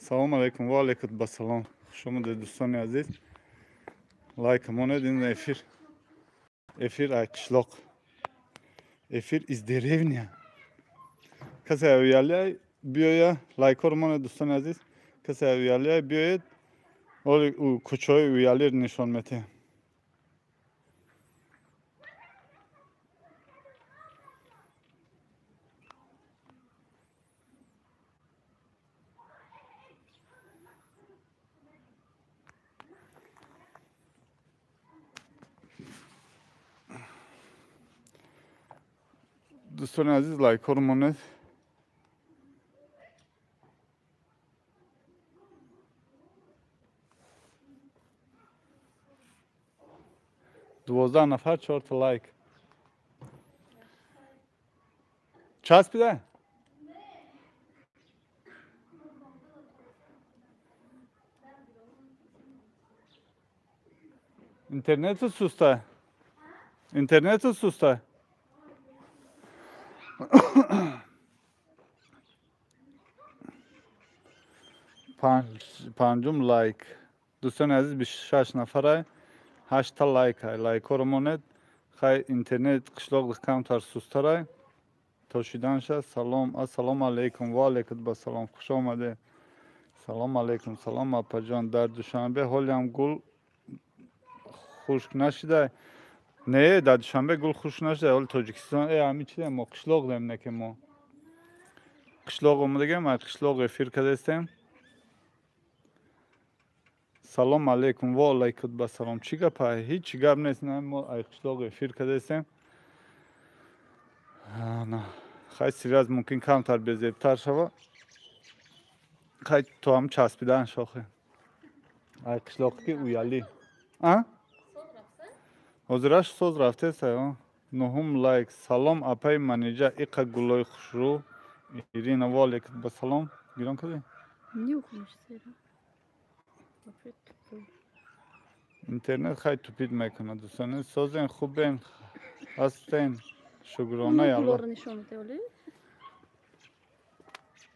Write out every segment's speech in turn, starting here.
Салом алейкум, ва алейкум басалом. Хуш омадед, дӯстони азиз. Лайк монед ин эфир. Эфир ай қишлоқ. Эфир из деревня. Касе авиалия биёя, лайкҳоро монед, дӯстони азиз. Касе авиалия биёед, оли кӯчаҳои уялиро нишон метиҳем. Дӯстони азиз, лайкҳоро монед. 12 нафар, 4 лайк. Часпида? Интернету суста. Интернету суста. Панҷум лайк. Дӯстони азиз, 26 нафарай, 8 лайк ай. Лайкҳоро монед. Хай интернет қишлоқ камтар сустарай. То шиданша. Салом, ассалому алайкум, ва алайкум басалом. Хуш омадед. Салом алайкум, салом апаҷон. Дар Душанбе ҳолиам гул хушк нашидай? Не, дар Душанбе гул хушк нашидай. Ҳоли Тоҷикистон, ҳамин чи мо қишлоқ дем, не ки мо қишлоқ омадагем, ай қишлоқ эфир кардастем. Салом алейкум, ва алайкум басалом. Чӣ гап ай? Ҳеҷ гап нест, на мо ай қишлоқ эфир кардастем. На, хай связь мумкин камтар безебтар шава. Хай то ҳам часпидан шохе. Ай қишлоқи ки уялӣ. А? Ҳозираш соз рафтест, ай. Нуҳум лайк. Салом апаи Манижа, иқа гулои хушрӯ. Ирина, ва алайкум басалом. Гирон кардӣ? Интернет хай тупид мекунад, дӯстони. Созен, хубен, ҳастен. Шукронаи Аллоҳ.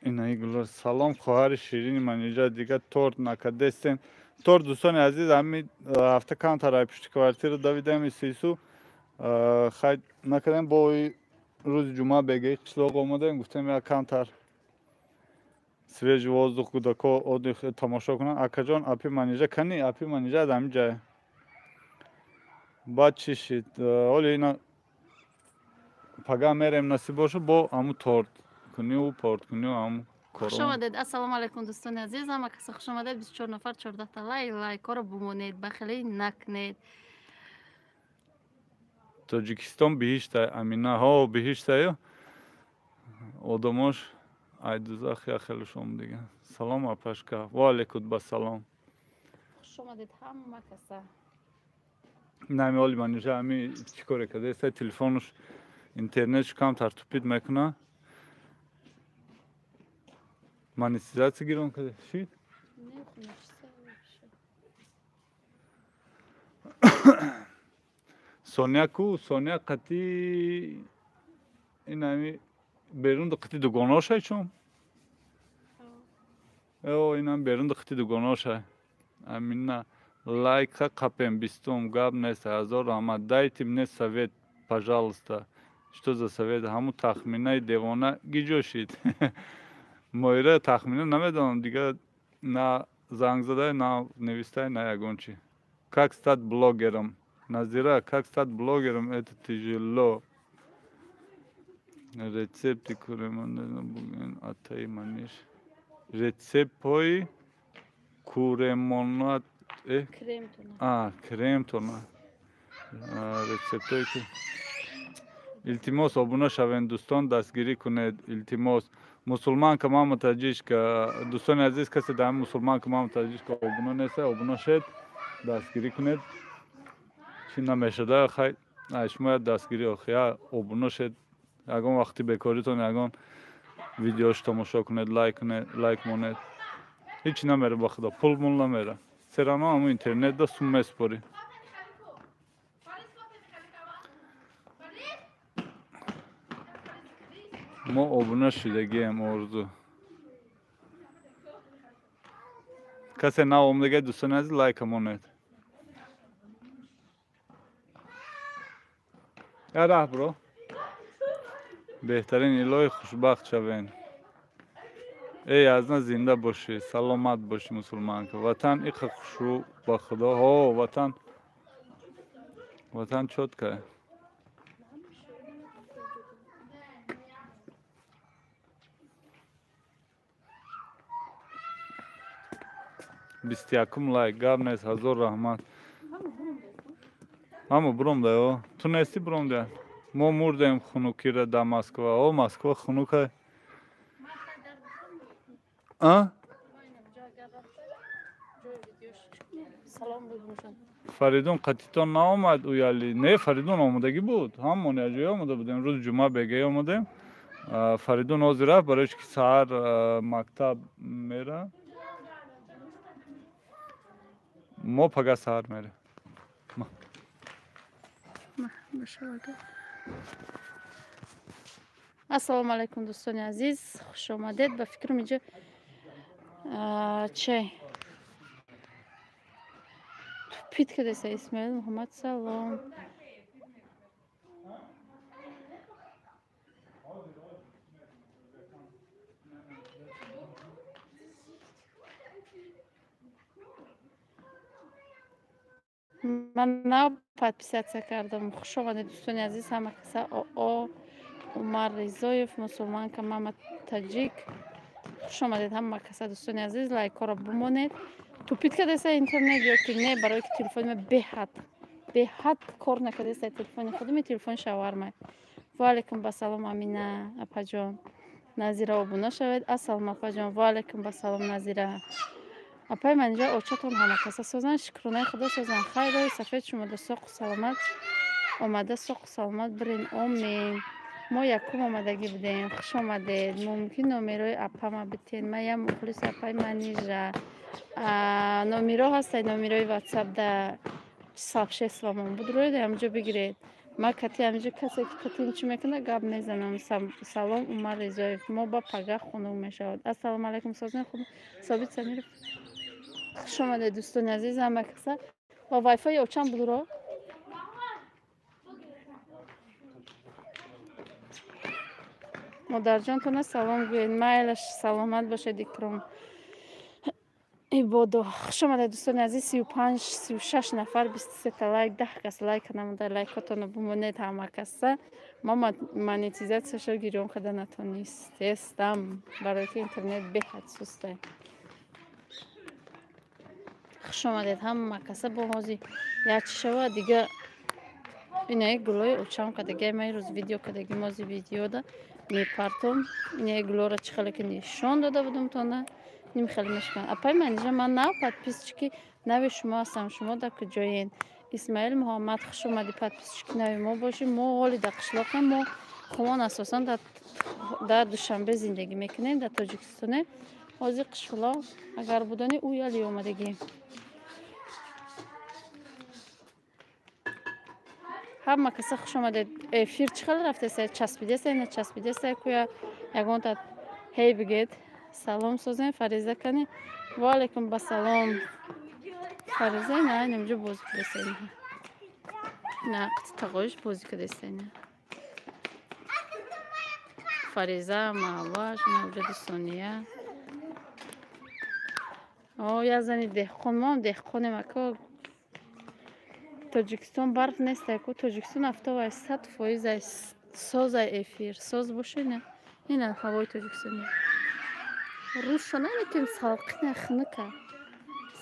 Инаи гулор. Салом хоҳари ширини Манижа, дига торт накардестен. Торт, дӯстони азиз, ҳами ҳафта камтар ай пушти квартира давидем исису. Хай накардем, бо рӯзи ҷумъа бегаи қишлоқ омадем, гуфтем як камтар свежий воздух кӯдако отдых тамошо кунанд. Акаҷон, апи Манижа кани, апи Манижа аз ҳамин ҷая. Баъд чӣ шид? Ҳоли ина пага мерем, насиб боша, бо ҳамун торт куниву порт куниву ҳамун корон. Хуш омадед. Ассалому алайкум, дӯстони азиз. Ҳама каса хуш омадед. 24 нафар, 14 та лайк. Лайкҳоро бумонед, бахилӣ накунед. Тоҷикистон биҳишта, Амина. Ҳо, биҳиштаю. Одамош ай дузах я хеле шом дига. Салом апашка. Ва алайкум басалом. Хуш омадед ҳама каса. Нами оли Манижа ҳами чӣ коре кардааст? Телефонаш интернетш камтар тупид мекуна. Монетизатсия гирон карда шид? Соня ку, Соня қати ин ҳами берун қати дугоношай чун? О, инам берун қати дугоношай. Амина лайка қапем бистум, гап нест, ҳазор раҳмат. Дайте мне совет, пожалуйста. Что за совет? Ҳамун тахминаи девона гиҷо шид? Моира тахмина намедонам, дига на занг задай, на навистай, на ягон чи. Как стать блогером? Назира, как стать блогером? Это тяжело. Рецепти куремон атаи маниш. Рецептҳои куремонат Кремтона. Кремтона. Рецептҳое ки илтимос обуна шавед, дӯстон, дастгирӣ кунед, илтимос. Мусулманка мама таҷичка. Дӯстони азиз, касе дар мусулманка мама таҷичка обуна нест, обуна шед, дастгирӣ кунед. Чӣ намешада, хай шумо як дастгирӣ охи, я обуна шед. Ягон вақти бекоритон ягон видеош тамошо кунед, лайк кунед, лайк монед. Ҳеҷ намера ба худо, пул мул намера. Серано ҳамун интернет да сум месупорӣ. Мо обуна шудагием, орзу. Касе нав омадагай дӯстони азиз лайка монед. Я раҳ бро. Беҳтарин илоҳи хушбахт шавен. Эй азна зинда бошӣ, саломат бошӣ мусулманка. Ватан иқа хушрӯ ба худо. Ҳо, ватан ватан чётка. 21-ум лайк, гап нест, ҳазор раҳмат. Ҳама буромда, о. Ту нести буромда? Мо мурдем хунукира дар Москва. О, Москва хунука. А? Фаридун қатитон наомад уяли? Не, Фаридун омодагӣ буд. Ҳамон якҷоя омода будем. Рӯзи ҷумъа бегае омадем. Фаридун ҳозир рафт, барои ки саҳар мактаб мера. Мо пага саҳар мерем. Ассалому алайкум дӯстони азиз, хуш омадед. Ба фикрам инҷо че тупит кардеса. Исмоил Муҳаммад салом. Ман нав подписаться кардам. Хуш омадед дӯстони азиз ҳама каса. Оо Умар Ризоев, мусулманка мама таҷик. Хуш омадед ҳама каса дӯстони азиз, лайкҳоро бимонед. Тупит кардеса интернет ё ки не, барои ки телефони ма беҳад кор накардеса телефони худами, телефони шавармай. Ва алайкум басалом Амина апаҷон. Назира обуна шавед. Ассалом апаҷон. Ва алайкум басалом Назира. Апай манҷа очатон ҳама каса созанд, шукронаи худо созанд. Хайрои сафед шумода соқу саломат омада, соқу саломат бирен. Омин. Мо якум омадагӣ будем. Хуш омадед. Мумкин номерои апама битен. Ман я мухлиси апай Манижа. Номеро ҳастад, номерои ватсап да сообществомон буд, рӯед ҳамҷо бигиред. Ман кати ҳамҷо касе ки катим чӣ мекунад гап мезанам. Салом Умар Ризоев. Мо ба пага хунук мешавад. Ассалому алайкум созани худ Собит Самиров. Хуш омадед дӯстони азиз ҳама каса. Ва вайфай очам будро? Модарҷонтона салом гӯед. Майлаш саломат бошед Икром. Ибодо. Хуш омадед дӯстони азиз. 35 36 нафар, 23 та лайк, 10 кас лайк намуда. Лайкотонро бимонед ҳама каса. Мо монетизатсияшо гирён карда натонистестам, барои ки интернет беҳад сустай. Хуш омадед ҳама каса. Бо ҳозир як чӣ шава дига инаи гулои очам кардагиай. Ман ирӯз видео кардагӣ, мози видеода мепартом. Инаи гулоро чӣ хеле ки нишон дода будам тона, ним хеле мешикан. Апай Манижа, ман нав подписчики нави шумо ҳастам. Шумо дар куҷоен? Исмаил Муҳаммад, хуш омадӣ, подписчики нави мо бошӣ. Мо ҳоли дар қишлоқем. Мо хумон асосан дар Душанбе зиндагӣ мекунем, дар Тоҷикистонем. Ҳозир қишлоқ агар будани ӯ яли омадагӣ. Ҳама каса хуш омадед. Эфир чӣ хел рафтеса? Часпидеса, начаспидеса? Куя ягонта ҳей бигед. Салом созем Фариза кани. Ва алайкум басалом. Фариза на инҷо бозӣ кардеса. На тағоиш бозӣ кардеса. Фариза, Маҳваш, Навҷади Сония. О, я зани деҳқон, мо ҳам деҳқонем ако. Тоҷикистон барф нест ако. Тоҷикистон афтовай 100% созай эфир. Соз боше не? Ина ҳавои Тоҷикистон. Рӯша наметем салқина хунука.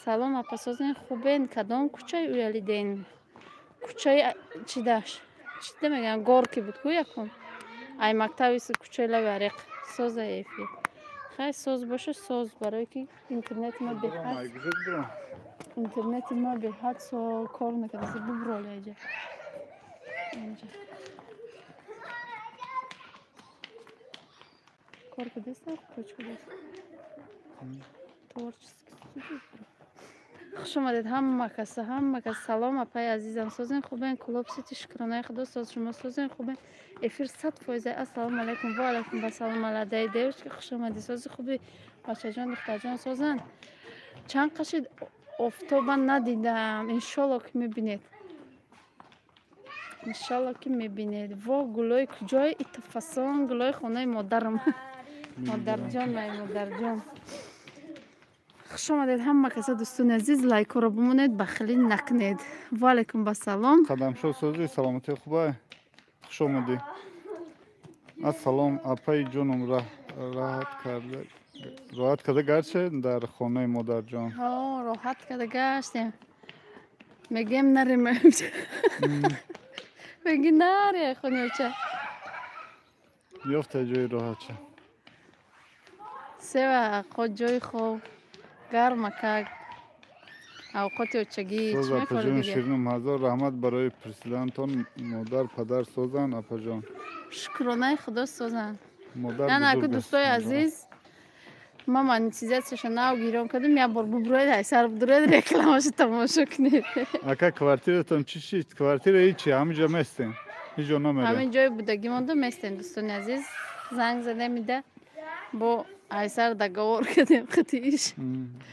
Салом апа созен хубен. Кадом кӯчаи уялиден? Кӯчаи чидаш? Чида мегӯям? Горки буд ку якум. Ай мактаби кӯчаи лави ареқ. Созай эфир. Хай соз боше соз, барои ки интернети ма беҳад. Интернети ма беҳад со кор накарда. Буброли аҷа. Инҷа. Кор кардеса, коч кардеса. Творческий студия. Хуш омадед ҳама каса, ҳама каса. Салом апаи азизам, созен хубен. Клуб Сити шукронаи худо соз, шумо созен хубен. Эфир 100%. Ассалому алайкум ва алайкум басалом аладаи девушки, хуш омадед. Сози хуби бачаҷон, духтарҷон созанд. Чанд қашид офтоба надидам. Иншолло ки мебинед. Иншолло ки мебинед. Во гулои куҷои итафасон, гулои хонаи модарам. Модарҷон, май модарҷон. Хуш омадед ҳама каса дӯстони азиз, лайкҳоро бимонед, бахилӣ накунед. Ва алайкум басалом. Қадамшо созӣ, саломатӣ хубай. Хуш омадӣ. Ассалом, апаи ҷонум, роҳат карда роҳат карда гаштед дар хонаи модарҷон? Ҳо, роҳат карда гаштем. Мегӯем нарем. Меги наре хонаоча. Ёфта ҷои роҳатша. Сева хо ҷои хоб гармакак авқоти очагӣ чӣ мефорӣ дигар? Ширинум, ҳазор раҳмат барои пурсидантон. Модар, падар созанд, апаҷон? Шукронаи худо созанд. На, на, ку дӯстои азиз, ман монетизатсияшо нав гирён кардам, як бор бубуроед, айсар будуроед, рекламашо тамошо кунед. Ака, квартиратон чӣ шид? Квартира ҳичи, ҳамин ҷо местем, ҳеҷ ҷо намерем. Ҳамин ҷои будагӣ монда местем, дӯстони азиз. Занг задем ида, бо айсар договор кардем хатиш.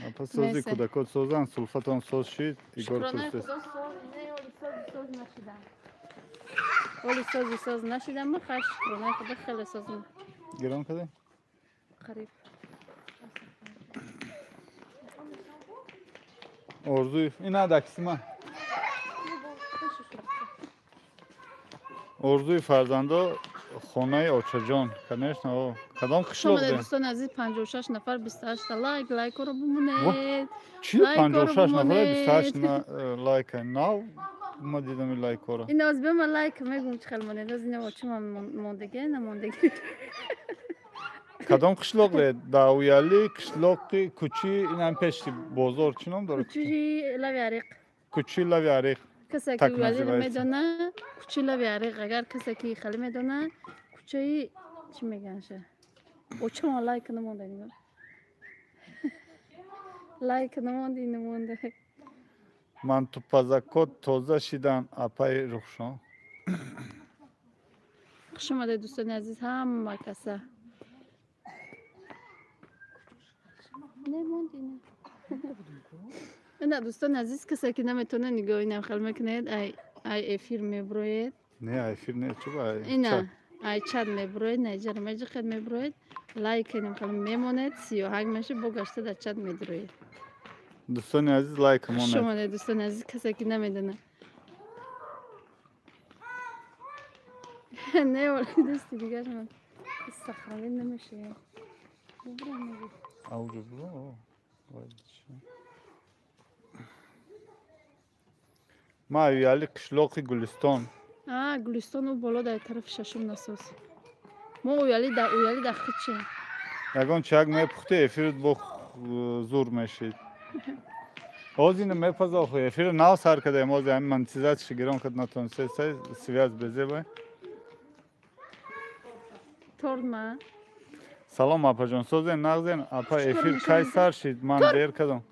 Апа сози, кӯдакот созанд, сулфатон соз шид? Игор пурсид. Оли сози соз нашидам, ма хай шукронаи худо хеле созм. Гирон кардем? Қариб. Орзуев, ина даксима. Орзуи фарзандо хонаи очаҷон, конечно, кадом қишлоқ? Шумо дӯстони азиз, 56 нафар, 28 та лайк, лайкҳоро бимонед. Чи 56 нафар, 28 лайк? Нав ма дидам ин лайкҳоро. Ин оз биё, ман лайк мегӯм, чӣ хел монед. Оз ина очима мондагӣ, намондагӣ. Кадом қишлоқ? Давяли қишлоқи кӯчи инам пеши бозор чӣ ном дорад? Кӯчи Лави Ариқ. Кӯчи Лави Ариқ. Касе ки Уялиро медона, кӯчи Лави Ариқ. Агар касе ки хеле медона, кӯчаи чӣ мегӯянд? Очима лайк намонда нигоҳ. Лайк намонди, намонда. Мантупазакот тоза шидан, апаи Рухшон. Хуш омадед дӯстони азиз ҳама каса. Немонди, не. Ина дӯстони азиз, касе ки наметавона нигоҳ инам хел мекунед, ай эфир меброед. Не, эфир не, чӣ ба? Ина ай чат меброед, наҷар меҷиқед меброед, лайк инам хел мемонед, сиёҳак меша, бо гашта дар чат медроед. Дӯстони азиз, лайк монед. Хуш омадед дӯстони азиз, касе ки намедона. Не, дӯсти дигар ман сахравӣ намешавад. Ауҷо буро? Ма Уяли қишлоқи Гулистон. А, Гулистон ӯ боло дар тарафи шашум насос. Мо Уяли да Уяли да хичем. Ягон чак мепухти, эфират бо зур мешид. Ҳозир ина мепаза охи, эфир нав сар кадаем, ҳозир ҳамин монетизатсияшо гирон кард натонисте, связь безебай. Торт ма? Салом апаҷон, созен, нағзен, апа эфир кай сар шид? Ман дер кардам.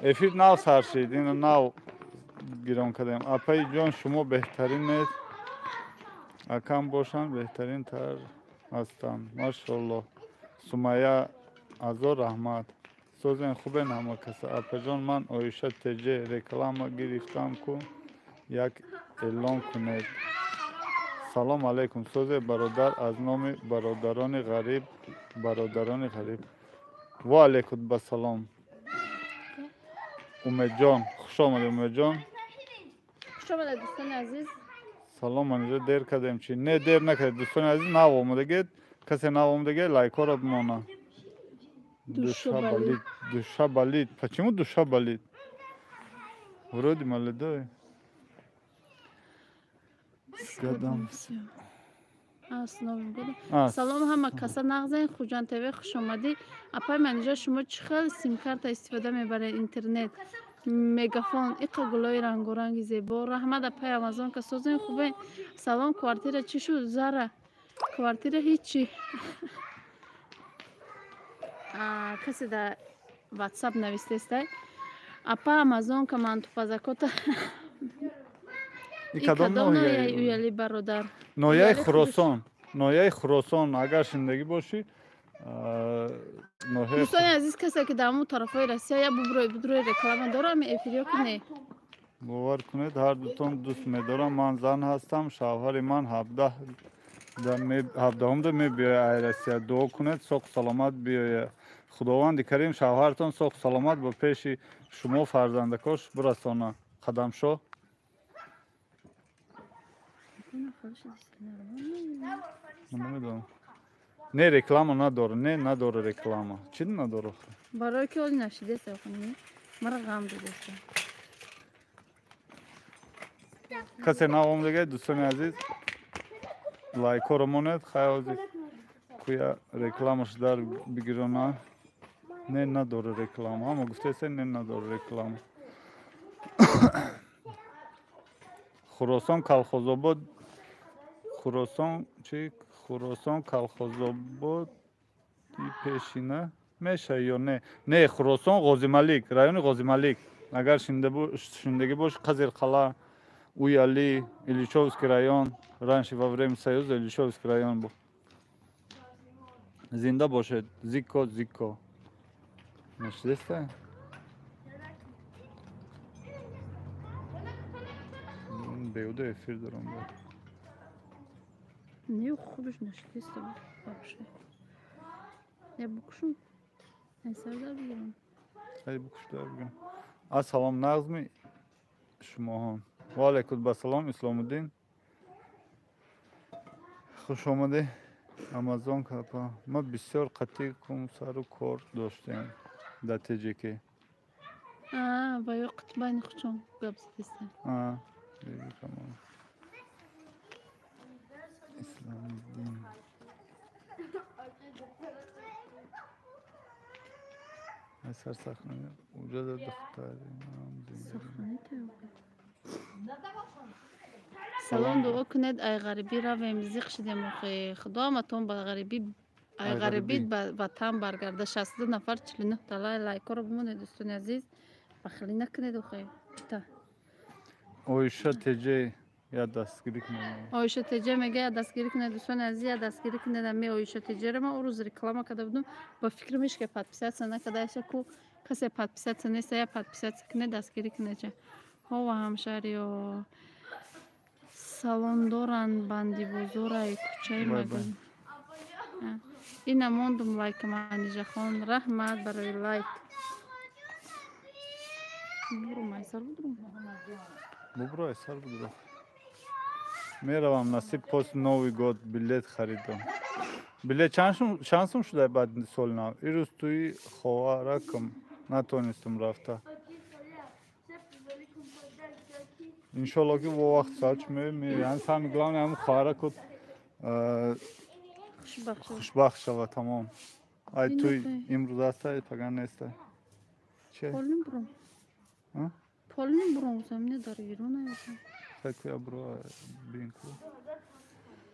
Эфир нав сар шид, ина нав гирон кардем. Апаи ҷон, шумо беҳтаринед. Акам бошанд, беҳтарин тар ҳастанд. Машоллоҳ. Сумайя, ҳазор раҳмат. Созен, хубен ҳама каса. Апаҷон, ман Оиша ТЖ реклама гирифтам ку як эълон кунед. Салом алейкум, созе бародар, аз номи бародарони ғариб, бародарони ғариб. Ва алейкум ба салом. Умедҷон, хуш омадед Умедҷон. Хуш омадед дӯстони азиз. Салом, манижа дер кардем чи? Не, дер накардед дӯстони азиз, нав омадагед. Касе нав омадагед, лайкҳоро бимона. Душа болит, душа болит. Почему душа болит? Вроде молодой. С годом. С Новым годом. Салом ҳама каса, нағзен, Хуҷанд ТВ хуш омадӣ. Апай Манижа, шумо чӣ хел симкарта истифода мебаред интернет? Мегафон, иқа гулои рангоранги зебо. Раҳмат апай Амазонка, созен, хубен. Салом, квартира чӣ шуд? Зара, квартира ҳичи. Касе дар ватсап навистестай. Апа Амазонка, мантупазакота. Кадом ноҳияи Уяли, бародар? Ноҳияи Хуросон, ноҳияи Хуросон. Агар шинидагӣ бошӣ, Дӯстони азиз, касе ки дар ҳамон тарафҳои Россия я буброи реклама дорам, эфирё ки не. Бовар кунед, ҳар дутон дӯст медорам. Ман зан ҳастам, шавҳари ман 17-ҳумда мебиёяд ай Россия. Дуо кунед, соғ саломат биёяд. Худованди карим шавҳартон соғ саломат ба пеши шумо фарзандакош бирасона. Қадамшоҳ. Намедонам. Не, реклама надора, не, надора реклама. Чӣ надора? Барои ки оли нашидеса, мара ғам додеса. Касе навом дига, дӯстони азиз, лайкҳоро монед, хай ҳозир куя рекламаш дар бигирона. Не, надора реклама. Ҳама гуфтеса, не, надора реклама. Хуросон колхозобод, Хуросон чи? Хуросон колхозободи пешина меша ё не? Не, Хуросон Ғозималик, райони Ғозималик. Агар шиндагӣ бош, Қазирқала, Уяли, Ильичовский район. Раньше во время Союза Ильичовский район был. Зинда бошед, Зико, Зико. Нашидеста? Беуда эфир дорам. Не, хубиш нашидеста вообще. Я букшу. Ай сар дар бигирам. Ай букш дар бигирам. Ассалом нағзми шумоҳон. Ва алайкум ассалом, Исломуддин. Хуш омадӣ. Амазон капа. Ма бисёр қатъи кум сару кор доштем дар ТҶК. А, ва ё қутбайни хучон гап задеста. А, бибикамон. Исломуддин. Ай сар сахна. Уҷа духтари Сахна Салом, дуо кунед, ай ғарибӣ равем, зиқ шидем охи. Худо ҳаматон ба ғарибӣ, ай ғарибӣ ба ватан баргарда. 62 нафар, 49 та лайкҳоро бимонед, дӯстони азиз. Бахилӣ накунед охи. Та. Оиша ТҶ я дастгирӣ кунед. Оиша ТҶ мега я дастгирӣ кунед, дӯстони азиз, я дастгирӣ кунед. Ами Оиша ТҶ-ро ман он рӯз реклама карда будам. Ба фикр меш ки подписаться накарда, ку касе подписаться нест, я подписаться кунед, дастгирӣ кунед. Ҳова ҳамшаҳриё. Салон доранд бандибозораи кӯчаи магазин. Ина мондум лайк, Манижахон. Раҳмат барои лайк. Бурум, айсар будурум. Бубро, айсар будурум. Меравам, насиб пост Новый год билет харидам. Билет чанд сум шуда баъд соли нав? Ирӯз тӯи хоҳаракам натонистам рафта. Иншолло ки во вақт сач меян. Самое главное, ҳам хоҳаракот хушбахт шава, тамом. Ай туй имрӯз аста, паган неста. Че? Полин бурум. Полин бурум, замине дар Ирон аёта. Хай бро бинку.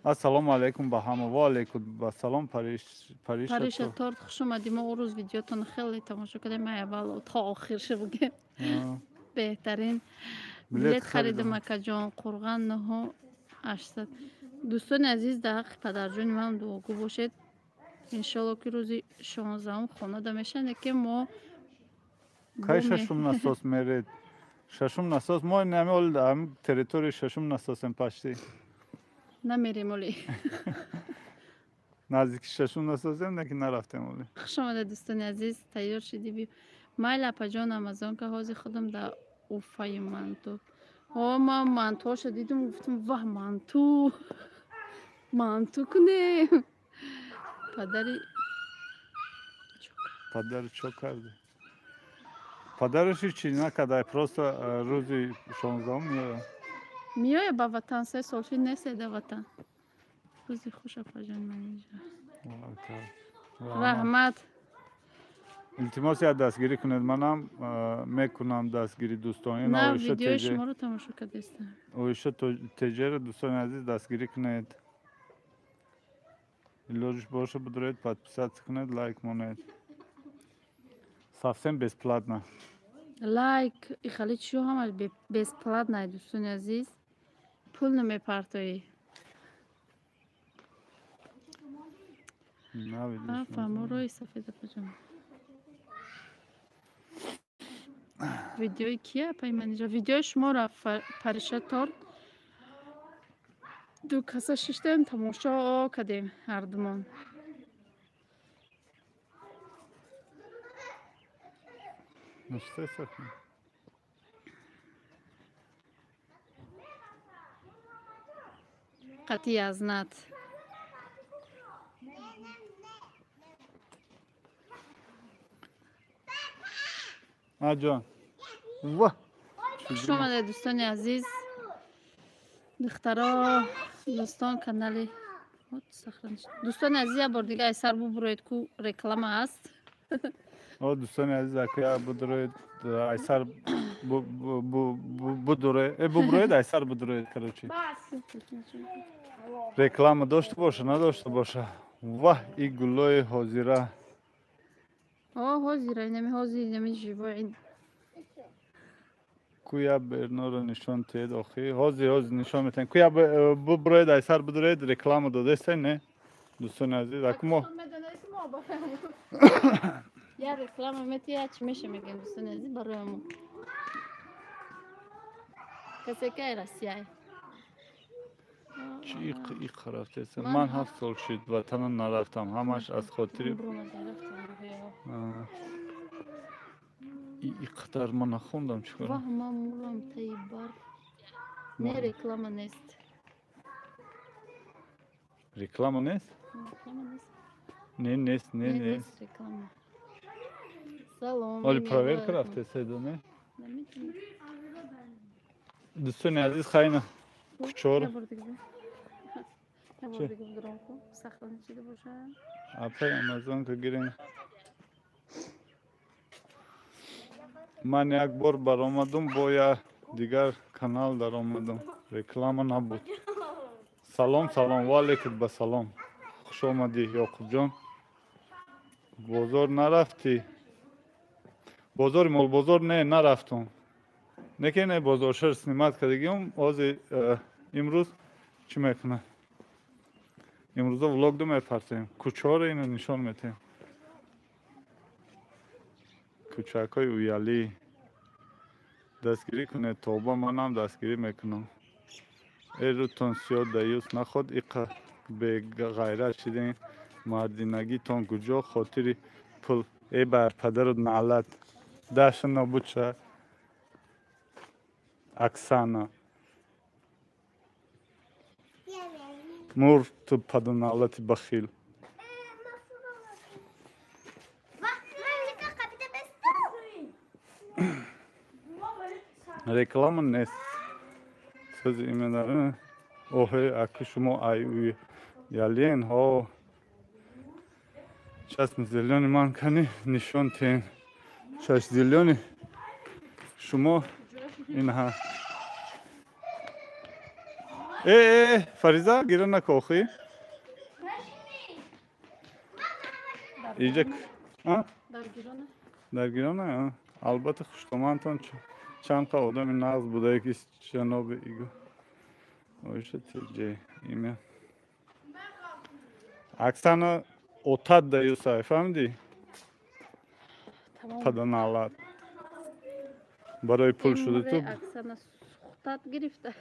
Ассалому алайкум ба ҳама. Ва алайкум ассалом. Париша торт, хуш омадӣ. Мо он рӯз видеотон хеле тамошо кардем, ай аввал то охир ша бугем. Беҳтарин. Билет харидам, акаҷон, Қурған 9800. Дӯстони азиз, дар ҳаққи падарҷони ман дуогӯ бошед. Иншолло ки рӯзи 16-ум хонада мешаванд, ки мо кай шашум насос меред? Шашум насос мо нами ол ам территории шашум насосем почти. Намерем оли. Наздики шашум насосем, лекин нарафтем оли. Хуш омада, дӯстони азиз, тайёр шидӣ би. Майли, апаҷон, Амазонка, ҳозир худам дар Уфаи манту. Ҳо, ман мантуҳоша дидум, гуфтам, ваҳ, манту. Манту кунем. Падари Падари чо карди? Падараш ҳеч чиз накарда, просто рӯзи 16-ум меояд. Меояд ба ватан, 3 сол шуд нестед дар ватан. Рӯзи хуш, апаҷон Манижа. Раҳмат. Илтимос, як дастгирӣ кунед, манам мекунам дастгирӣ, дӯстон. Ин На, Оиша видеои ТҶ. шуморо тамошо кардастам. Оиша ТҶ-ро, дӯстони азиз, дастгирӣ кунед. Илоҷиш боша, бидуред, подписаться кунед, лайк монед. Совсем бесплатно. Лайк, ихали чиё ҳамаш бесплатно, дӯстони азиз. Пул намепартоӣ. Фаҳмо роҳи сафед апаҷон. Видеои кия апаи Манижа? Видеои шуморо Париша торт. Ду каса шиштем, тамошо кардем ҳардумон. Қатъи азнат. Аҷон. Ва. Хуш омадед дӯстони азиз. Духтаро, дӯстон канали дӯстони азиз як бор дига айсар бубуроед ку реклама аст. О дӯстони азиз ака будуроед айсар будуроед бубуроед айсар будуроед короче. Реклама дошта боша надошта боша. Ваҳ и гулои ҳозира. О ҳозира инами ҳозир инами живой. Куя берноро нишон тиҳед охи. Ҳозир ҳозир нишон метиҳем. Куя бубуроед айсар будуроед реклама додестай не? Дӯстони азиз аку мо я реклама метия чӣ меша мегӯем дӯстони азиз барои мо. Касе ки ай Россияй. Чӣ иқ рафтеса? Ман 7 сол шуд ватана нарафтам. Ҳамаш аз хотири иқадар ман нахондам чӣ кор. Ваҳ ман мурам таи барф. Не реклама нест. Реклама нест? Реклама нест. Не нест, не нест. Реклама. Салом. Оли проверка рафтеса не? Дӯстони азиз хайна кучор. Апай Амазонка гирем. Ман як бор баромадум бо як дигар канал даромадум. Реклама набуд. Салом, салом, ва алейкум ба салом. Хуш омадӣ Ёқубҷон. Бозор нарафтӣ? Бозори молбозор не, нарафтум. Неке не бозоршар снимат кардагиум. Ҳозир имрӯз чӣ мекунад? Имрӯза влог ду мепартем. Кӯчаҳоро ино нишон метиҳем. Кӯчакҳои уялӣ. Дастгирӣ кунед тоба, манам дастгирӣ мекунам. Э рӯтон сиёҳ даюс наход иқа беғайрат шидем. Мардинагитон куҷо хотири пул. Э бар падару наълат. Даша нобуд шавад. Оксана. Мур ту паданаълати бахил. Реклама нест. Сӯзи имена. Оҳе аки шумо ай уялен ҳо. Чашми зелёни ман кани нишон тиҳем. Чашми зелёни шумо инҳа. Э, Фариза гира нако охи. Иҷа а? Дар гирона? Албатта хуштомантон чанд қа одами нағз буда ки ҷаноби Иго. Оиша тиҷе имя. Оксана отат даюсай, фаҳмидӣ? Паданалат. Барои пул шуда ту. Оксана сухтат гирифта.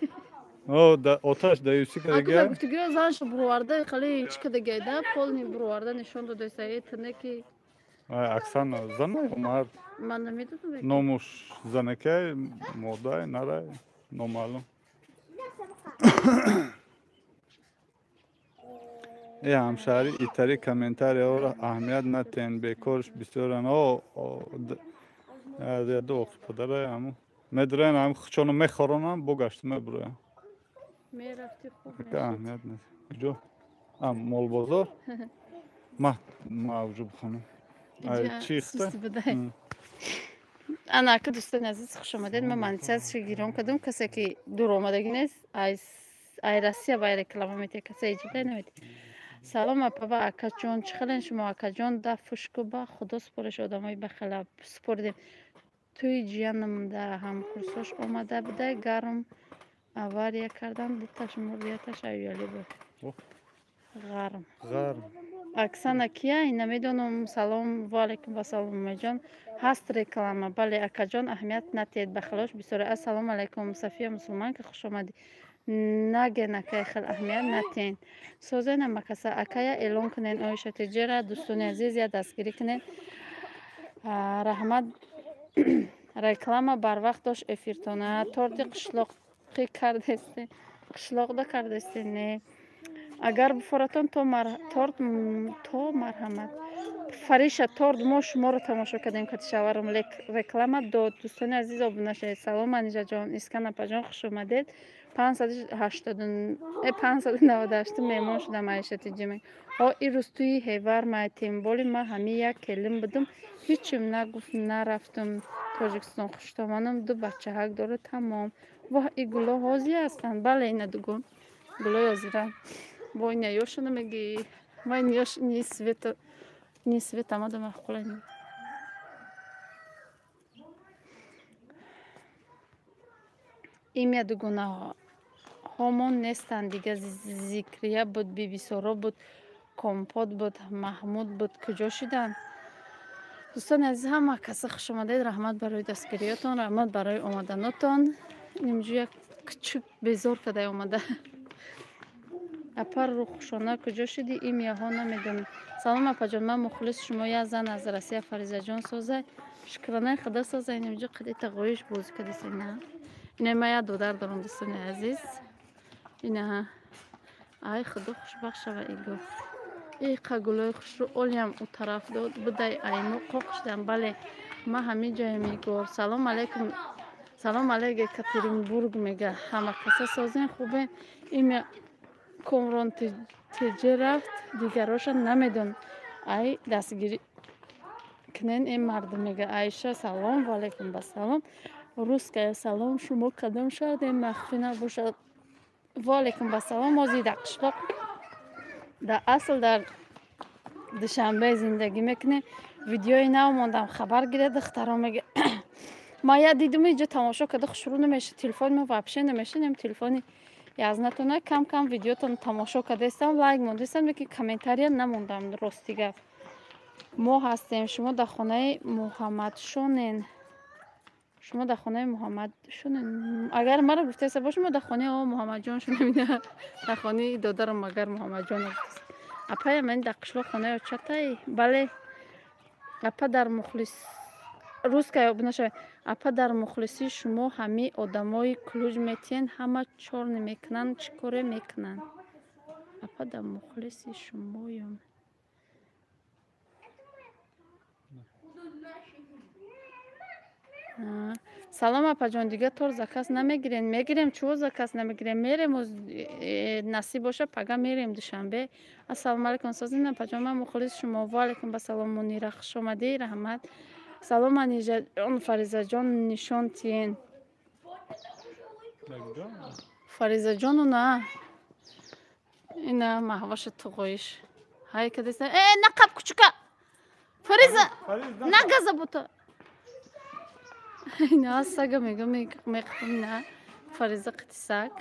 О, да оташ даюси кардагия. Аку гуфтугӯ занша буроварда хеле чӣ кардагия да полни буроварда нишон додааст э тне ки. Ай Оксана зана ё мард? Ман намедонам. Номуш занакай, модай, нарай, номаълум. Э ҳамшаҳри итари комментарияҳоро аҳамият натиҳен, бекорш бисёран. О, ду оқи падарай ҳаму медуроян, ҳам хучоно мехоронам, бо гашта мебуроям. Мерафти хуб. Аҳамият нет. Куҷо? А, молбозор? Ма мавҷу бихонам. Ай чӣ хта? Ана ака дӯстони азиз хуш омадед. Ман монетизатсия гирон кардам. Касе ки дур омадагӣ нест, ай Россия вай реклама метиҳад, касе иҷода наметиҳад. Салом апа ва акаҷон, чӣ хелен шумо акаҷон? Да фушку ба худо супориш одамои бахела супоридем. Тӯи ҷиянам да ҳамкурсош омада буда, гарм авария кардан, дуташ мурд, яташ аюялӣ буд. Ғарм. Ғарм. Оксана кия? Намедонам. Салом, ва алайкум вассалом, Умайҷон. Ҳаст реклама. Бале, акаҷон, аҳамият натиҳед, ба хилош бисёре. Ассалому алайкум, Сафия мусулманка, хуш омадӣ. Наген, акай, хел аҳамият натиҳен. Созен амакаса, акая эълон кунен Оиша Тиҷера, дӯстони азиз, я дастгирӣ кунен. Раҳмат. Реклама барвақт дошт эфиртона. Торти қишлоқӣ кардесте. Қишлоқда кардесте, не. Агар буфоратон то торт то марҳамат. Фариша, торт мо шуморо тамошо кардем, катишаварам реклама дод. Дӯстони азиз, обуна шавед. Салом, Манижаҷон, Искан апаҷон, хуш омадед. 598 меҳмон шудам Аиша Тиҷиме. Ҳо, ирӯз тӯи ҳевар майтем. Боли ма ҳами як келин будум, ҳичим нагуфт, нарафтум Тоҷикистон. Хуштомонам ду бачаҳак дора, тамом. Воҳ, и гуло ҳозир ҳастанд. Бале, ина дугон. Гулои ҳозира. Бо ина ёшона меги. Ма ин ёш ни света, ни света омада маъқула. Имя дугонаҳомон нестанд дига. Зикрия буд, Бибисоро буд, Компот буд, Маҳмуд буд. Куҷо шуданд? Дӯстони азиз, ҳама каса хуш омадед. Раҳмат барои дастгириётон, раҳмат барои омаданотон. Имҷо як кучук безор кадай омада. Апа Рухшона, куҷо шудӣ? Имяҳо намедонам. Салом, апаҷон, ман мухлиси шумо, як зан аз Россия, Фаризаҷон, созай. Шукранаи худо, созай. Инҷо қадита ғоиш бозӣ кардеса, на? Ина ман як додар дорам, дӯстони азиз. Ина ай худо хушбахт шава иго. Эй қагулои хушрӯ олиам ӯ тараф дод будай аймо қоқ шудам. Бале, ман ҳамин ҷоям игор. Салом алайкум. Салом алайк, Екатеринбург мега. Ҳама каса созен, хубе. Имя Комрон теҷе рафт, дигароша намедонам. Ай дастгирӣ кунен ин мардум мега. Айша, салом, ва алайкум басалом. Русская, салом, шумо кадом шаҳрде, махфӣ набошад? Ва алайкум басалом. Ҳозир дар қишлоқ, дар асл дар Душанбе зиндагӣ мекунем. Видеои нав мондам, хабар гиред, духтаро мега. Ма я дидум инҷо тамошо карда хушрӯ намеша, телефони ма вообще намеша, нем телефони язнатона кам-кам видеотон тамошо кардаистам, лайк мондастам, лекин комментария намондам, рости гап. Мо ҳастем, шумо дар хонаи Муҳаммадшонен. Шумо дар хонаи Муҳаммадшонен. Агар маро гуфтаеса бошед, мо дар хонаи о Муҳаммадҷон шунем, дар хонаи додарам агар Муҳаммадҷон гуфтаеса. Апая ман дар қишлоқ хонаи очатай. Бале. Апа дар мухлис русская обуна шавед. Апа дар мухлисии шумо ҳами одамои кулуҷ метиҳен, ҳама чорне мекунанд, чӣ коре мекунанд? Апа дар мухлиси шумоём. Салом, апаҷон, дига тор заказ намегирем? Мегирем, чӯ заказ намегирем? Мерем, насиб боша, пага мерем Душанбе. Ассалому алайкум, созин апаҷон, ман мухлиси шумо. Ва алайкум басалом, Мунира, хуш омадӣ, раҳмат. Салом, Анижаҷон, Фаризаҷон, нишон тиен. Фаризаҷону на. Ина маҳваша туғоиш. Ҳай кадеста. Э, нақаб кучука. Фариза, нагаза бута. Ина сага мега меқапам ина. Фариза қити саг.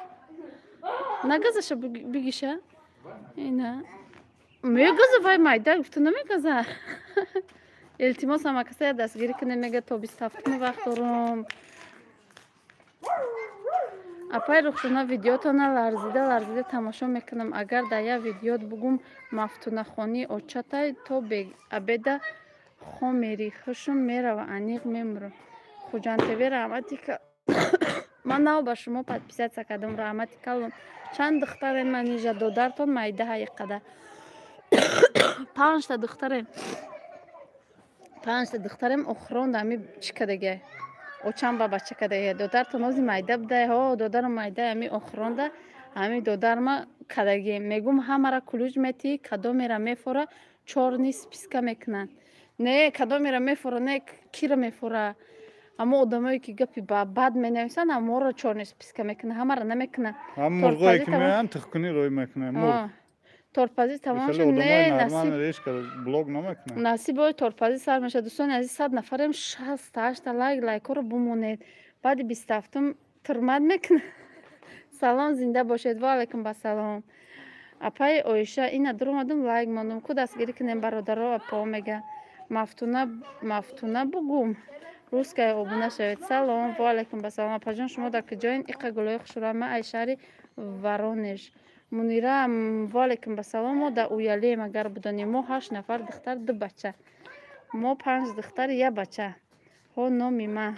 Нагазаша бигиша. Ина. Мегаза вай майда гуфта намегаза. Илтимос, ҳама каса дастгирӣ кунем, мега, то 27-уми вақт дорум. Апай Рухшона, видеотона ларзида ларзида тамошо мекунам. Агар дар як видеот бугум мафтунахонии очатай, то обеда хомерӣ, хушум мерава, аниқ мемурам. Хуҷанд ТВ, раҳмати ман нав ба шумо подписаться кардам, раҳмати калон. Чанд духтарем, манижа додартон майда ҳайқада. Панҷта духтарем. Панҷта духтарем, охирон ами чӣ кардагиай? Очам ба бача кардагиай. Додартон ози майда будай, ҳо, додарам майда, ами охиронда ами додарма кардагием. Мегум ҳамара кулуҷ метиҳӣ, кадомера мефора, чорни списка мекунанд. Не, кадомера мефора, не, кира мефора. Аммо одамое ки гапи бад менависанд, аморо чорни списка мекунанд, ҳамара намекунанд. Ҳам мурғое ки меоянд, тухкунӣ рӯй мекунанд, мурғ. Торпазӣ тамом шуд. Не, насиб блог намекунад. Насиб ой торпазӣ сар мешавад. Дӯстони азиз, 100 нафарем, 68 лайк, лайкҳоро бумонед. Баъди 27-ум турмат мекунад. Салом, зинда бошед. Ва алайкум басалом. Апаи Оиша, ина дуромадум, лайк мондум. Ку дастгирӣ кунем, бародаро, апао мега. Мафтуна, Мафтуна бугум. Русская, обуна шавед. Салом, ва алайкум басалом. Апаҷон, шумо дар куҷоин? Иқа гулои хушрӯа. Ма ай шаҳри Воронеж. Мунира, ва алайкум басалом. Мо дар Уялием, агар бидонем. Мо ҳашт нафар духтар, ду бача. Мо панҷ духтар, як бача. Ҳо, номи ма.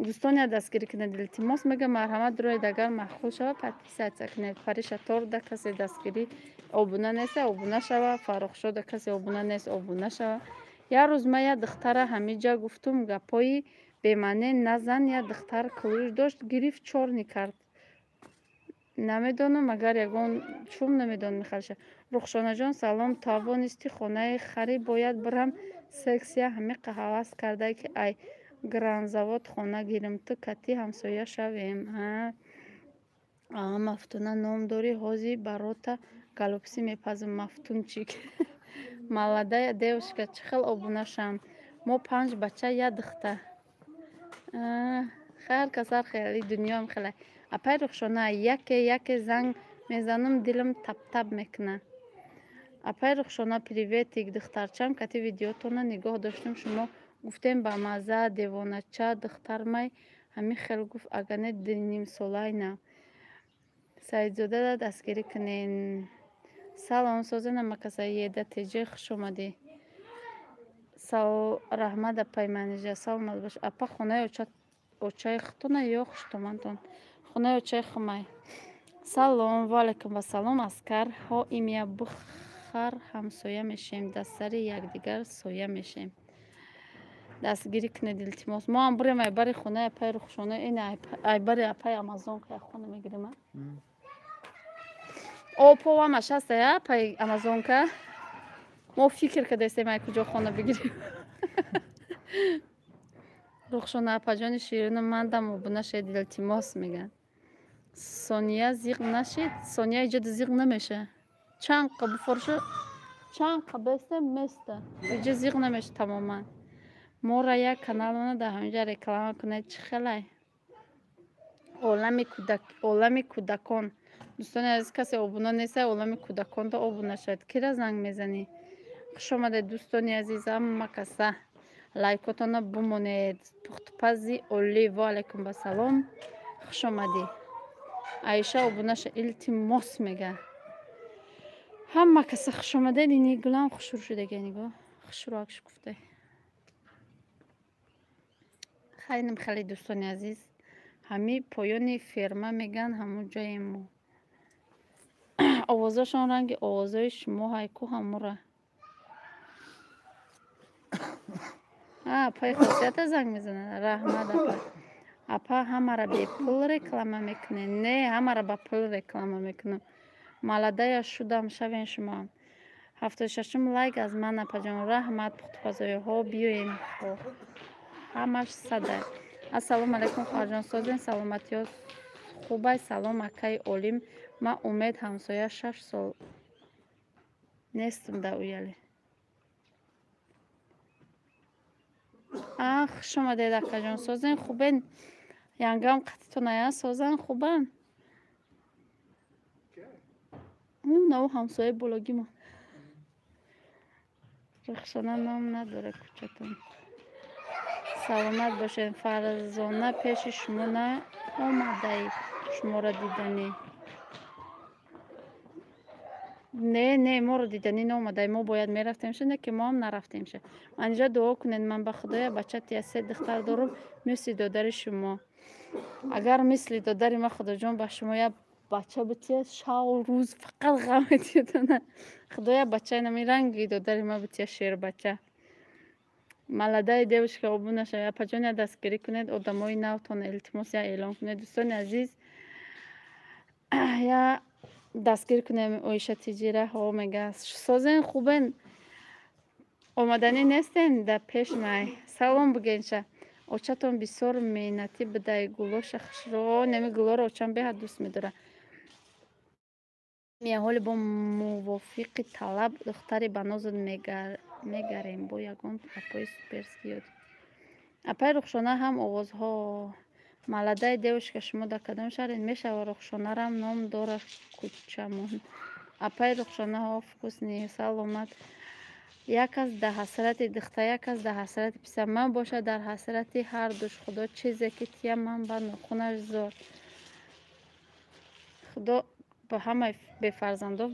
Дӯстоне, дастгирӣ кунед, илтимос мега. Марҳамат, дуроед, агар маъқул шава, подписаться кунед. Париша торда касе дастгирӣ обуна неста, обуна шава. Фаррухшода касе обуна нест, обуна шава. Як рӯз ма як духтара ҳамиҷа гуфтум, гапҳои бемаъне назан. Як духтар ключ дошт, гирифт, чорни кард. Намедонам, агар ягон чум намедонам мехалша. Рухшонаҷон, салом. Тавонисти хонаи харӣ, бояд бирам сексия. Ҳамиқа ҳавас карда, ки ай Гранзавод хона гирам, ту кати ҳамсоя шавем. Мафтуна ном дорӣ, ҳози барота голубцы мепазм, мафтунчик. Молодая девушка, чӣ хел обуна шам? Мо панҷ бача, як духтар. Хайр, касар хели дунёам хеле. Апай Рухшона, яке яке занг мезанам, дилам таптап мекунад. Апай Рухшона, приветик, духтарчам кати видеотона нигоҳ доштем, шумо гуфтем ба мазза, девонача духтармай ҳамин хел гуфт, агар не дунимсолай на. Саидзодада дастгирӣ кунен. Салом, созена макаса еда теҷе, хуш омадӣ. Раҳмат, апай Манижа, саломат бош. Апа, хонаи очаи худтона ё хуштомантон? Хонаи очаи хумай. Салом, ва алайкум вассалом, аскар. Ҳо, имя бухар, ҳамсоя мешем, дар сари якдигар соя мешем. Дастгирӣ кунед, илтимос. Мо ҳам бурем айбари хонаи апаи Рухшона, ин айбари апаи Амазонка як хона мегирем. Оповамаш ҳаста, апаи Амазонка. Мо фикр кардастем, ай куҷо хона бигирем. Рухшона апаҷони ширину, мандам обуна шед, илтимос мегӯяд. Сония зиқ нашид? Сония иҷода зиқ намеша. Чанд қа буфорша, чанд қа бесте места. Иҷо зиқ намеша тамоман. Моро як каналона дар ҳаминҷа реклама кунед, чӣ хелай? Олами кӯдакон. Дӯстони азиз, касе обуна неста, Олами кӯдаконда обуна шавед. Кира занг мезанӣ? Хуш омадед, дӯстони азиз, ҳама каса. Лайкотона бумонед. Пухтупази олӣ, ва алайкум вассалом. Хуш омадӣ. Аиша, обунаша, илтимос мега. Ҳама каса хуш омадед. Ини гулам хушрӯ шудага, нигоҳ. Хушрӯак шукуфта. Хайнам хеле, дӯстони азиз. Ҳами поёни ферма меган, ҳамун ҷои мо. Овозошон ранги овозои шумо ҳайку ҳамура. Апаи Хосията занг мезанад. Раҳмат, апа. Апа, ҳамара бепул реклама мекунед? Не, ҳамара ба пул реклама мекунам. Молодая шудам, шавен шумоам. 76-ум лайк аз ман, апаҷон. Раҳмат, пухтупазоиҳо, биёем. Ҳамаш сада. Ассалому алайкум, хоҳарҷон, созен, саломатиё хубай? Салом, акаи Олим. Ман Умед, ҳамсоя, 6 сол нестам дар Уяли. А, хуш омадед, акаҷон, созен, хубен? Янгам қатитоная, созан, хубан? Наву ҳамсояи бологимо. Рухшона ном надора кӯчатон. Саломат бошед. Фарзона пеши шумо наомадай, шуморо диданӣ. Не, не, моро диданӣ наомадай. Мо бояд мерафтемша, не ки мо ҳам нарафтемша. Манижа, дуо кунед ман ба Худоя, бача тия, се духтар дорум, мисли додари шумо. Агар мисли додари ма Худоҷон ба шумо як бача бития, шаву рӯз фақат ғам метиёдана. Худоя, бачаи нами ранги додари ма бития, шербача. Молодая девушка, обуна шавед. Апаҷон, я дастгирӣ кунед одамои навтон, илтимос, я эълон кунед, дӯстони азиз. Я дастгир кунем Оиша тиҷира. Ҳо, мега, созен, хубен? Омаданӣ нестен дар пеш май? Салом бугенша. Очатон бисёр меҳнатӣ будай, гулоша хушро. Неми гулоро очам беҳад дӯст медорад. Ҳоли бо мувофиқи талаб духтари ба нозат мегарем, бо ягон апои суперский ёд. Апаи Рухшона ҳам овозҳо. Молодая девушка, шумо дар кадом шаҳред? Мешава, Рухшонарам ном дорад кӯчамон. Апай Рухшонаҳо вкусный, саломат. Як кас дар ҳасрати духта, як кас дар ҳасрати писар. Ман бошад дар ҳасрати ҳардуш. Худо чизе ки тия ман ба нохунаш зор. Худо ба ҳамаи бефарзандо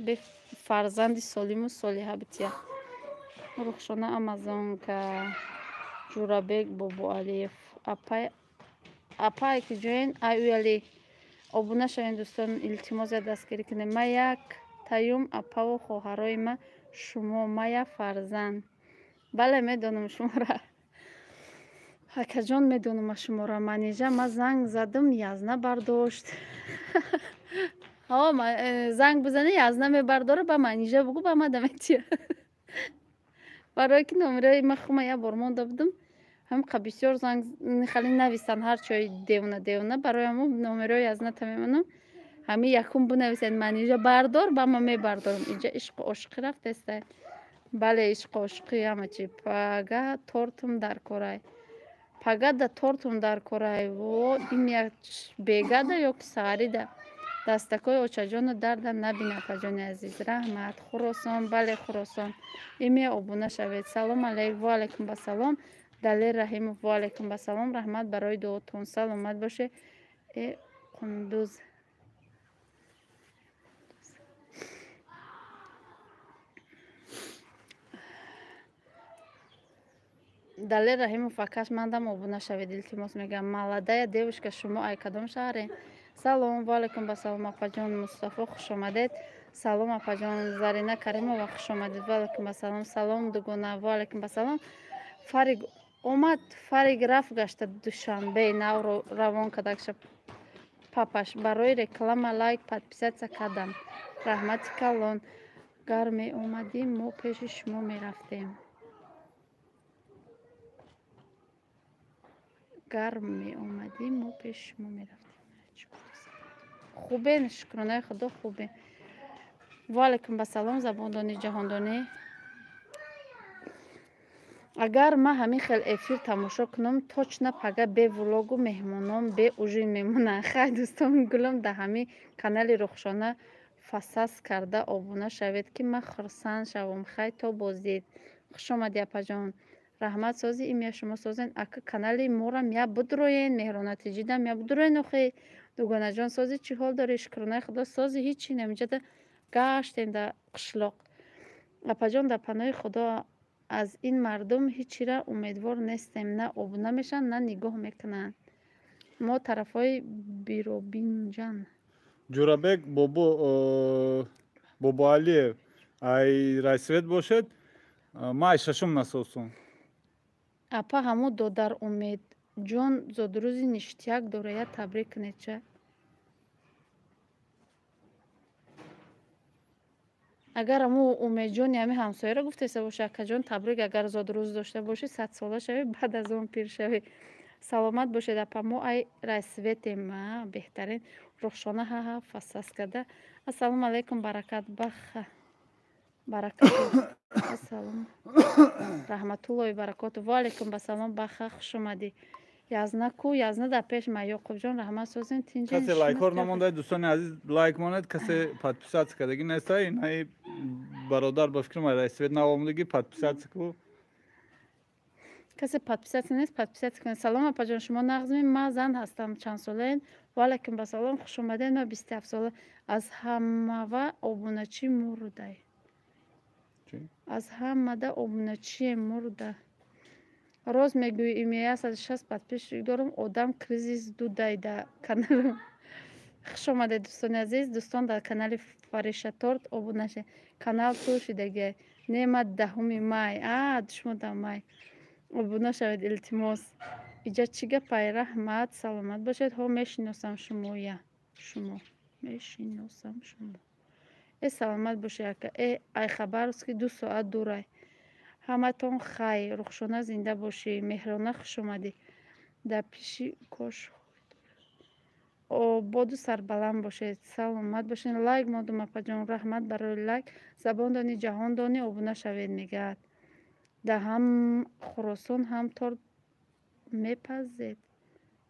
фарзанди солиму солиҳа бития. Рухшона Амазонка, Ҷурабек Бобоалиев. Апай ки ҷоен ай уяли. Обуна шавем дӯстон, илтимос я дастгирӣ кунем. Ма як таюм апаву хоҳарои ма шумо, ма як фарзанд. Бале, медонам шумора. Акаҷон, медонам шумора. Манижа, ма занг задам, язна бардошт. Занг бизанӣ, язна мебардора, ба Манижа бугӯ, ба ма даметия. Барое ки номерои ма хума як бор монда будам, ҳамқа бисёр занг хеле нависанд, ҳар чой девона девона, барои ҳамун номерои язната мемонам. Ҳамин якум бинависед Манижа бардор, ба ма мебардорам. Инҷа ишқу ошиқӣ рафтеста. Бале, ишқу ошиқӣ ҳама чи. Пага тортум дар корай. Пага да тортум дар корай. Во, им як бегада ё ки саҳарида. Дастакои очаҷону дарда набин, апаҷони азиз. Раҳмат. Хуросон, бале, Хуросон. Име обуна шавед. Салом алейк, ва алайкум басалом. Далер Раҳимов, ва алайкум басалом. Раҳмат барои дуотон. Саломат боше. Э, Қундуз. Далер Раҳимов акаш мандам обуна шавед, илтимос мегӯям. Молодая девушка, шумо ай кадом шаҳре? Салом, ва алайкум басалом, апаҷон Мустафо, хуш омадед. Салом, апаҷон Зарина Каримова, хуш омадед. Ва алайкум басалом. Салом, дугона, ва алайкум басалом. Фариг омад, Фариг рафт гашта Душанбе, нав равон кардакша папаш. Барои реклама лайк, подписаться кардам. Раҳмати калон. Гар меомадим, мо пеши шумо мерафтем. Гар меомадим, мо пеши шумо мерафтем. Хубен, шукронаи Худо, хубен. Ва алайкум басалом, забондони ҷаҳондонӣ. Агар ман ҳамин хел эфир тамошо кунам, точно пага бе влогу меҳмонон, бе ужин мемонанд. Хай дӯстон, гулам, дар ҳамин канали Рухшона фасас карда обуна шавед, ки ман хурсанд шавам. Хай то боздид. Хуш омадӣ, апаҷон. Раҳмат, сози имя шумо созен. Ака канали морам я будроен, меҳронатиҷидам я будроен охи. Дугонаҷон, сози чӣ ҳол дорӣ? Шукронаи Худо, сози ҳичи намиҷада гаштем дар қишлоқ. Апаҷон, дар паноҳи Худо, аз ин мардум ҳичира умедвор нестем. На обуна мешаванд, на нигоҳ мекунанд. Мо тарафҳои Биробинҷан. Ҷурабек Бобоалиев, ай райсвет бошед, ма ай шашум насосум. Апа, ҳамун додар Умедҷон зодрӯзи ништяк дора, я табрик кунед ча. Агар ҳамун Умедҷони ҳамин ҳамсояро гуфтеста бошӣ, акаҷон, табрик, агар зодрӯз дошта бошӣ, садсола шавӣ, баъд аз он пир шавӣ. Саломат бошед, апа, мо ай райсветем. Беҳтарин. Рухшона ҳа фасас карда. Ассалому алайкум, баракат баха. Баракат. Ассалом. Раҳматуллоҳи баракоту. Ва алайкум басалом, баха, хуш омадӣ. Язна ку, язна дар пеш ма. Ёқубҷон, раҳмат, созем, тинҷен. Касе лайкҳоро намонда, дӯстони азиз, лайк монед, касе подписаться кардагӣ неста. Инаи бародар ба фикрам райсвет наомадагӣ, подписаться ку. Касе подписаться нест, подписаться кунед. Салом, апаҷон, шумо нағзми? Ман зан ҳастам, чанд солаен? Ва алайкум басалом, хуш омадед. Ман 27 сола. Аз ҳамава обуначӣ мурдай. Аз ҳамада обуначие мурда. Рост мегӯӣ, имея 160 подписчик дорам, одам кризис дудай дар каналам. Хуш омадед, дӯстони азиз. Дӯстон, дар канали Фариша Торт обуна шавед. Канал ту шидагиай. Не, ма 10-уми май. А, шумо да май. Обуна шавед, илтимос. Иҷа чӣ гапай? Раҳмат, саломат бошед. Ҳо, мешиносам шумоя. Шумо. Мешиносам шумо. Э, саломат бошед, ака. Э, ай Хабаровски 2 соат дурай. Ҳаматон хайр. Рухшона, зинда бошӣ. Меҳрона, хуш омадӣ. Дар пиши кош ободу сарбаланд бошед. Саломат бошед. Лайк мондум, апаҷон, раҳмат барои лайк. Забондони ҷаҳондонӣ обуна шавед, мегӯяд. Дар ҳам Хуросон ҳам торт мепазед.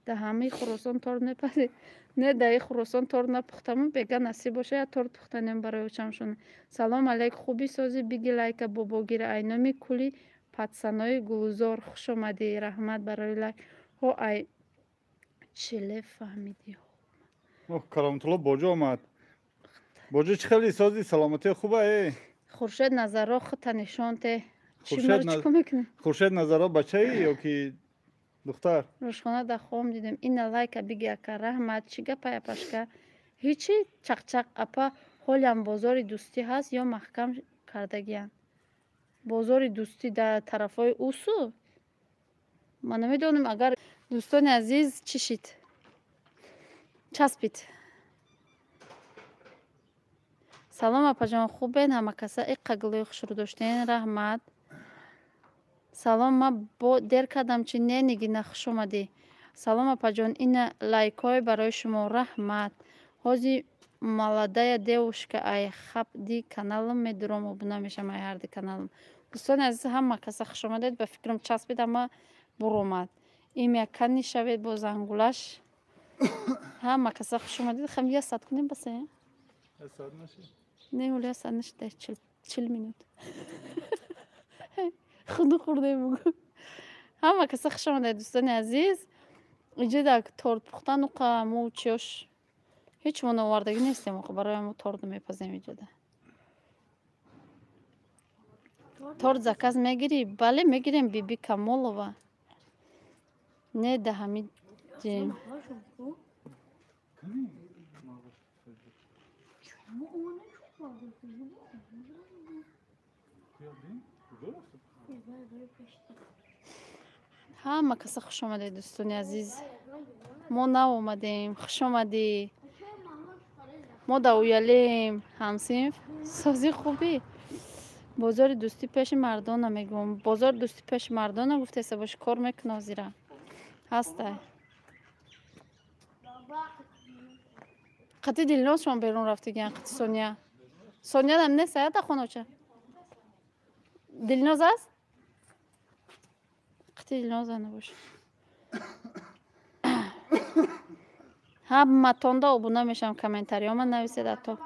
Да ҳамаи Хуросон торт мепазӣ? Не, даи Хуросон торт напухтаму, бега насиб боша, я торт пухтанем барои очамшон. Салом алейк, хуби, сози, биги лайка, бобогира, айноми кули патсанои Гулзор, хуш омадӣ, раҳмат барои лайк. Ҳо, ай чиле фаҳмидӣ. Кароматулло боҷо омад. Боҷо, чӣ хеле сози, саломатӣ хуба э? Хуршед Назаро, хута нишонте. Чӣ мекунӣ? Хуршед Назаро бачаи ё ки духтар? Рӯшхона да хом дидем. Ина лайка биги, ака, раҳмат. Чӣ гапа, апашка? Ҳичи, чақчақ. Апа, ҳолиам бозори Дӯстӣ ҳаст ё маҳкам кардагиянд? Бозори Дӯстӣ дар тарафҳои усу ман намедонам. Агар дӯстони азиз, чӣ шид, часпид. Салом, апаҷон, хубен? Ҳамакаса иққа гулои хушрӯ доштен, раҳмат. Салом, ма бо дер кардам чи? Не, Нигина, хуш омадӣ. Салом, апаҷон, ина лайкҳое барои шумо, раҳмат. Ҳози молодая девушка ай хабди каналам медуром, обуна мешам ай ҳарди каналам. Дӯстони азиз, ҳама каса хуш омадед. Ба фикрам, часпид, ҳама буромад. Имя кани шавед бо зангулаш. Ҳама каса хуш омадед. Хам я саат кунем, баса? Не, оли я саат нашида, 40 минут худу хӯрдем. Бугу, ҳама каса хуш омадед, дӯстони азиз. Иҷа дар торт пухтан уқа му чиёш ҳеҷ мо навардагӣ нестем, барои мо торт мепазем. Иҷода торт заказ мегирӣ? Бале, мегирем, Биби Камолова. Не, да ҳами ҷем. Ҳама каса хуш омадед, дӯстони азиз. Мо нав омадем, хуш омадӣ. Мо да уялем. Ҳамсинф, созӣ, хубӣ? Бозори Дӯстӣ пеши мардона мегӯм. Бозори Дӯстӣ пеши мардона гуфтеса боши, кор мекуна, ҳозира ҳастай. Қати Дилнозшон берун рафтигиян, қати Сония. Сониядам нест ая да хоноча? Дилноз аст, қати Дилноза набоша. Ҳаматонда обуна мешавам, комментариёма нависед ато.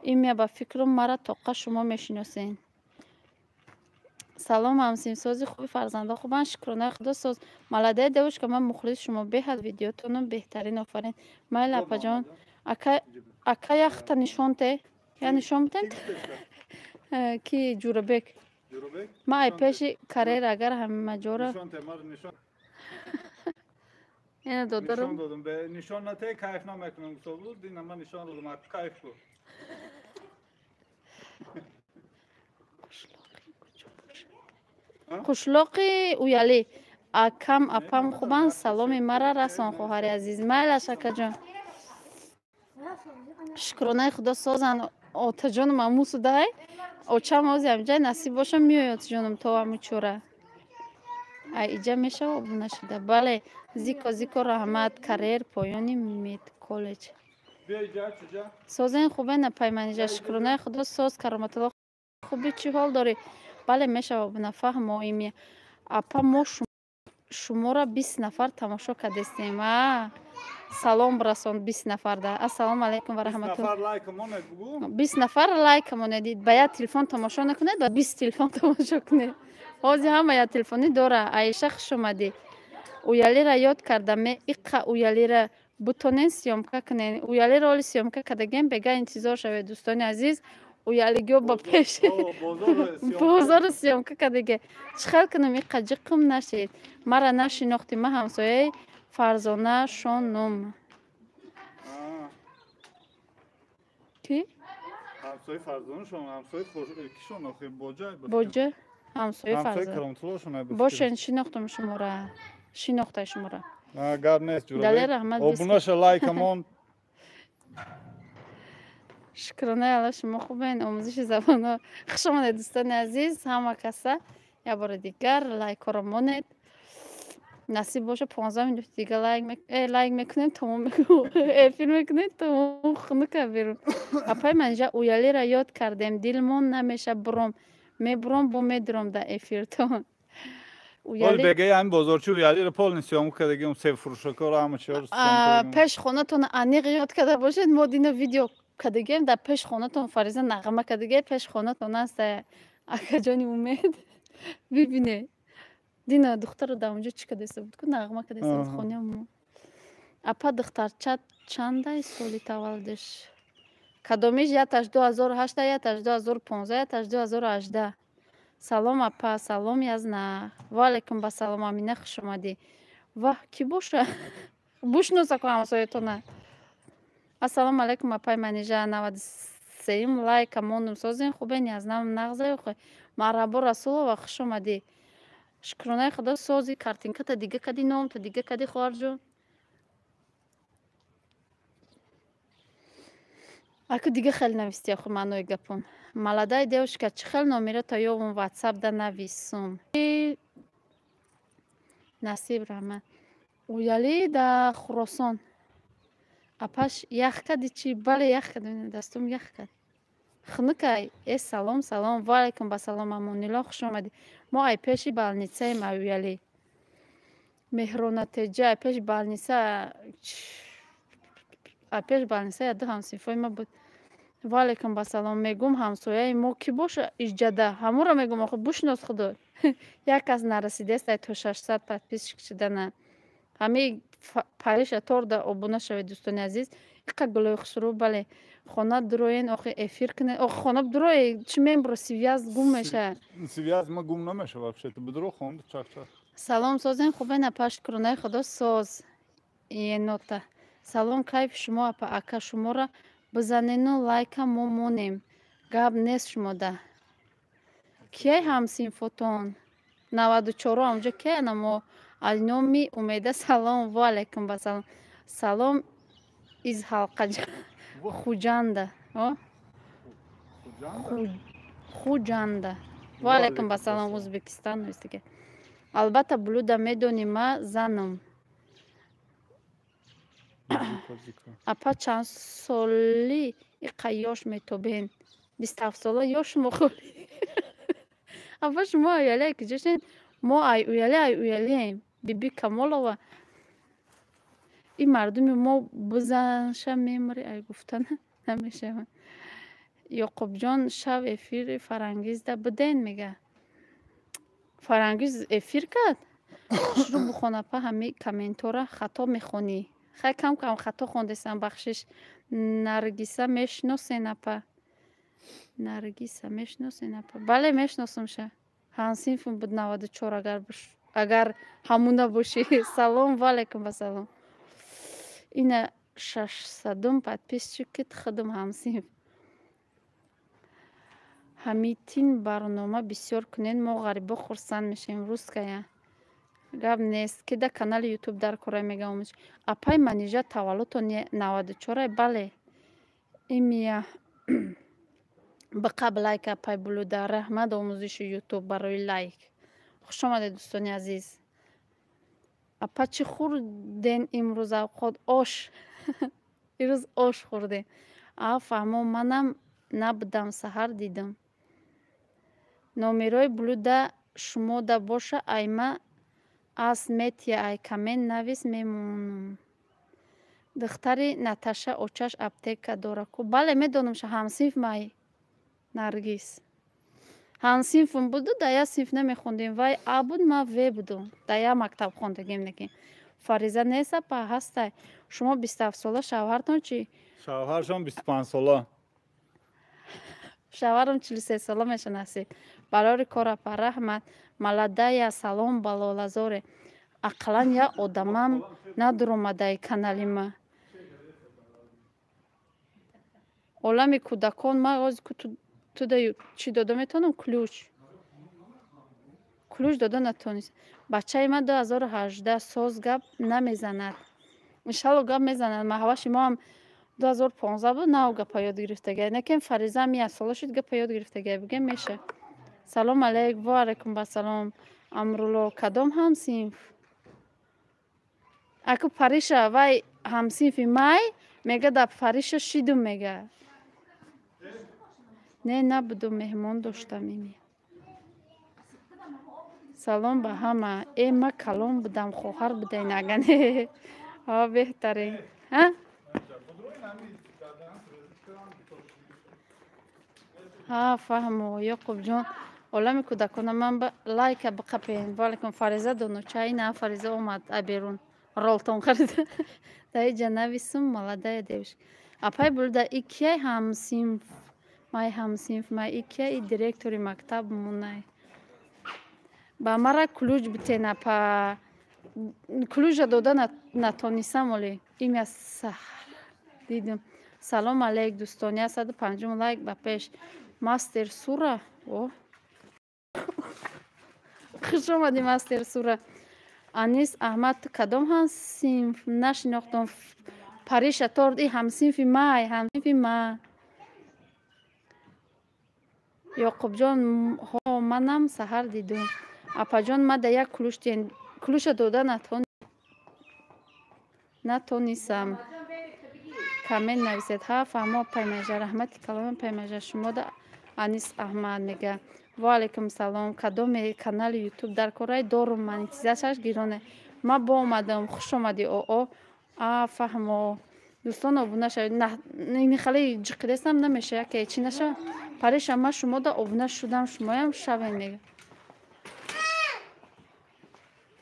Имя, ба фикрам, мара тоқа шумо мешиносен. Салом, ҳамсинфсози, хуби, фарзандо хубанд? Шукронаи Худо, соз. Молодая девушка, ман мухлиси шумо беҳад, видеотонам беҳтарин, офарин. Майли, апаҷон. Ака, яхта нишонте, я нишон бидем. Ки Ҷурабек? Ма ай пеши карера, агар ҳамаҷора ина додарам. Нишон нате, кайф намекунам гуфта буд. Ина ман нишон додам, кайф ку. Қишлоқи Уялӣ. Акам, апам хубанд? Саломи мара расон, хоҳари азиз. Майлаш, акаҷон, шукронаи Худо, созанд. Отаҷонам амусудай, очам ози амҷай, насиб боша, меояд отаҷонам то аму чора. Ай иҷа мешава обуна шуда? Бале, зико, зико, раҳмат. Карьер поёни медколлеҷ. Созен, хубе, напайманижа? Шукронаи Худо, соз. Кароматулло, хуби, чӣ ҳол дорӣ? Бале, мешава обуна. Фаҳмо, ими апа, мо шуморо 20 нафар тамошо кардестем. А салом расон 20 нафарда. Ассалому алайкум ва раҳматулло. 20 нафар лайка монед. Ба як телефон тамошо накунед, ба 20 телефон тамошо кунед. Ҳозир ҳама як телефонӣ дора. Аиша, хуш омадӣ. Уялира ёд карда ме иққа. Уялира бутонен съёмка кунен. Уялира оли съёмка кардагем, бега интизор шавед, дӯстони азиз. Уялигиё ба пеш бозору съёмка кардага. Чӣ хел кунам, иққа ҷиқм нашед? Мара нашинохтӣ? Ма ҳамсояи Фарзона Шонум. Ки боҷа? Ҳамсояи Фарзона бошен. Шинохтам шумора, шинохтай шумора. Гап нест. Дале, раҳмат. Обунаша, лайкамон. Шукронаи Алло, шумо хубен? Омӯзиши забонҳо. Хуш омадед, дӯстони азиз, ҳама каса. Як бори дигар лайкҳоро монед. Насиб боша, 15 минути дига лайк мекунем, тамом, эфир мекунем, тамом. Хунука берун. Апай Манижа, уялира ёд кардем, дилмон намеша. Буром, мебуром, бо медуром дар эфиртон. Оли бегаи ҳамин бозорчи Уялиро полный съёмка кардагим, себфурӯшакоро, ҳама чиҳоро. Пеш хонатон аниқ ёд карда бошед, мо дина видео кардагием, дар пеш хонатон Фариза нағма кардагия, пеш хонатон аст, акаҷони Умед, бибине. Дина духтаро дар онҷо чӣ кардеста буд ку, нағма кардеста буд хонаи мо. Апа, духтарча чандай соли таваллудаш? Кадомиш? Яташ 2008, яташ 2015, яташ 2018. Салом, апа, салом, язна. Ваалайкум басалом, Амина, хуш омадӣ. Ваҳ, кӣ боша? Бушносаку ҳамсоятона. Ассалому алайкум, апай Манижа, 93-юм лайка мондум, созен, хубен, язнам, нағзаю? Марҳабо, Расулова, хуш омадӣ. Шукронаи Худо, сози. Картинката дига кади, номта дига кади, хоҳарҷон. Аку дига хеле нависти охи маънои гапон. Молодая девушка, чӣ хел номера то ёвум, ватсап да нависум. Насиб, раҳмат. Уяли да Хуросон. Апаш, ях кади чӣ? Бале, ях кади, дастум ях кад. Хунукай. Э, салом, салом, ваалайкум басалом, Амонило, хуш омадӣ. Мо ай пеши балницаем, ай Уяли. Меҳронатеҷа, ай пеши балница, ай пеши балница яду ҳамсинфои ма буд. Ваалайкум басалом, мегум, ҳамсояи мо кӣ боша иҷада? Ҳамонро мегум, охи бушнос худо. Як кас нарасидааст ай то 600 подписчик шудана. Ҳамаи париша торда обуна шавед, дӯстони азиз. Иқа гулои хушрӯ, бале. Хона дуроен, охи эфир кунед. Охи хона дуроe, чӣ мембро, связь гум мешавад. Связь ма гум намешавад вообще-то. Бидуро хонда чак-чак. Салом, созен, хубен, апа, шукронаи Худо, соз. Енота. Салом, кайфи шумо, апа, ака, шуморо бизанену лайка мо монем. Гап нест шумода. Кияй ҳамсинфотон? 94 ҳамҷо кияна мо? Аз номи Умеда салом, ва алайкум басалом. Салом из ҳалқа Хуҷанда. Хуҷанда. Ва алайкум басалом, Ӯзбекистон навистага. Албатта, блюда медонӣ, ма занам. Апа, чанд солӣ иқа ёш метобен? 27 сола ёш шумо холӣ. Апа, шумо ай куҷошен? Мо ай Уяли, ай Уялием. Биби Камолова. Ин мардуми мо бизанша мемри, ай гуфта намешавад. Ёқубҷон, шав эфири Фарангизда буден, мега. Фарангиз эфир кард? Хушрӯ бухон, апа, ҳамаи комментора хато мехонӣ. Хай, кам кам хато хондесам, бахшиш. Наргиса мешиносен, апа? Наргиса мешиносен, апа? Бале, мешиносамша. Ҳамсинфм буд 94, агар ҳамуна бошӣ. Салом, ваалайкум вассалом. Ина 600-ум подписчикит худум ҳамсинф. Ҳамитин барнома бисёр кунед, мо ғарибо хурсанд мешавем. Русская. Гап нест, ки да канали ютуб дар кора мегам. Апай Манижа, таваллудтон 94-ай? Бале. Имия биқаб лайк, апай Блуда, раҳмат, омӯзиши ютуб барои лайк. Хуш омадед, дӯстони азиз. Апа, чӣ хӯрден имрӯз авқот? Ош. Ирӯз ош хӯрдем. А, фаҳмо, манам набудам, саҳар дидам. Номерои Блуда шумода боша, айма аст, метия, ай коммент навис, мемонам. Духтари Наташа очаш аптека дора ку? Бале, медонамша, ҳамсинф май Наргиз. Ҳамсинфм буду, дар як синф намехондем. Вай А буд, ман В будум. Дар як мактаб хондагем лекин. Фариза нест, апа? Ҳастай. Шумо 27 сола, шавҳартон чӣ? Шавҳаршон 25 сола. Шавҳарам 43 сола меша, насиб. Барори кор, апа, раҳмат. Молодая, салом балолазоре. Ақаллан як одамам надуромадаи канали ма. Олами кӯдакон, ма ози туда чӣ дода метавонам? Ключ. Ключ дода натавонист. Бачаи ман 2018, соз, гап намезанад. Иншалло, гап мезанад. Маҳваши моам 2015 буд, нав гапа ёд гирифтагай. Некем Фаризаам як сола шуд, гапа ёд гирифтагай. Бигем меша. Салом алейк, ва алайкум басалом. Амрулло, кадом ҳамсинф? Аку Париша, вай ҳамсинфи май, мега, да Париша шидум, мега. Не, набуду, меҳмон доштам ими. Салом ба ҳама. Э, ма калон будам, хоҳар будаин агане. Ҳа, беҳтарин. Ҳа? Ҳа, фаҳмо, Ёқубҷон. Олами кӯдакона ман ба лайка биқапен. Ваалайкум Фариза доноча, ина Фариза омад берун. Ролтон харида. Дар иҷа нависум, молодая девушка. Апай булда и кияй ҳамсинф? Май ҳамсинф, май и кияй и директори мактаб мунай. Ба мара ключ битен апа. Ключа дода натонисам оли. Имя Саҳар дидим. Салом алейк дӯстон, 150 лайк ба пеш. Мастер Сура. О. Хуш омадӣ Мастер Сура. Анис Аҳмад, ту кадом ҳамсинф? Нашинохтам. Париша торт и ҳамсинфи май, ҳамсинфи ма. Ёқубҷон, ҳо манам саҳар дидум. Апаҷон, ма да як ключ диҳен. Ключа дода натонисам. Коммент нависед. Ҳа, фаҳмо паймажа. Раҳмати каломи паймажа. Шумода Анис Аҳмад мега. Ва алайкум салом. Кадоме канали ютуб дар кораи дорум монетизатсияш гироне. Ма бо омадам. Хуш омадӣ оо. А, фаҳмо. Дӯстон обуна шавед. Хеле ҷиқидесам намеша, яке чӣ наша. Париша, ма шумода обуна шудам, шумоям шавен мега.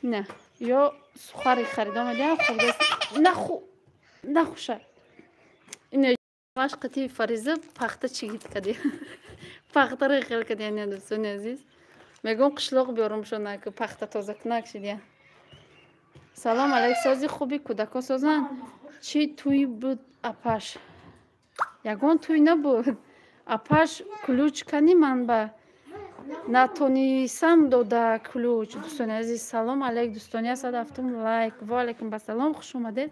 Не, ё сухари харида омадиам, хӯрдес. Наху, нахуша. Ина маш қити Фариза пахта чигит кади. Пахтаро хел кади, не дӯстони азиз. Мегӯм қишлоқ биёрум шона, ки пахта тоза кунак шидия. Салом алайк, сози хуби кӯдако созанд? Чӣ тӯй буд апаш? Ягон тӯй набуд. Апаш ключ кани ман ба натонисам дода ключ. Дӯстони азиз, салом алайк дӯстони, 107 лайк. Ва алайкум басалом, хуш омадед.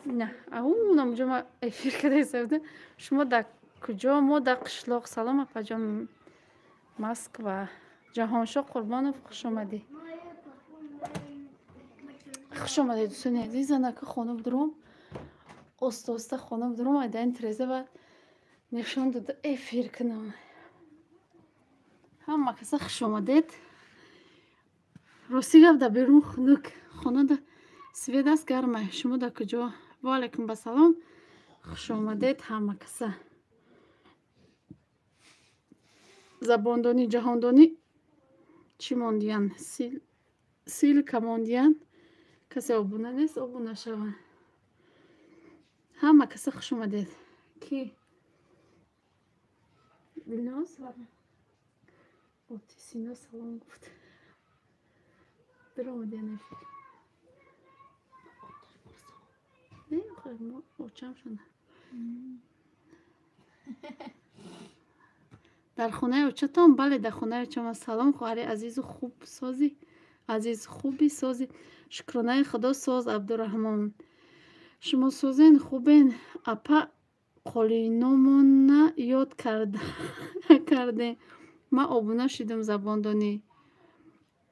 На, ау намуҷо ма эфир када. Шумо дар куҷо? Мо дар қишлоқ. Салом апаҷон, Москва. Ҷаҳоншоҳ Қурбонов, хуш омадӣ. Хуш омадед дӯстони азиз. Занака хона будурум. Оста оста хона будурум, айдаин треза ба нишон дода эфир кунам. Ҳама каса хуш омадед. Рости гап дар берун хунук. Хона да свет аст, гарма. Шумо дар куҷо? Ва алайкум басалом. Хуш омадед ҳама каса. Забондонӣ, ҷаҳондонӣ чӣ мондиян? Силка мондиян. Касе обуна нест, обуна шава. Ҳама каса хуш омадед. Ки? Дилноз? Оти Сино салом гуфт. Дар омадиян эфир. Не, очам шона. Дар хонаи очатон? Бале, дар хонаи очам. Салом хоҳари азизу хуб созӣ. Азиз хуби созӣ. Шукронаи Худо соз Абдураҳмон. Шумо созен хубен? Апа қолиномона ёд кардем. Ма обуна шудам забондонӣ.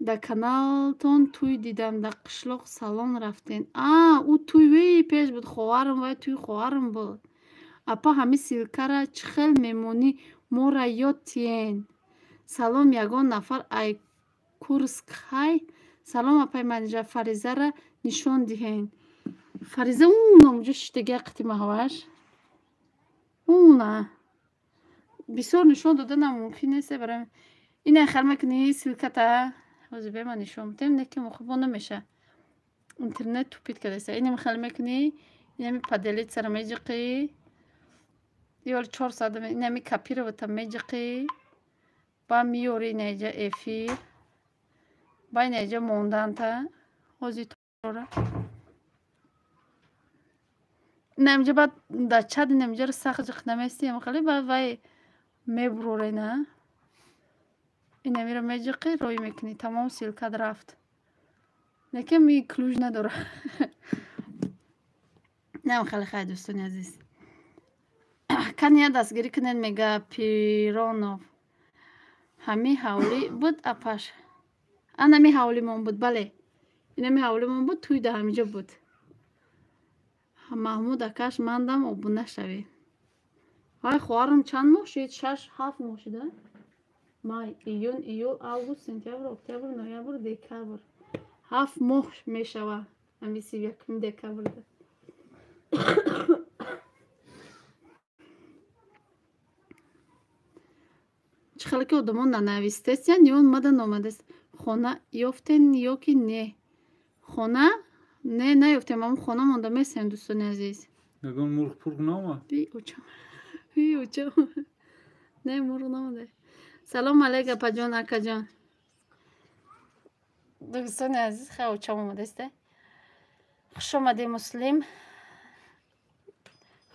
Дар каналтон тӯй дидам, дар қишлоқ салон рафтен. А, ӯ тӯй вей пеш буд, хоҳарам вай тӯи хоҳарам буд. Апа ҳами силкара чӣ хел мемонӣ мора ёд тиен. Салом ягон нафар ай Курск ҳай? Салом апай Манижа, Фаризара нишон диҳен. Фариза уна уҷо шиштагия қити маҳваш. Уна. Бисёр нишон доданам мумкин нест барои ина хел мекунӣ силката. Ҳозир бема нишон бидем, не ки мухибо намеша. Интернет тупит кардааст. Инам хел мекунӣ, инами поделиться-ро меҷиқӣ. Ё 400 инами копировать-а меҷиқӣ. Ба миёри инаиҷа эфир. Ба инаиҷа монданта. Ҳозир тора. Инамиҷа баъд дар чат инамиҷаро сахт ҷиқ намести, хеле баъд вай мебурорена. Инамиро меҷиқӣ, рӯй мекунӣ, тамом силкат рафт. Лекин ми ключ надора. Нам хеле хай дӯстони азиз. Кания дастгирӣ кунед мега Пиронов. Ҳами ҳавлӣ буд апаш. Анами ҳавлимон буд, бале. Инами ҳавлимон буд, тӯй дар ҳамиҷо буд. Маҳмуд акаш мандам обуна шавед. Вай хоҳарам чанд моҳ шуд? 6-7 моҳ шуда? Май, июн, июл, август, сентябр, октябр, ноябр, декабр. 7 моҳ мешава. Ами 31 декабрда. Чӣ хеле ки одамон нанавистестян, ё мада номадаст. Хона ёфтен ё ки не? Хона? Не, наёфтем, аммо хона монда месем, дӯстони азиз. Ягон мурғ пурғ наомад? Би очам. Би очам. Не, мурғ наомада. Салом алейк, апаҷон, акаҷон. Дӯстони азиз, хай очам омадааст. Хуш омадӣ, Муслим.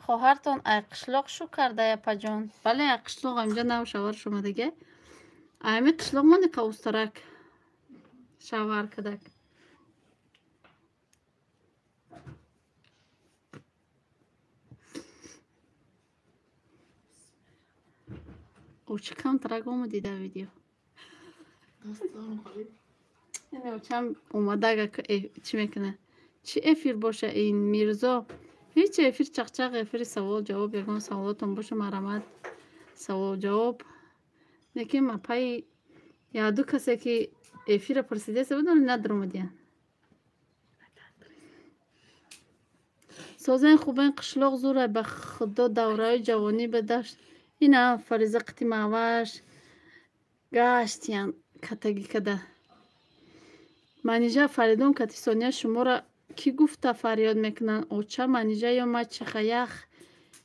Хоҳартон ай қишлоқ шу кардай, апаҷон? Бале, ай қишлоқ инҷа нав шавҳарш омадаге. Ами қишлоқ мони қавустарак шавҳар кадак. Очи камтарак омадӣ дар видео. Очам омадага чӣ мекунад? Чӣ эфир боша ин, Мирзо? Ҳеҷ эфир, чақчақ эфири савол ҷавоб. Ягон саволотон боша, марҳамат, савол ҷавоб. Лекин апаи яду касе ки эфира пурсидеса буд, надромадиян. Созен хубен, қишлоқ зурай, ба худо давраи ҷавонӣ ба дашт. Ина Фариза қити маваш гаштиян катагӣ када. Манижа, Фаридун кати Сония шуморо кӣ гуфта фарёд мекунанд? Оча Манижа ё мачеха? Ях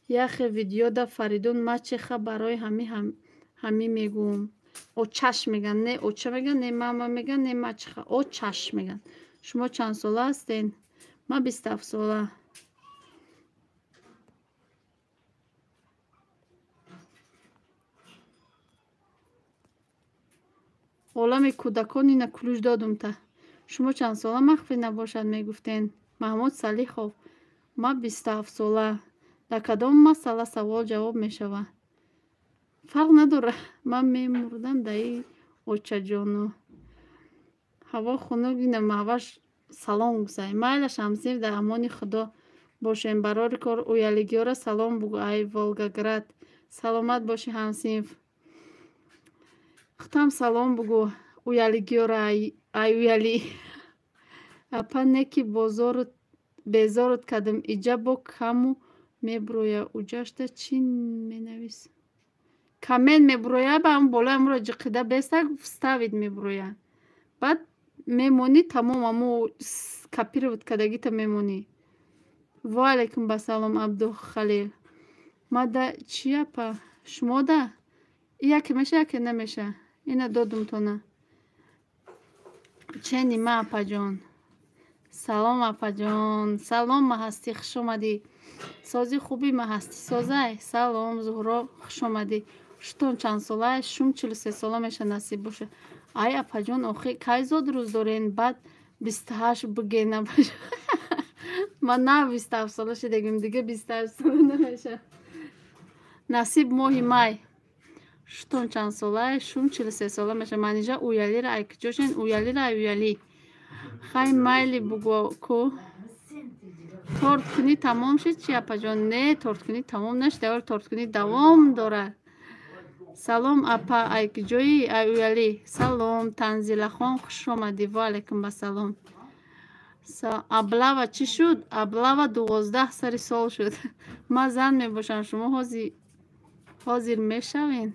яхе видеода Фаридун мачеха, барои ҳами мегӯм. Очаш меган, не оча меган, не мама меган, не мачеха, очаш меган. Шумо чанд сола ҳастен? Ман 27 сола. Олами кӯдакон ина кулуш додумта. Шумо чанд сола махфӣ набошад мегуфтен? Маҳмуд Салихов. Ман 27 сола. Дар кадом масъала савол ҷавоб мешавад? Фарқ надорад. Ман мемурдам даи очаҷону. Ҳаво хунук, ина маҳваш салом гузай. Майла, Шамсиев, дар амони Худо бошем. Барори кор уялигиёра салом бугӯ, ай Волгоград. Саломат бошӣ, ҳамсинф. Худам салом бугӯ уялигиёра, ай уяли. Апа, не ки безорут кардам, иҷа бо каму мебуроя. Уҷашта чӣ менавис? Камен мебуроя, ба ам болои амро ҷиқида бестак вставид мебуроя. Баъд мемонӣ, тамом аму копировать кардагита мемонӣ. Ва алайкум басалом, Абдухалил. Мада чӣ, апа? Шумода? Яке меша, яке намеша. Ина додумтона. Чени ма, апаҷон. Салом, апаҷон. Салом, Маҳастӣ, хуш омадӣ. Сози хуби, Маҳастӣ, созай. Салом, Зуҳро, хуш омадӣ. Шутон чанд солай? Шум 43 сола меша, насиб боша. Ай апаҷон, охи кай зод рӯз дорен? Баъд 28 буген, апаҷон. Ман на 27 сола шидагим, дига 28 сола намеша. Насиб моҳи май. Шутон чанд солай? Шум 43 сола меша. Манижа уялира ай куҷошен? Уялира ай уяли. Хай майли бугӯ ку. Торткунӣ тамом шуд чи, апаҷон? Не, торткунӣ тамом нашуд, аввал торткунӣ давом дорад. Салом, апа, ай куҷоӣ? Ай уяли. Салом, Танзилахон, хуш омадӣ. Ва алайкум басалом. Аблава чӣ шуд? Аблава 12 сари сол шуд. Ман зан мебошам, шумо ҳозир мешавен?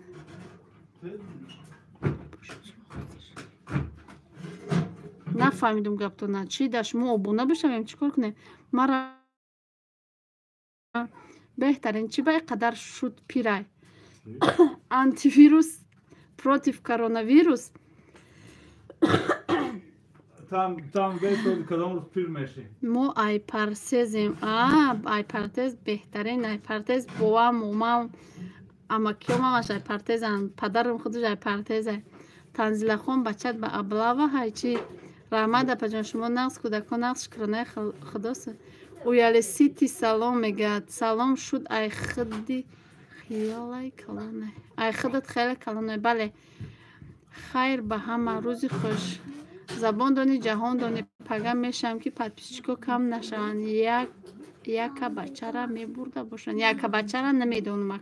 Нафаҳмидум гаптона. Чӣ да шумо обуна бишавем? Чӣ кор кунем? Мара беҳтарин чӣ ба ин қадар шуд пирай? Антивирус против коронавирус. Там кадом рӯз пир мешӣ? Мо айпарсезем. Айпартез беҳтарин, айпартез бовам, момам, амакиём ҳамаш айпартезанд. Падарам худаш айпартеза. Танзилахон, бачат ба аблава ҳай чӣ? Раҳмат, апаҷон, шумо нағз, кӯдакон нағз, шукронаи Худост. Уяли сити салом мегӯяд. Салом шуд ай худи хиёлай калонай. Ай худат хеле калонай. Бале. Хайр ба ҳама, рӯзи хуш. Забон дони, ҷаҳон дони. Пага мешавам ки подписчико кам нашаванд. Яка бачара мебурда бошанд. Яка бачара намедонам.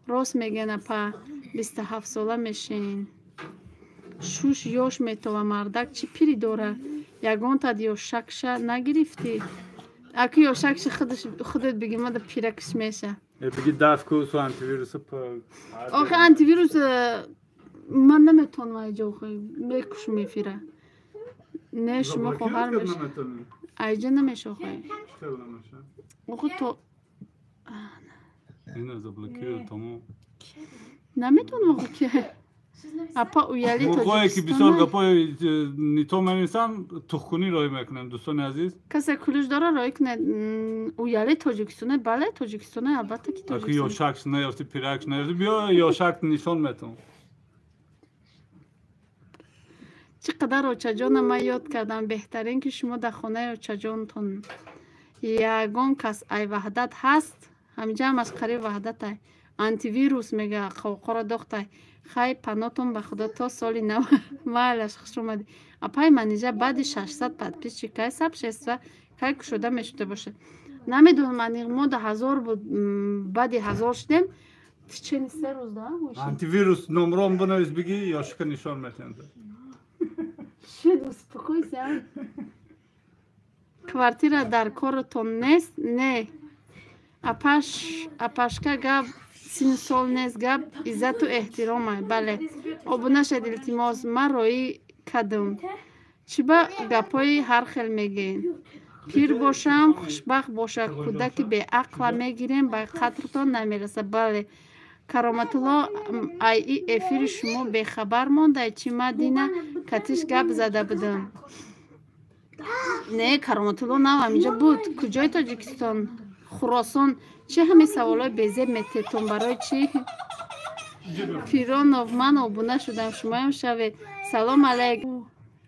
Рост мегӯян, апа, 27 сола мешин. Шуш ёш метова, мардак чӣ пирӣ дора? Ягонтад ёшакша нагирифтӣ? Аку ёшакша худет биги, мада пиракш меша. Биги даф ку су антивирус. Охе, антивирус ман наметонам, айҷо мекушм эфира. Не, шумо хоҳар меш. Айҷа намеша охе. Охе то Ина заблокировал тамом. Наметонам охе ки. Апа, уяли Мурғое ки бисёр гапои нито менависанд, тухкунӣ роҳӣ мекунем, дӯстони азиз. Касе кулиш дора, роҳӣ кунед. Уяли Тоҷикистоне, бале, Тоҷикистоне, албатта ки. Аку ёшакш наёфти, пиракш наёфти, биё ёшак нишон метавон. Чӣ қадар очаҷона ман ёд кардам. Беҳтарин ки шумо дар хонаи очаҷонтон. Ягон кас ай Ваҳдат ҳаст? Ҳамиҷа ҳамаш қариб Ваҳдатай. Антивирус мега, қовқоро дохтай. Хай, панотон ба Худо то соли нав. Майлаш, хуш омадӣ. Апай Манижа, баъди 600 подписчик кай саб шества, кай кушода мешуда бошад? Намедонам, аниқ мо да 1000 буд, баъди 1000 шудем. Течени 3 рӯз да. Антивирус номром бинавис, биги ёшика нишон метиҳанд. Шуд, успокойся. Квартира дар коротон нест? Не. Апаш, апашка, гап сину сол нест, гап иззату эҳтиромай. Бале. Обуна шед, илтимос, ман роӣ кардам. Чӣ ба гапҳои ҳар хел мегӯен? Пир бошам, хушбахт боша. Кӯдаки беақла мегирем, ба қадртон намераса. Бале. Кароматулло, айи эфири шумо бехабар мондай чӣ? Ма дина катиш гап зада будам. Не, Кароматулло нав ҳаминҷо буд. Куҷои Тоҷикистон? Хуросон. Чӣ ҳамин саволҳои безеб мететон, барои чӣ? Пиронов, ман обуна шудам, шумоям шавед. Салом алайк.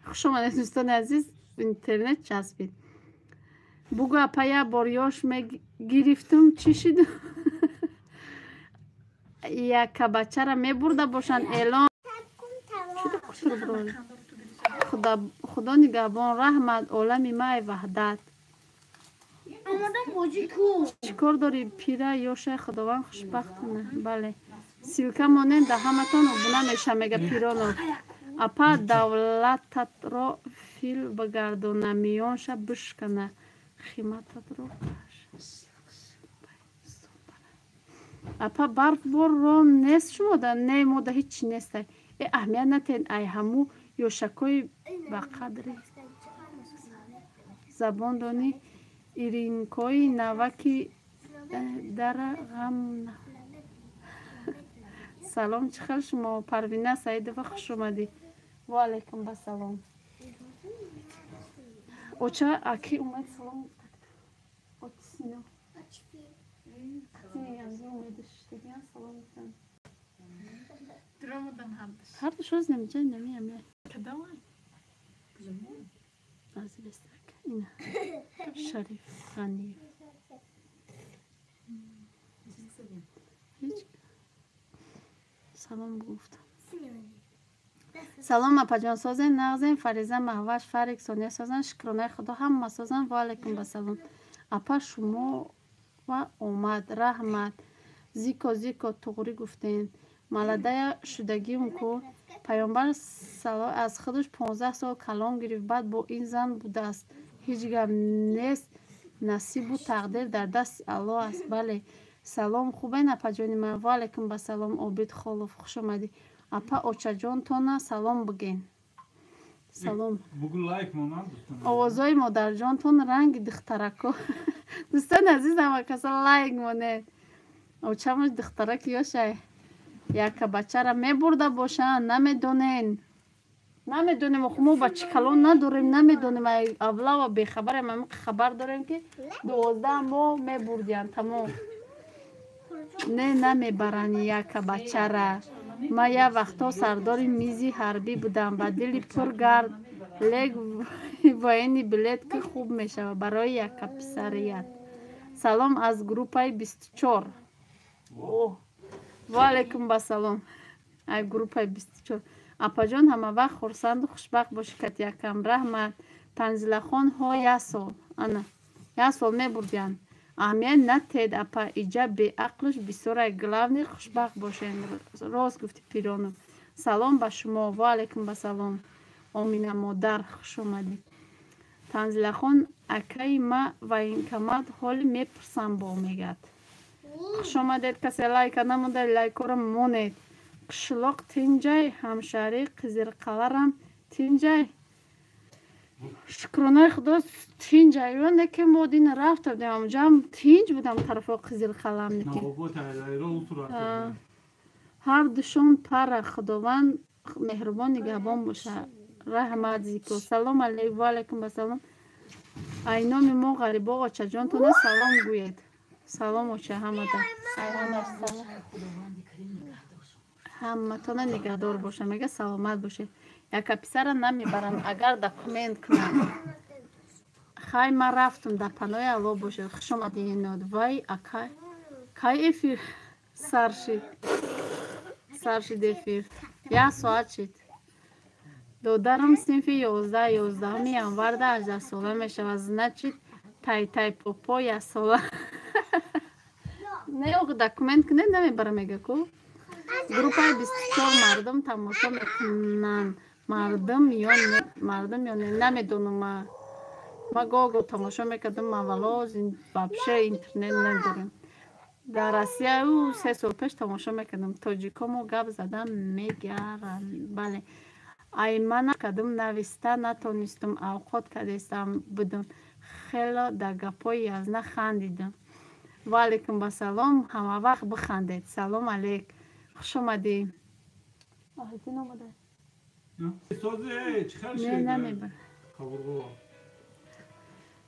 Хуш омадед, дӯстони азиз, интернет часпид. Бугӯ, апа, як бор ёш мегирифтум, чӣ шуд? Яка бачара мебурда бошанд, эълон. Худо нигаҳбон, раҳмат, олами май Ваҳдат. Чӣ кор дорӣ, пира ёша, Худованд хушбахт кунад. Бале. Ссылка монед, да ҳаматон обуна мешам, мега Пиронов. Апа, давлататро фил бигардона, миёнша бишкана, химататро. Апа, барф борон нест шумода? Не, мода ҳеҷ чи нестай. Э, аҳамият натиҳед, ай ҳаму ёшакҳои ба қадри забон донӣ, иринкои наваки дара ғам. Салом, чӣ хел шумо? Парвина Саидова, хуш омадӣ. Ва алайкум басалом. Оча, аки умед салом. Отисино. Салом гуфтан. Ҳардуш оз намиҷа намиам. Азилестак. Ина. Шариф Ғаниев. Ҳеҷ. Салом гуфтам. Салом, апаҷон, созем, нағзем? Фариза, Маҳваш, Фарик, Сония созан, шукронаи Худо, ҳама созан. Ва алайкум басалом. Апа, шумо ва омад, раҳмат. Зико, зико, туғрӣ гуфтем. Маладая шудагиум ку. Паёмбар сало аз худаш 15 сол калон гирифт, баъд бо ин зан будааст. Ҳеҷ гап нест, насибу тақдир дар дасти Аллоҳ аст. Бале. Салом, хубен, апаҷони ман? Ва алайкум басалом, Обид Холов, хуш омадӣ. Апа, очаҷонтона салом биген. Салом. Овозҳои модарҷонтон ранги духтарако. Дӯстони азиз, ҳама каса лайк монед. Очамаш духтараки ёшай. Яка бачара мебурда бошанд, намедонен. Намедонем, охо мо бачи калон надорем, намедонем, авлава бехабарем, ҳамин хабар дорем ки 12 моҳ мебурдиянд, тамом. Не, намебаранд яка бачара. Ман як вақтҳо сардори мизи ҳарбӣ будам, ба дили пур гард, лек военный билет ки хуб мешавад барои яка писарият. Салом аз группаи 24. Ва алайкум басалом. Ай группаи 24. Апаҷон, ҳамавақт хурсанду хушбахт бошӣ, катиякам, раҳмат. Танзилахон, ҳо, як сол. Ана, як сол мебурдиянд. Аҳамият натед апа, иҷа беақлш бисёрай, главный хушбахт бошен. Рост гуфти Пиронов. Салом ба шумо. Ва алайкум басалом. Омина модар, хуш омадӣ. Танзилахон, акаи ма военкомат ҳоли мепурсам бо мегӯяд. Хуш омадед, касе лайка намонда, лайкоро монед. Қишлоқ тинҷай, ҳамшаҳрии Қизирқаларам тинҷай. Шукронаи худо тинҷай. Ёне ки мо дина рафта будем, амҷам тинҷ будам тарафо Қизирқалам. Ҳар душон пара, худованд меҳрубон нигаҳбон боша. Раҳмат зико. Салом алейкум. Ва алайкум ассалом. Айноми мо ғарибо очаҷонтона салом гӯед. Салом оча ҳамада. Ҳаматона нигаҳдор боша. Мега саломат бошед. Яка писара намебарам агар документ кунам. Хай ман рафтам, дар паноҳи Аллоҳ бошед. Хуш омадед Инод. Вай ака, кай эфир сар шид? Сар шид эфир. Як соат шид. Додарам синфи 11, 11 январда 18 сола мешавад. Значит, тай-тай попо як сола. Не, ох, документ кунед намебарам мега ку. Группаи 24 мардум тамошо мекунанд. Мардум ё не, мардум ё не, намедонам ма. Ма гоҳ-гоҳ тамошо мекардам, аввало вообще интернет надорем. Дар Россия ӯ 3 сол пеш тамошо мекардам. Тоҷико мо гап задан мегаранд. Бале. Ай мана кардам, нависта натонистам, авқот кардестам будам. Хело дар гапҳои язна хандидам. Ва алайкум басалом, ҳама вақт бихандед. Салом алейк. Хуш омадӣ. Не, намебаранд.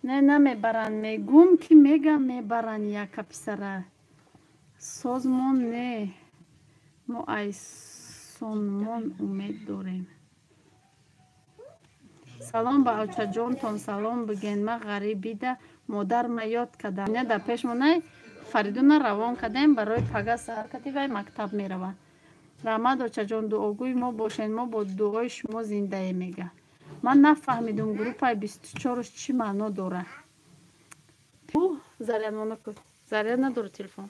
Не, намебаранд. Мегум ки мегам мебаранд яка писара. Созмон не. Мо ай сонмон умед дорем. Салом ба очаҷонтон, салом биген. Ма ғарибида модарма ёд кардам. Не, дар пеш монай Фаридуна равон кардем барои пага саҳар кати вай мактаб меравад. Раҳмат очаҷон, дуогӯи мо бошед, мо бо дуои шумо зиндаем мега. Ман нафаҳмидум группаи 24 чӣ маъно дорад. Заряд моно ку. Заряд надорад телефон.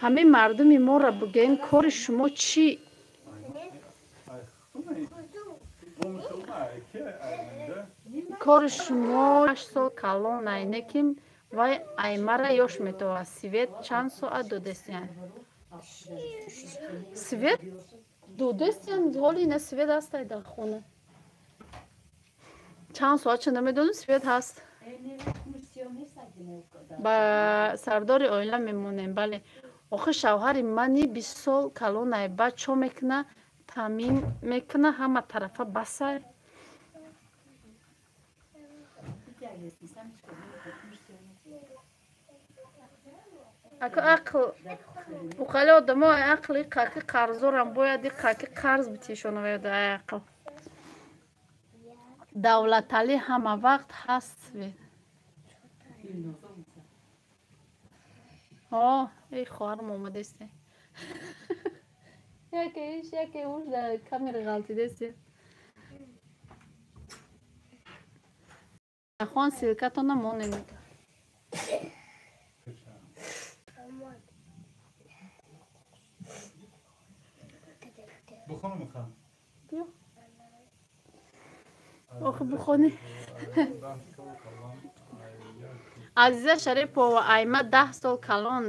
Ҳамин мардуми моро бигӯем, кори шумо чӣ? Кори шумо 8 сол калон ай, не ки вай аймара ёш метовад. Свет чанд соат додестиян? Свет додестиян, ҳоли не свет ҳаст ай дар хона. Чанд соат ча намедонам, свет ҳаст. Ба сардори оила мемонем, бале. Охи шавҳари мани 20 сол калон ай, баъд чо мекуна? Таъмин мекуна ҳама тарафа басай. Ако ақл ухали одамо ақли қаки қарзорам бояд қаки қарз битишона бояд ай ақл. Давлатали ҳама вақт ҳаст свет. О, эй хоҳарам омадесте. Яке иш, яке уш дар камера ғалтидесте. Хон силкатона монем. Бухонам мехоҳам. Биё. Охи бухонӣ. Азиза Шарипова, айма 10 сол калон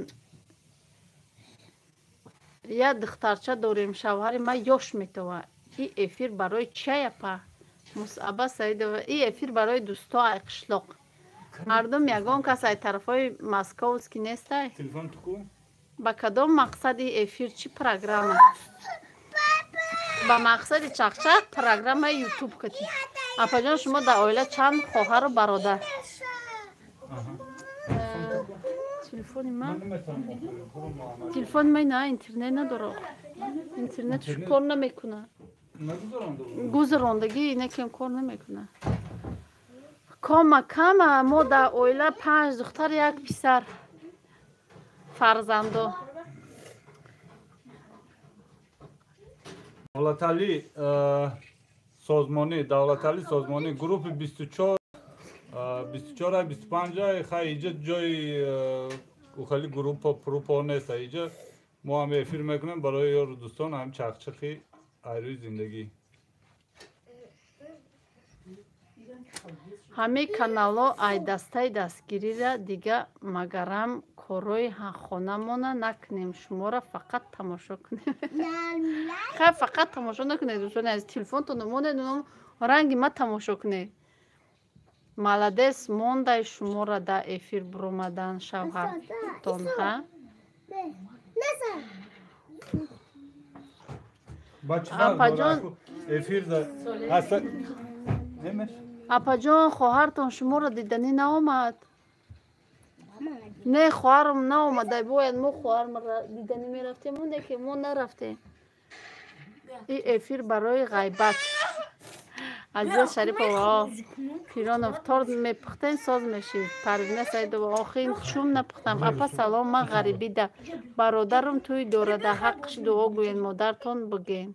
як духтарча дорем, шавҳари ма ёш метова. И эфир барои чай апа? Мусаба Саидова, и эфир барои дӯсто ай қишлоқ. Мардум ягон кас ай тарафҳои московский нестай? Телефон ту ку? Ба кадом мақсади эфир, чӣ программа? Ба мақсади чақчақ программаи ютуб кати. Апаҷон, шумо дар оила чанд хоҳару бародар? Телефони ман? Телефони ман на, интернет надорад. Интернет кор намекунад. Гузарондагӣ инакем кор намекунад. Кома кама мо дар оила 5 духтар, як писар. Фарзандо. Давлатали созмонӣ, Давлатали созмонӣ гурӯҳи 24 24 25 хай иҷа ҷои хеле группа прупа нест. Иҷа мо ҳам эфир мекунем барои ёру дӯстон, ҳам чақчақи айрӯи зиндагӣ. Ҳамаи каналҳо ай дастаи дастгирира дига магарам корҳои хонамона накунем, шуморо фақат тамошо кунем. Хай фақат тамошо накунед, дӯстони азиз, телефонтонро монед, ранги ма тамошо кунед. Молодец, мондай шуморо дар эфир буромадан шавҳартон, ҳа? Апаҷон, хоҳартон шуморо диданӣ наомад? Не, хоҳарам наомада. Бояд мо хоҳармро диданӣ мерафтем, не ки мо нарафтем. И эфир барои ғайбат. Азиза Шарипова, Пиронов, торт мепухтен, соз мешид. Парвина Саидова, охин чум напухтам. Апа салом, ман ғарибида. Бародарам тӯй дорада, ҳаққш дуо гӯен, модартон бигӯен.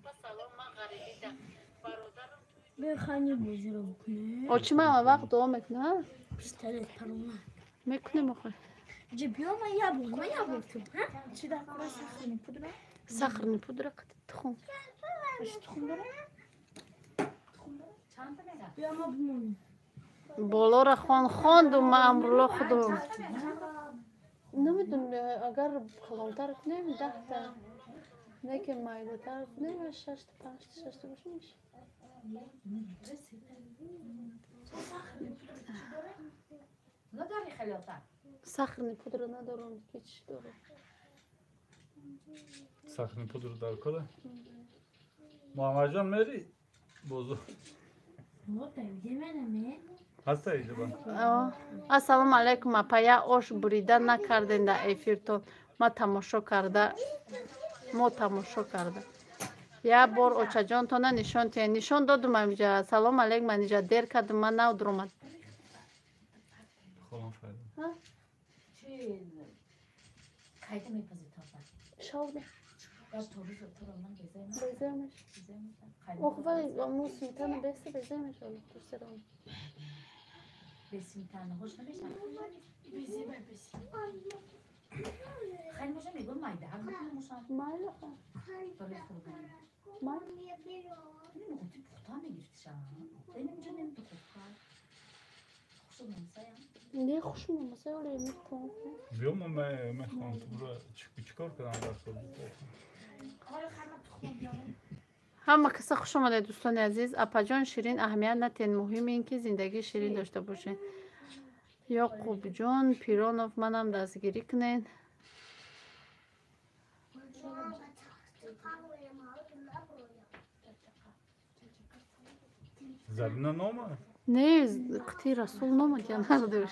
Очи ман вақт дуо мекунам? Мекунем охир. Сахарни пудра қати тухм. Болора хон хондум ма Амрулло худум. Намедонам, агар калонтар кунем 10та, не ки майдатар кунем 6та, 5та, 6та боша меша. Сахарни пудра надорам, ки чӣ дорам? Сахарни пудра дар кора? Муҳаммадҷон мери бозу. Ассалому алайкум, апа, я ош бурида накарден дар эфиртон. Ма тамошо карда, мо тамошо карда. Я бор очаҷонтона нишон тиҳен. Нишон додум амиҷа. Салом алейкум, маниҷа дер кардум, ман нав дуромад. Не хушум масалан мехоҳам. Биё мо мехоҳам чикор кардам дар худ. Ҳама каса хуш омадед, дӯстони азиз. Апаҷон, ширин аҳамият натиҳед, муҳим ин ки зиндагии ширин дошта бошед. Ёқубҷон Пиронов, манам дастгирӣ кунед. Зарина номад? Не, қити Расул номад, я надодем.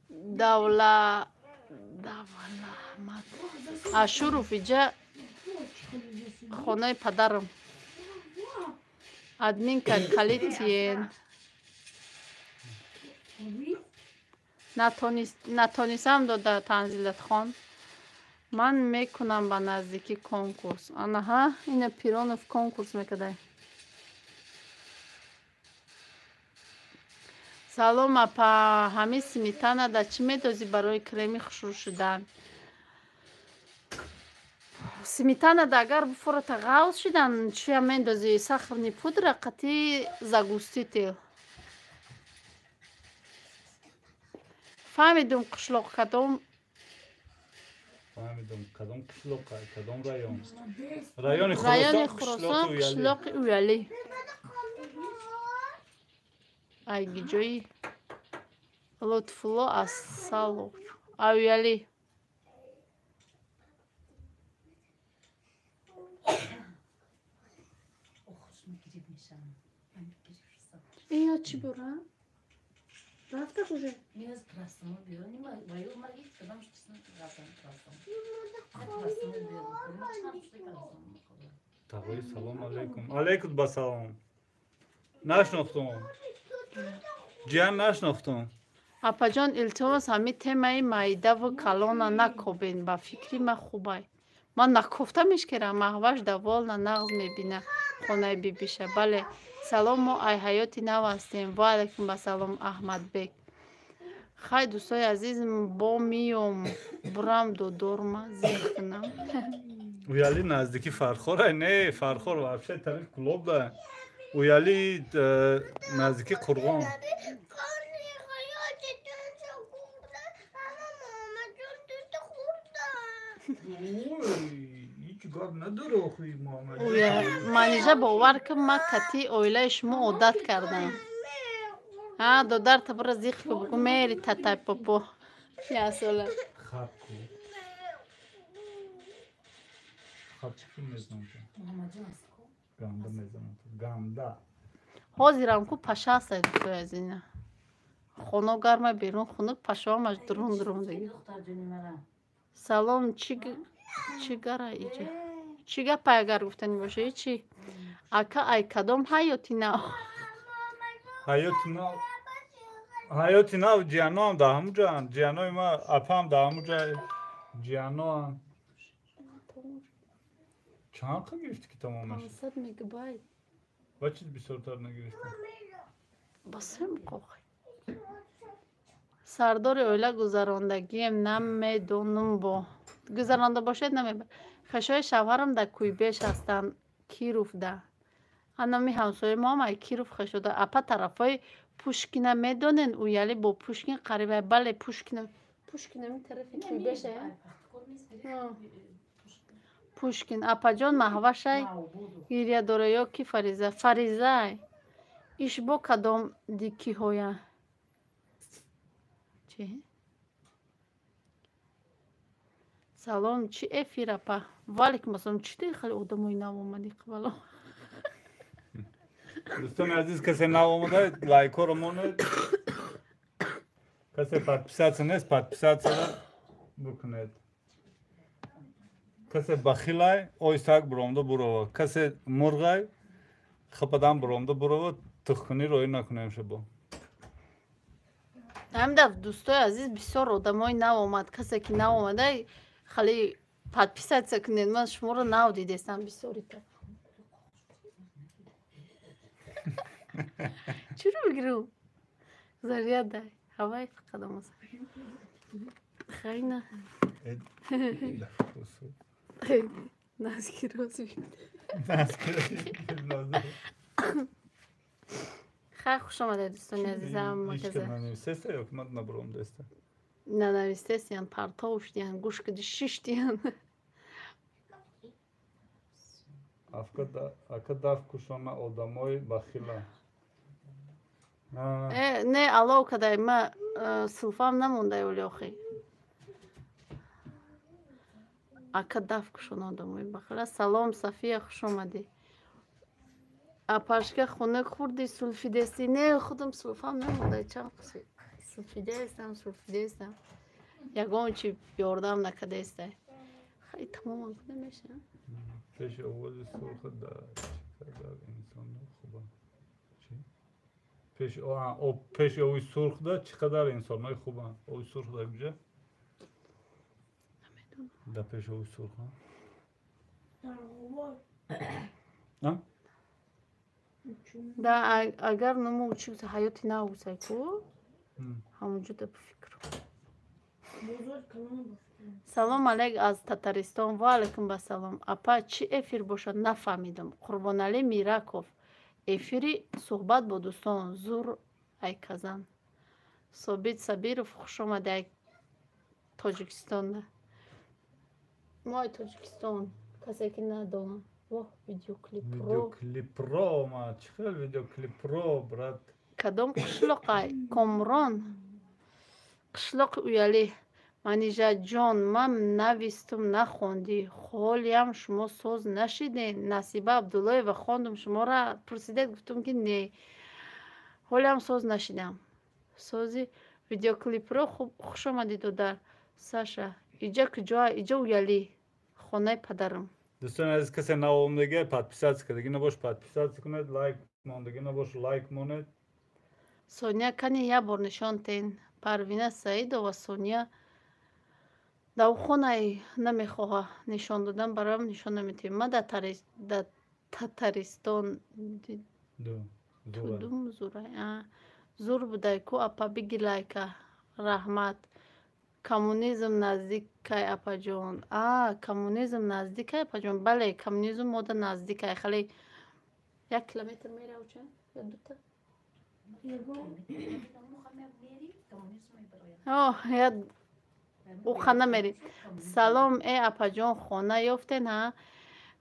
Давла Давлаҳмад Ашуров, иҷа хонаи падарам. Админка калид тиен. Натонисам дода Танзилатхон. Ман мекунам ба наздикӣ конкурс. Анаҳа, ина Пиронов конкурс мекардай. Салом апа, ҳамин сметана да чӣ медозӣ барои креми хушрӯ шудан? Сметана да агар буфората ғавз шудан, чия мендозӣ? Сахарни пудра қати загустител. Фаҳмидум қишлоқ кадом? Фаҳмидум кадом қишлоқ, кадом район? Райони Хуросон, қишлоқи Уялӣ. Айгиҷои Лутфулло Асалов. Уялӣ. Ия чӣ бора? Рафта уже? Тағои салом алейкум. Алейкум ба салом. Нашнохтум. Ҷиян нашнохтум. Апаҷон, илтимос, ҳамин темаи майдаву калона накобен, ба фикри ман хубай. Ман накофта мешкерам, Маҳваш даволна нағз мебина хонаи бибиша. Бале, салом, мо ай ҳаёти нав ҳастем. Ва алайкум ассалом, Аҳмадбек. Хай, дӯстои азиз, бо миём, бурам додорма зиқ кунам. Уяли наздики Фархорай? Не, Фархор вообще тарафи Кулоб да. Уяли наздики Қурғон. Манижа, бовар кун, ман кати оилаи шумо одат кардам. Ҳа, додарта бира зиқ ку, бугӯ мери татай попо. Ясола. Ҳозирам ку паша ҳастай, дӯстои азина. Хоно гарма, берун хунук, пашоамаш дурун дурун дига. Салом, чӣ гара иҷа? Чӣ гапай агар гуфтанӣ боша? Ҳечи. Ака, ай кадом ҳаёти нав? Ҳаёти нав, ҳаёти нав, ҷианоам дар ҳамун ҷоанд. Ҷианои ма, апаам дар ҳамун ҷай, ҷианоам. Чанд қа гирифтӣ ки тамом нашуд? 500 мегабайт. Ва чиз бисёртар нагирифтӣ? Басем қохи. Сардори оила гузарондагием намедонум, бо гузаронда бошед намебар. Хешои шавҳарам дар Куйбеш ҳастанд, Кировда. Ҳанами ҳамсояи моам ай Киров хешода. Апа, тарафҳои Пушкина медонен? Уяли бо Пушкин қариба. Бале, Пушкина. Пушкина ми тарафи Куйбеша. Пушкин. Апаҷон, Маҳвашай гиря дора ё ки Фариза? Фаризай. Иш бо кадом дикиҳоя? Чӣ? Салом, чӣ эфир, апа? Ва алайкум ассалом. Чӣ ти хеле одамои нав омадӣ қабало? Дӯстони азиз, касе нав омада, лайкҳоро монед. Касе подписаться нест, подписаться бикунед. Касе бахилай, ойсак буромда бурова. Касе мурғай, хападан буромда бурова, тухкунӣ роӣ накунем шабо. Ҳамин дафъ, дӯстои азиз, бисёр одамои нав омад. Касе ки нав омада, хеле подписаться кунед. Ман шуморо нав дидестам бисёрита. Чиро бигирам? Заряд дай. Ҳавай фақат омаса. Хайна. Хай, хуш омадед, дӯстони азизам. Нанавистесиян, партов шудиян, гӯш киди шиштиян. Ака, даф кушона одамои бахила. Не, алов кадай, ма сулфам намондай оли охи. Ака, даф кушона одамои бахила. Салом, Сафия, хуш омадӣ. Апашка, хунук хӯрдӣ, сулфидестӣ? Не, худам сулфам намондай, чанд сулфидаестам, сулфидаестам. Ягон чи ёрдам накардаестай. Хай, тамоман кунда меша. Пеши овози сурх дар чӣ қадар инсонҳо хубанд? Чӣ? Пеши ови сурх да чӣ қадар инсонҳои хубанд? Ови сурх дар куҷа? Дар пеши ови сурх. Да, агар нуму чӣ ҳаёти нав гусай ку, ҳамонҷо да фикр. Салом алейк аз Татаристон. Ва алайкум ассалом. Апа, чӣ эфир бошад, нафаҳмидам. Қурбоналӣ Мираков. Эфири суҳбат бо дӯстон. Зур айказан. Собит Сабиров, хуш омадӣ ай Тоҷикистонда. Мо ай Тоҷикистон. Касе ки надонам. Воҳ, видеоклипро. Видеоклипро омад. Чӣ хел видеоклипро, брат? Кадом қишлоқай? Комрон. Қишлоқи Уялӣ. Манижаҷон, ман навистум, нахондӣ. Ҳолиам шумо соз нашидед. Насиба Абдуллоева, хондум шуморо, пурсидед, гуфтум ки не. Ҳолиам соз нашидам. Сози видеоклипро хуш омадӣ, додар. Саша, иҷа куҷоа? Иҷа Уялӣ. Хонаи падарам. Дӯстони азиз, касе нав омадагӣ, подписаться кардагӣ набош, подписаться кунед, лайк мондагӣ набош, лайк монед. Соня, кани як бор нишон тен. Парвина Саидова Сония дар хонаи намехоҳа нишон додан, бароям нишон наметиҳем. Ма дар Татаристон тудум зурай зур будай ку апа, биги лайка. Раҳмат. Коммунизм наздикай, апаҷон. А коммунизм наздикай, апаҷон? Бале, коммунизм мода наздикай, хеле 1 километр мерав, чанд ё дута. Уқа намерӣ. Салом, э апаҷон, хона ёфтен ҳа?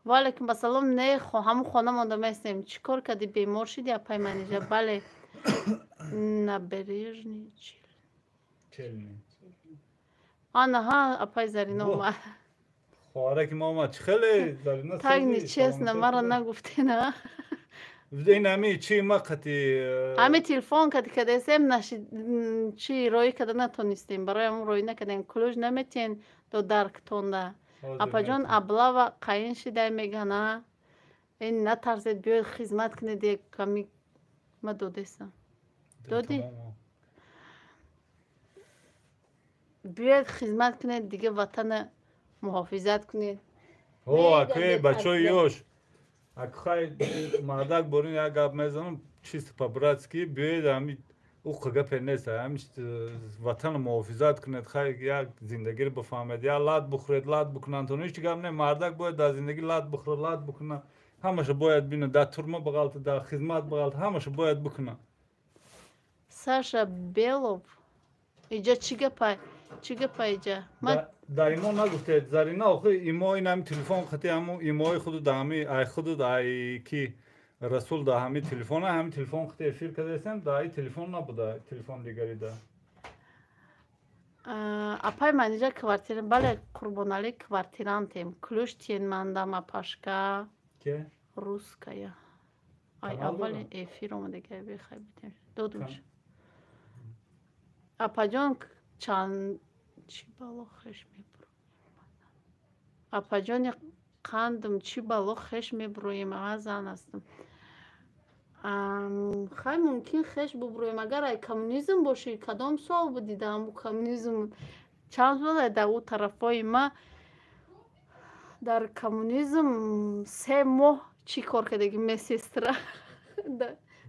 Ваалайкум ассалом. Не, ҳамун хона монда местем. Чӣ кор кардӣ, бемор шидӣ, апаи Манижа? Бале, набережный Челни. Анаҳа, апаи Зарина омад. Хоҳараки мо омад. Чӣ хеле, Зарина? Так нечестно, маро нагуфтен а? Ин ҳами чи ма қати Ҳами телефон кати кадесем, чи роӣ када натонистем, барои ҳамун роӣ накардем. Ключ наметиҳен до дарктонда. Апаҷон, облава қаин шидай меган а? Ин натарсед, биёед хизмат кунед. Ками ма додесам, додӣ? Биёед хизмат кунед, дига ватана муҳофизат кунед. О, акои бачаҳои ёш, акхай мардак борин як гап мезанам, чисто по-братски: биёед, ҳами уқа гапе нест, ҳами ватана муҳофизат кунед. Хай, як зиндагиро бифаҳмед, як лат бухӯред, лат бикунанд. Ҳеҷ гап не, мардак бояд дар зиндагӣ лат бихӯрад, лат бикунад, ҳамаша бояд бинад, дар турма бағалта, дар хизмат бағалта, ҳамаша бояд бикунад. Саша Белов, иҷа чӣ гапай, чӣ гапай иҷа? Дар имо нагуфтед, Зарина. Охи имо ин ҳами телефон қати ҳаму имои худу да ҳами ай худу да ай ки Расул да ҳами телефона, ҳами телефон қати эфир кардасем, да ай телефон набуда, телефон дигари да. Апай Манижа, квартира? Бале, Қурбоналӣ, квартирантем. Ключ тиен мандам, апашка. Ке? Русская. Ай аввали эфир омадагай, бехай битем, додумш. Апаҷон, чанд чӣ бало хеш мебуроем? Апаҷони қандам, чӣ бало хеш мебуроем? А зан ҳастам. Хай, мумкин хеш бубуроем, агар ай коммунизм бошӣ. Кадом сол будӣ дар ҳамун коммунизм? Чанд сол дар ӯ тарафҳои ма дар коммунизм 3 моҳ чӣ кор кардаги? Медсестра,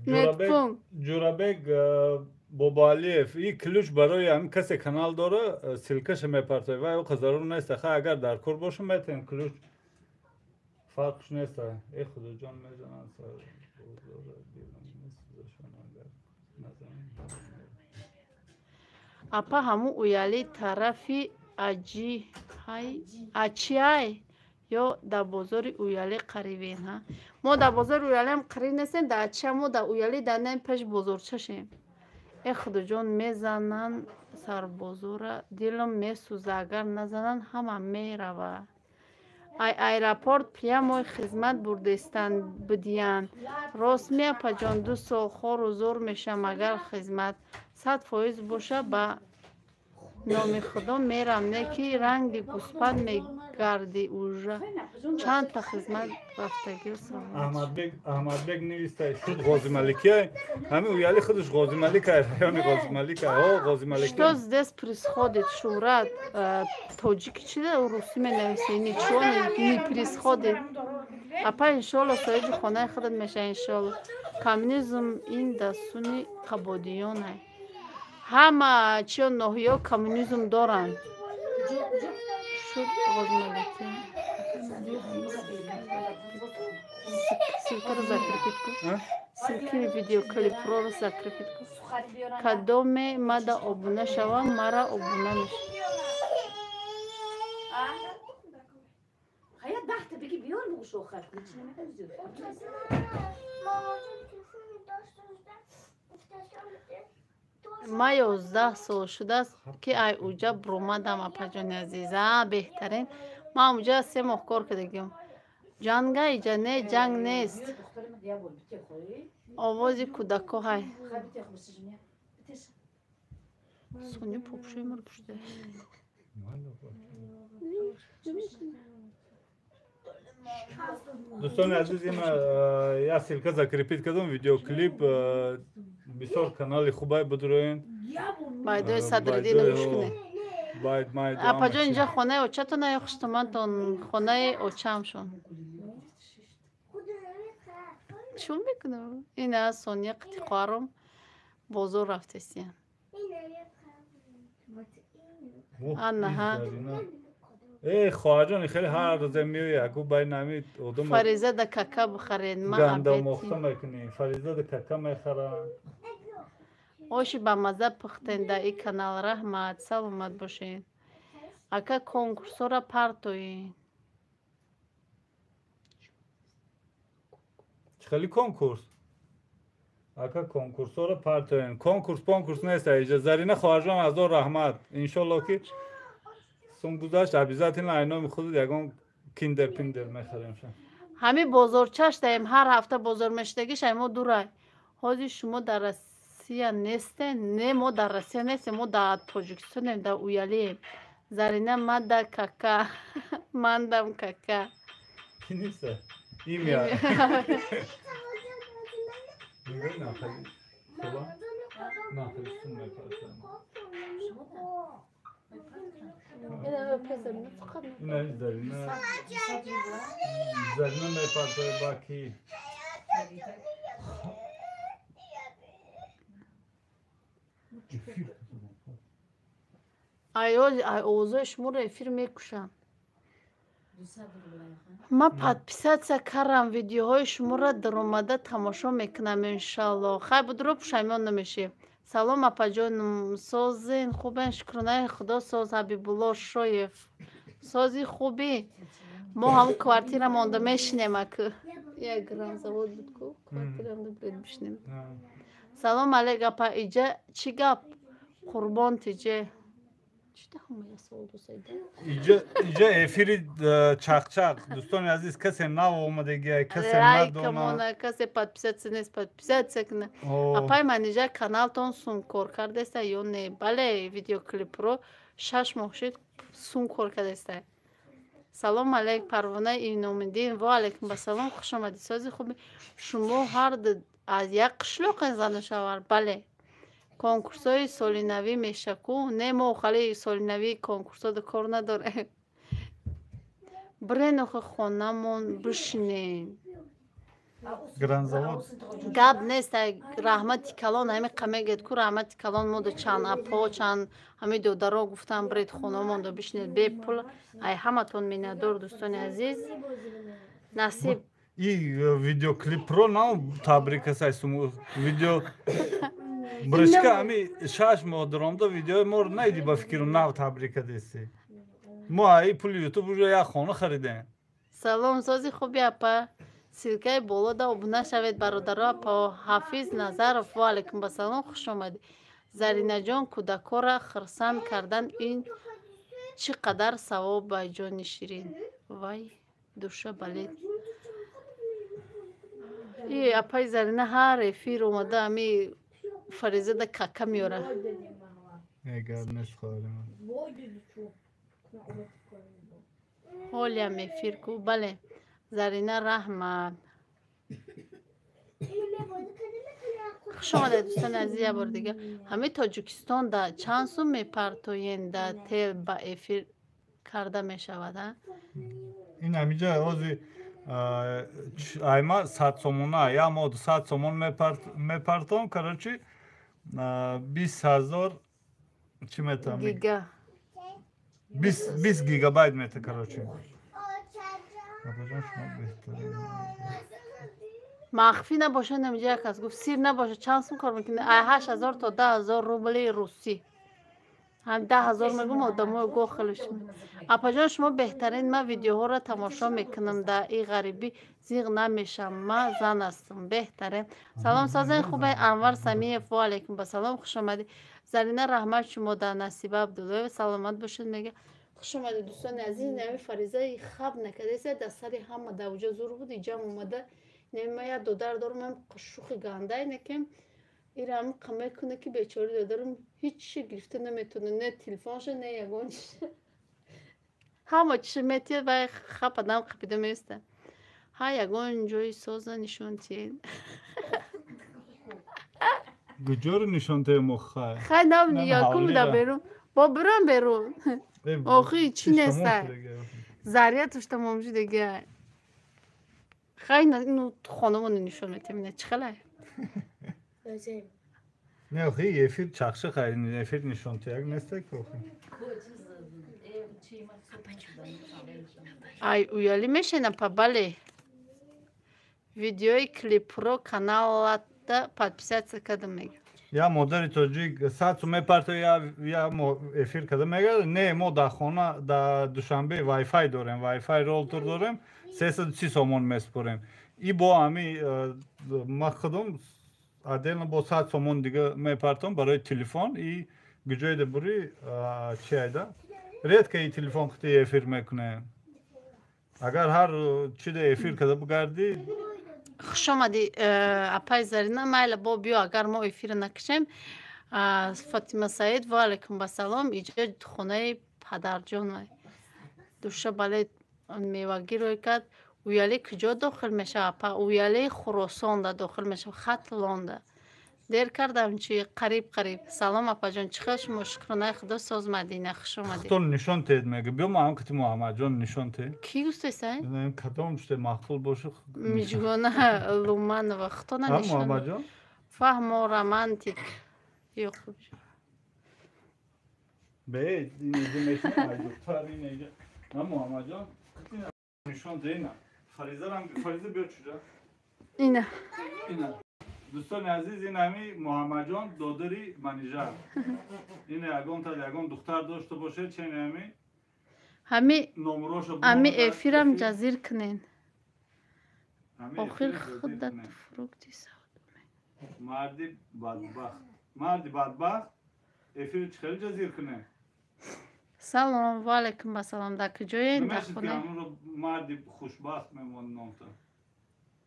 медпункт. Ҷурабек Бобоалиев, и ключ барои ҳамин касе канал дора, ссылкаша мепартои, вай оқа зарур нест. Хай, агар дар кор боша, метавем ключ, фарқш нест. Э худоҷон, мезананд. Апа, ҳамун уяли тарафи ачиай ё дар бозори Уялӣ қарибен? Ҳа, мо дар бозори Уялиам қариб нестем, дар ачия. Мо дар Уялӣ дар наи пеш бозорчашем. Э худоҷон, мезананд сарбозора, дилам месӯза, агар назананд, ҳама мерава. Ай аэропорт прямой хизмат бурдестан бидиян. Рост ми, апаҷон, 2 сол хору зор мешам, агар хизмат 100% боша, ба номи худо мерам, не ки ранги гӯспанд мегарди ужа. Чандта хизмат рафтагиу. Аҳмадбек нависта шуд Ғозималикия, ҳами уяли худаш Ғозималикай, райони Ғозималикай, о Ғозималики. Что здесь происходит, Шуҳрат? Тоҷики чи русӣ менависи? Ничего не происходит, апа. Иншолло, соҳиби хонаи худат меша, иншолло. Коммунизм ин дастуни қабодиёнай. Ҳама чиё ноҳиё коммунизм доранд. Шуд Ғозималики. Ссылкаро закрепить кун, ссылки видеоклипроро закрепить кун. Кадоме мада обуна шавам, мара обуна мешавам. Ма 11 сол шудааст, ки ай уҷа буромадам, апаҷони азиз. А беҳтарин, ман уҷа 3 моҳ кор кардагим. Ҷанга иҷа не, ҷанг нест. Овози кӯдако ҳай. Сони попшои маро пушта. Дӯстони азиз, ина як ссылка закрепить кардам, видеоклип, бисёр канали хубай, будроен. Байдои Садриддин гӯш кунед. Апаҷон, инҷа хонаи очатона ё хуштумантон? Хонаи очаамшон. Чун мекунам? Ина Сония қити хоҳаром бозор рафтесиян. Анаҳа. Э, хоҳарҷон, хеле ҳар рӯзе меои, аку байни ҳами одам. Фариза да кака бихаред. Ма гандамохта мекунӣ. Фариза да кака мехарад. Оши ба мазза пухтен дар ин канал, раҳмат, саломат бошед. Ака, конкурсҳоро партоед. Чӣ хели конкурс? Ака, конкурсҳоро партоен. Конкурс понкурс нест аиҷа. Зарина хоҳарҷон, ҳазор раҳмат. Иншолло ки сум гузашт, обязательно ай номи худат ягон киндер пиндер мехарем. Ҳамин бозорчаш даем, ҳар ҳафта бозор мешудагиш ай мо дурай. Ҳозир шумо дар Россия нестен? Не, мо дар Россия нестем, мо дар Тоҷикистонем, дар Уялием. Зарина, мада кака, мандам кака. Ки неста? Имя. Зарина, Зарина мепартои баки. Ай овозои шуморо эфир мекушам. Ман подписаться кардам, видеоҳои шуморо даромада тамошо мекунам, иншалло. Хай, будро, пушаймон намешӣ. Салом, апаҷон, созен, хубен? Шукронаи Худо, соз. Ҳабибулло Шоев, сози, хубӣ? Мо ҳам квартира монда мешинем, аку як грам завод буд ку, квартира монда буред бишинем. Салом алейк, апа, иҷа чӣ гап? Қурбон тиҷе. Иҷа эфири чақчақ, дӯстони азиз, касе нав омадагия, касе надона, касе подписаться нест, подписаться кна. Апай Манижа, каналтон сум кор кардаста ё не? Бале, видеоклипро 6 моҳ шуд, сум кор кардаста. Салом алейк, Парвона Иномиддин. Ва алайкум басалом, хуш омадӣ, сози, хуби? Шумо ҳар аз як қишлоқен, зану шавар? Бале. Конкурсҳои солинавӣ мешаку? Не, мо хали солинавӣ конкурсҳо кор надорем. Бирен охи хонамон бишинем. Гранзавод. Гап нест, раҳмати калон. Ҳами қамегед ку, раҳмати калон. Мода чанд апо, чанд ҳами додаро гуфтан, биред хонамонда бишинед бепул. Ай ҳаматон миннатдор, дӯстони азиз, насиб. И видеоклипро нав табрика сай. Видео бричка ами 6 моҳ даромда, видеои моро наиди, ба фикру нав табрика дести. Мо аи пули Ютуб уже як хона харидем. Салом, сози, хуби, апа? Ссылкаи боло да обуна шавед, бародаро, апа. Ҳафиз Назаров, ва алайкум басалом, хуш омадӣ. Заринаҷон, кӯдакҳоро хирсанд кардан ин чӣ қадар савоб, ба ҷони ширин. Вай, душа балед. И апаи Зарина ҳар эфир омада, ами Фаризада кака меёра. Гап нест, хоҳари ман. Ҳолиам эфир ку? Бале, Зарина, раҳмат. Хуш омадед, дӯстони азиз, як бори дига. Ҳамин Тоҷикистон да чанд сум мепартоен, да тел ба эфир карда мешавад, а? Ин ҳамиҷа ҳози айма 100 сомона, як моҳ 100 сомон мепартом, короче, 20 000 чӣ метавам? Гига. 20 гигабайт мета, короче. Апаҷон, шумо беҳтарин. Махфӣ набошад, намиҷа як кас гуфт, сир набошад, чанд сум кор мекунӣ? Ай 8000 то 10 000 рубли русӣ. Ҳам 10 000 мегӯм, одамои гоҳ хелеш. Апаҷон, шумо беҳтарин, ман видеоҳоро тамошо мекунам, дар и ғарибӣ зиғ намешавам, ман зан ҳастам. Беҳтарин. Салом, созен, хубе? Анвар Самиев, ва алайкум басалом, хуш омадӣ. Зарина, раҳмат шумо дар. Насиба Абдуллоева, саломат бошед мега. Хуш омадед, дӯстони азиз. Нами Фаризаи хаб накардаеса, дар сари ҳама давҷа зур буд, иҷам омада. Неми ман як додар дорам, ам шухи гандай некем, ирам қамай куна ки бечори додарам ҳеҷ гирифта наметавона, не телефонша, не ягон чиша, ҳама чиша метиҳад, вай хап адам қапида меиста. Ҳа, ягон ҷои соза нишон тиҳед. Гуҷоро нишон теем охай? Хай нам якум да берун. Бо бурам берун. Охи чӣ неста? Зарядаш тамом шудага. Хай ну хонамоно нишон метем, ина чӣ хелай? Не, охи эфир чақши хай, эфир нишон теяк неста ки охи. Ай уяли мешена па бале. Видеои клипро каналата подписаться кардам мега. Я модари тоҷик сад сум мепарто я эфир карда мега. Не, мо дар хона дар Душанбе вайфай дорем, вайфай ролтер дорем, 330 сомон меспорем. И бо ами ма худам отдельно бо 100 сомон дига мепартом барои телефон и гуҷои бури чи айда. Редко и телефон хути эфир мекунем. Агар ҳар чиде эфир карда бугардӣ. Хуш омадӣ, апай Зарина, майла бо биё, агар мо эфира накашем. Фотима Саид, ва алайкум басалом. Иҷо хонаи падарҷон душа бале мевагӣ рӯй кард. Уяле куҷо дохил мешавад? Апа, уяле Хуросонда дохил мешавад, Хатлонда. Дер кардам чи қариб қариб. Салом апаҷон, чӣ хел шумо? Шукронаи Худо, соз Мадина, хуш омадед. Худтон нишон теед мега. Биё ма ҳам кати Муҳаммадҷон нишон те. Кӣ гуфтесай? Кадом шуде мақбул бошад? Миҷгона Луманова. Худтона нишон. Муҳаммадҷон? Фаҳмо романтик. Ё хуб. Бе, инҷа мешинам, ай духтар инҷа. На Муҳаммадҷон, нишон те ина. Фаризарам, Фариза биё чуҷа. Ина. Ина. Дӯстони азиз, ин ҳами Муҳаммадҷон додари Манижа. Ин ягон та ягон духтар дошта бошед, чен ҳами? Ҳами номроша ҳами эфирам ҷазир кунен. Охир худат фрукти савд. Марди бадбахт. Марди бадбахт эфир чӣ хел ҷазир кунен? Салом, ва алайкум ассалом. Дар куҷоед? Дар хона. Марди хушбахт мемонад номта.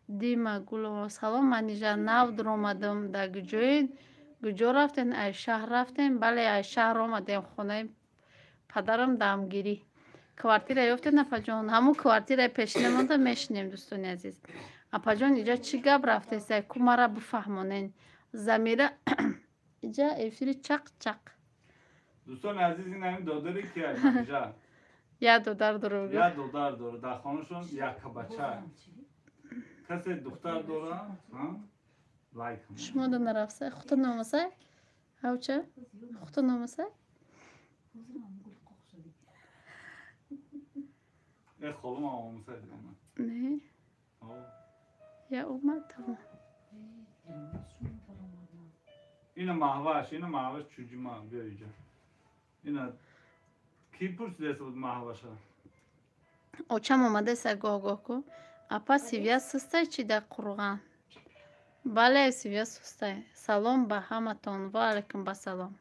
Дима Гулова, салом Манижа, нав дуромадам. Дар куҷоед? Куҷо рафтем? Ай шаҳр рафтем? Бале, ай шаҳр омадем, хонаи падарам дамгирӣ. Квартира ёфтем, апаҷон? Ҳамун квартираи пешина монда мешинем, дӯстони азиз. Апаҷон, иҷа чӣ гап рафтеса? Ку мара бифаҳмонен. Замира иҷа эфири чақ-чақ. Дӯстони азиз, ин ҳамин додари ки ай Манижа? Як додар дорад. Як додар дорад. Дар хонашон якка бача. Касе духтар дора? Лайк. Шумо да нарафсай? Хута номасай? Ҳавча? Хута номасай? Э, холум омасай. Не. Я омад тамом. Ина маҳваш, ина маҳваш чуҷима, биё иҷа. Ина ки пурсидеса буд маҳваша? Очам омадеса гоҳ-гоҳ ку. Апа, сивия сустай чи дар қурған? Бале, сивия сустай. Салом ба ҳаматон. Ва алайкум басалом.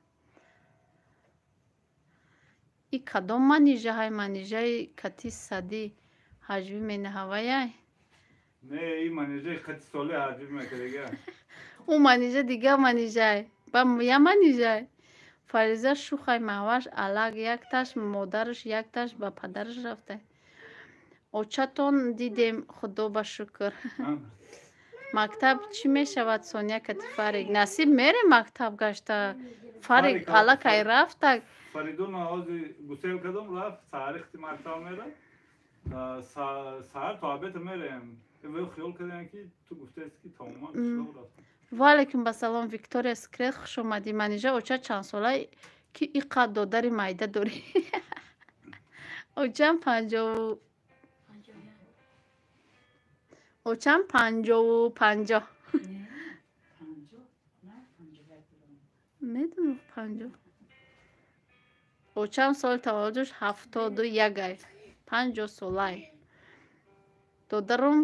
И кадом манижаҳай? Манижаи кати садӣ ҳаҷвӣ менаҳаваяй? Не, и манижаи кати соле ҳаҷвӣ мекардага. Ӯ манижа дига манижай. Ба я манижай. Фариза шухай маҳваш алак якташ, модараш якташ ба падараш рафтай. Очатон дидем, худо ба шукр. Мактаб чӣ мешавад, Соня кати Фарик? Насиб мерем мактаб гашта. Фарик алакай рафта. Фаридун ҳози гусел кардам, рафт, саҳари хити мактаб мера. Саҳар то обед мерем. Хиёл кардем ки ту гуфтаест ки тамоман қишлоқ рафтам. Ва алайкум басалом, Виктория Секрет, хуш омадӣ. Манижа, оча чанд сола ки иқад додари майда дорӣ? Очам панҷоҳу очам 50. Медонам 50. Очам соли таваллудаш 71-ай. 50 солай. Додарум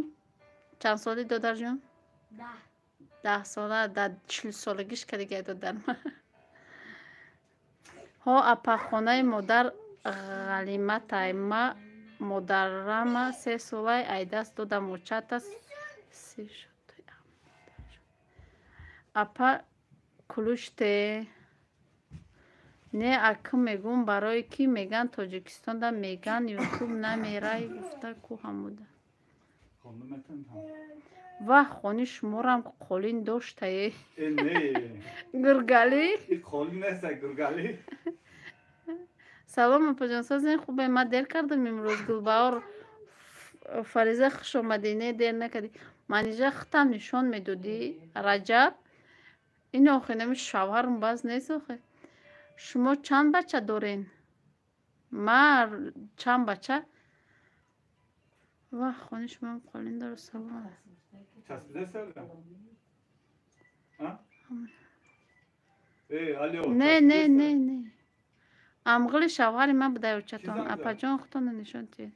чанд соли додарҷон? 10 сола, дар 40 солагиш кардагай додарам. Ҳо, апа, хонаи модар ғалиматай. Ма модарама 3 солай ай даст додам, очата се шуд. Апа, кулуште. Не, акм мегӯм, барои ки меган Тоҷикистонда меган ютуб намерай гуфта ку ҳамуда. Ва хони шуморам қолин доштае. Гургалӣ? Салом апаҷон, созен хубе? Ма дер кардам имрӯз. Гулбаҳор Фариза, хуш омадӣ. Не, дер накардӣ. Манижа, худтам нишон медодӣ. Раҷаб, ин охи нами шавҳарм бас нест охи. Шумо чанд бача дорен? Ма чанд бача? Ва хони шуморам қолин дорад. Салом. Не, не, не, не. Амғили шавҳари ман будай очатон. Апаҷон, худтонро нишон диҳед.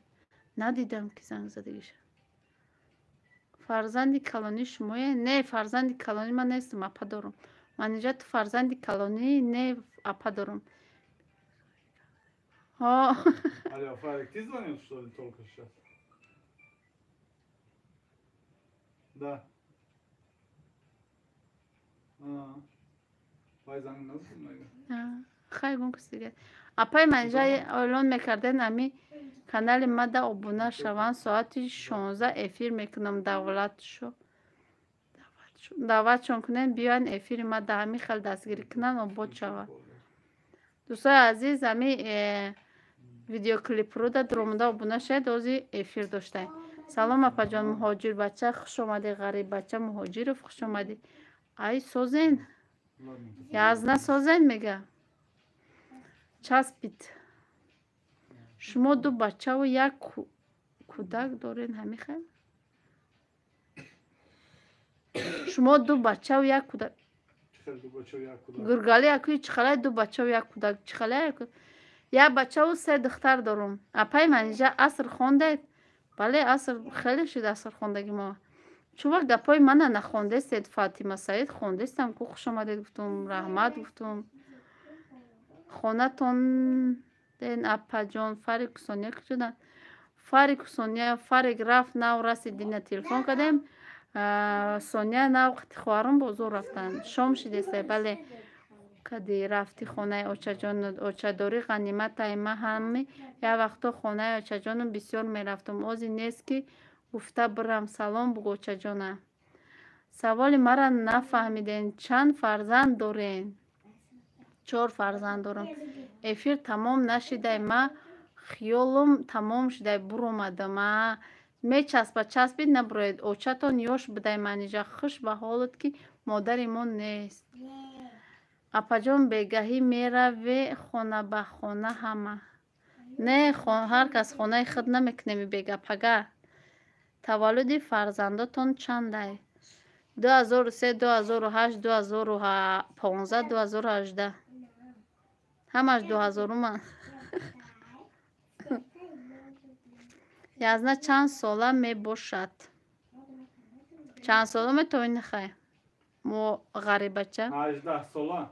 Надидам, ки занг задагиша. Фарзанди калонӣ шумое? Не, фарзанди калонӣ ман нестам, апа дорум. Манижа, ту фарзанди калонӣ? Не, апа дорум. Алло, Фарик, ты звонил, что ли, только сейчас? Да. Хай гум кис дига. Апаи Манижа, эълон мекарден, ами канали мада обуна шаванд, соати 16 эфир мекунам. Даъватшон кунен, биёянд эфири мада, ҳами хел дастгирӣ кунанд, обод шаванд. Дӯстои азиз, ами видеоклипруда дуромада обуна шавед, ози эфир доштаем. Салом апаҷон, муҳоҷир бача, хуш омадӣ. Ғариб бача Муҳоҷиров, хуш омадӣ. Ай созен, язна созен мега. Часпид. Шумо ду бачаву як кӯдак дорен, ҳами хел? Шумо ду бачаву як кӯдак. Гургали акӯи чихалай ду бачаву як кӯдак? Чихалай аку? Як бачаву се духтар дорум. Апаи Манижа, аср хондед? Бале, аср хеле шуд аср хондаги мо. Чун вақт гапҳои мана нахондестед, Фатима Саид, хондестам ку, хуш омадед гуфтум, раҳмат гуфтум. Хонатон ден апаҷон, Фарику Сония куҷоданд? Фарику Сония, Фарик рафт, нав расид, дина телефон кардем. Сония нав қати хоҳарон бозор рафтанд. Шом шидестай, бале. Кади рафти хонаи очаҷон, очадорӣ ғаниматай. Ма ҳами як вақто хонаи очаҷоном бисёр мерафтум. Ози нест ки гуфта бирам. Салом бугӯ очаҷона. Саволи мара нафаҳмиден. Чанд фарзанд дорен? 4 фарзанд дорам. Эфир тамом нашидай, ма хиёлум тамом шудай, буромадам. Мечаспа, часпид, набуроед. Очатон ёш будай, Манижа. Хуш ба ҳолат ки модари мо нест. Апаҷон, бегаҳӣ мераве хона ба хона ҳама? Не, ҳар кас хонаи худ намекунеми бега пага. Таваллуди фарзандотон чандай? 2003, 2008, 2015, 2018. Ҳамаш 2000-уман. Язна чанд сола мебошад? Чанд сола метавонӣ хай? Мо ғарибача? 18 сола.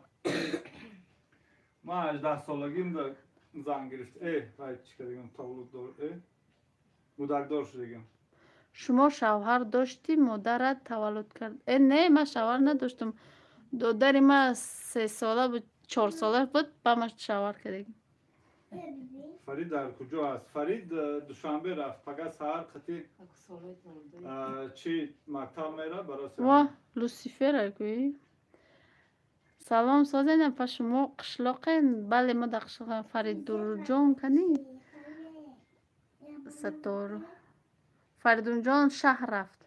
Ман 18 солагимда зан гирифт. Вай чӣ кардагим, таваллуд дор. Кӯдакдор шудагим. Шумо шавҳар доштӣ, модарат таваллуд кард? Не, ман шавҳар надоштам. Додари ма 3 сола буд, 4 сола буд, ба ман шавҳар кардагим. Фарид дар куҷо аст? Фарид Душанбе рафт. Пага саҳар қати чи мактаб мера барои Ва, Лусифер гӯӣ. Салом, созен апа, шумо қишлоқен? Бале, мо дар қишлоқем. Фаридурҷон кани? Сатор. Фаридунҷон шаҳр рафт.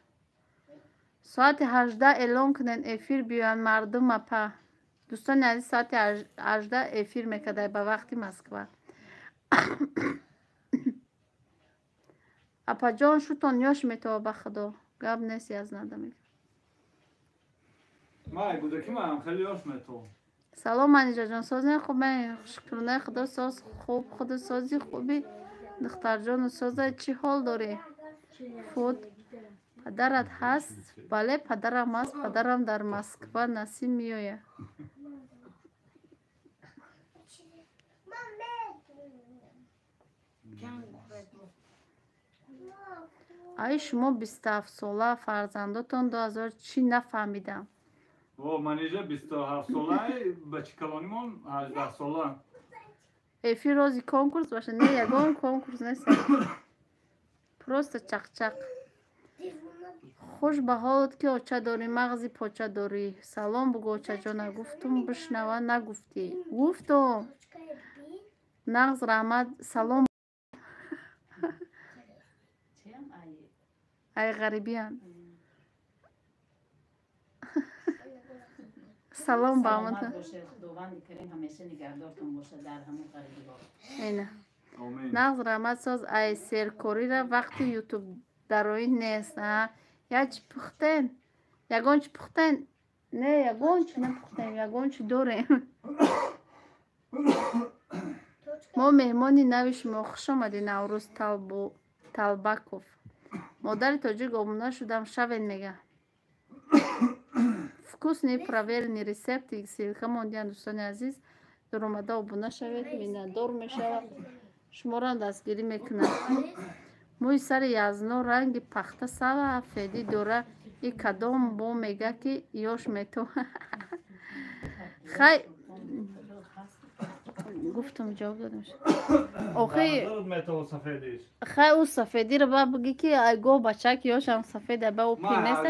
Соати 18 эълон кунен, эфир биёянд мардум апа. Дӯстони азиз, соати 18 эфир мекардай ба вақти Москва. Апаҷон, шутон ёш метова ба худо. Гап нест, язнада мега. Май гудаки маам хеле ёш метова. Салом Манижаҷон, созен хуб, шукронаи худо соз хуб, худо сози хуби духтарҷону соза, чӣ ҳол дорӣ? Фуд. Падарат ҳаст? Бале, падарам ҳаст. Падарам дар Москва, Насим меояд. Ай шумо 27 сола, фарзандотон 2000 чӣ нафаҳмидам. О, Манижа 27 сола, бачи калонимон 18 сола. Эфир рози конкурс баша? Не, ягон конкурс нест. Просто чақчақ. Хуш ба ҳолат ки оча дорӣ, мағзи поча дорӣ. Салом бугӯ очаҷона, гуфтум бишнава, нагуфтӣ. Гуфтум. Нағз раҳмат, салом. Ай ғарибиян. Салом ба ҳаматон. Ина. Нағз раҳмат соз ай серкорира вақти ютуб дароӣ нест. Я чӣ пухтем? Ягон чӣ пухтем? Не, ягон чӣ напухтем, ягон чӣ дорем. Мо меҳмони нави шумо. Хуш омадӣ, Наврӯз Талбаков. Модари тоҷик обуна шудам, шавед мега. Вкусный проверенный рецепти ссылка мондиям, дӯстони азиз. Дуромада обуна шавед, миннатдор мешавад. Шуморо дастгирӣ мекунад. Мӯи сари язно ранги пахта сафедӣ дора, и кадом бо мега ки ёш мето. Хай гуфтум, ҷавоб додам. Охи хай ӯ сафедиро ба бигӣ ки ай гоҳ бачак ёшам сафеда, ба ӯ пир нест.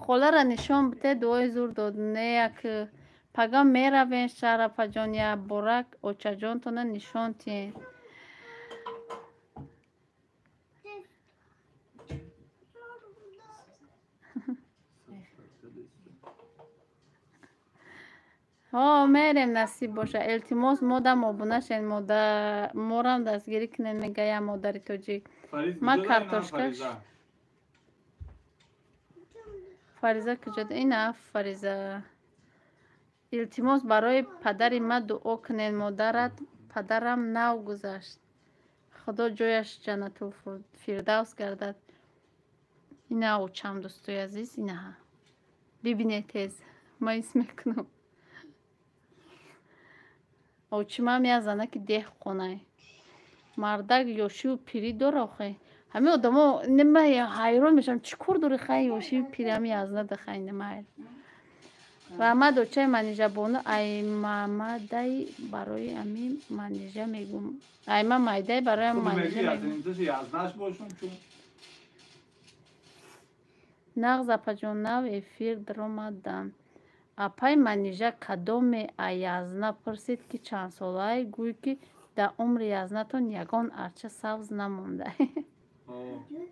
Холара нишон бите, дуои зур дод. Не як пага меравем шаҳр, апаҷон, як борак очаҷонтона нишон тиҳем. Ҳо, мерем, насиб боша. Илтимос, модам обуна шед, морам дастгирӣ кунед, мега як модари тоҷик. Ма картошка. Фариза куҷо? Ина Фариза. Илтимос, барои падари ма дуо кунед. Модарат падарам нав гузашт. Худо ҷояш ҷаннатулфирдавс гардад. Ина очам, дӯстои азиз, инаҳа. Бибинед тез. Ма ҳис мекунам. Очимам як занаки деҳқонай. Мардак ёшиву пирӣ дора охе. Ҳамин одамо нема ҳайрон мешавам, чӣ кор дори хай ёшиву пирӣ ҳами язнада хай немайр. Раҳмат очаи Манижабону, ай мамадай барои ами Манижа мегум. Ай ма майдай барои ами Манижа мегум. Нағз апаҷон, нав эфир даромадам. Апай Манижа кадоме аязна пурсид ки чандсолаи, гӯй ки дар умри язнатон ягон арча сабз намонда.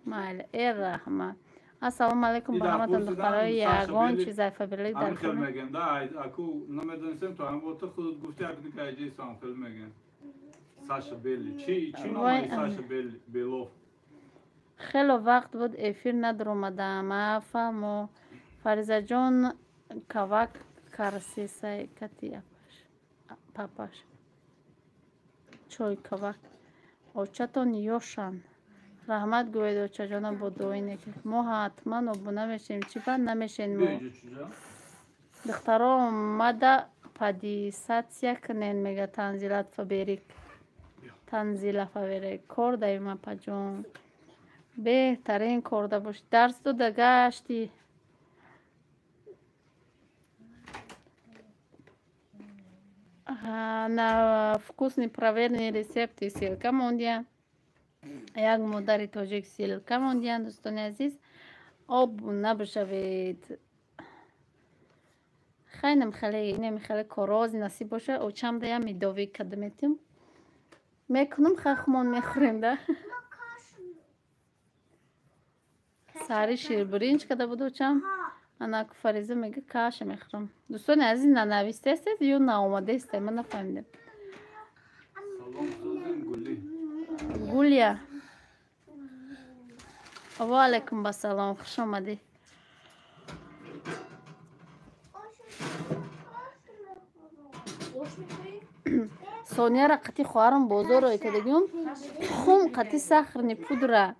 Майли, э раҳмат. Ассалому алайкум ба ҳаматон духтарои ягон чиз Фаберлик дар хел мегем да, аку намедонистем, то ҳам бо ту худат гуфти, аку дика айҷи сам хел мегем. Саша Белли. Чӣ номи Саша Белли? Белов. Хело вақт буд эфир надромадам. Фаҳмо. Фаризаҷон кавак карсесай кати апаш. Папаш. Чой кавак. Очатон ёшан. Раҳмат гӯед очаҷона бо дуои неки. Мо ҳатман обуна мешавем. Чӣ банд намешавем мо? Духтаро омада подписаться кунед, мега Танзилат Фаберик. Танзила Фаберик. Кор даем апаҷон. Беҳтарин корда бошӣ. Дарс дода гашти. На вкусный проверенный рецепти ссылка мондия. Як модари тоҷик ссылка мондиян, дӯстони азиз. Обуна бишавед. Хай намхеле, намхеле корози насиб боша. Очам да я медовик када метим. Мекунам, хай хумон мехӯрем да. Сари ширбиринҷ када буд очам. Ана Фариза мега каша мехӯрам. Дӯстони азиз, нанавистестед ё наомадестед? Ман нафаҳмидам. Салом созем гули. Гулия. Ва алайкум басалом, хуш омадӣ. Сонияра қати хоҳарам бозор ойтадагиум, хум қати сахарни пудра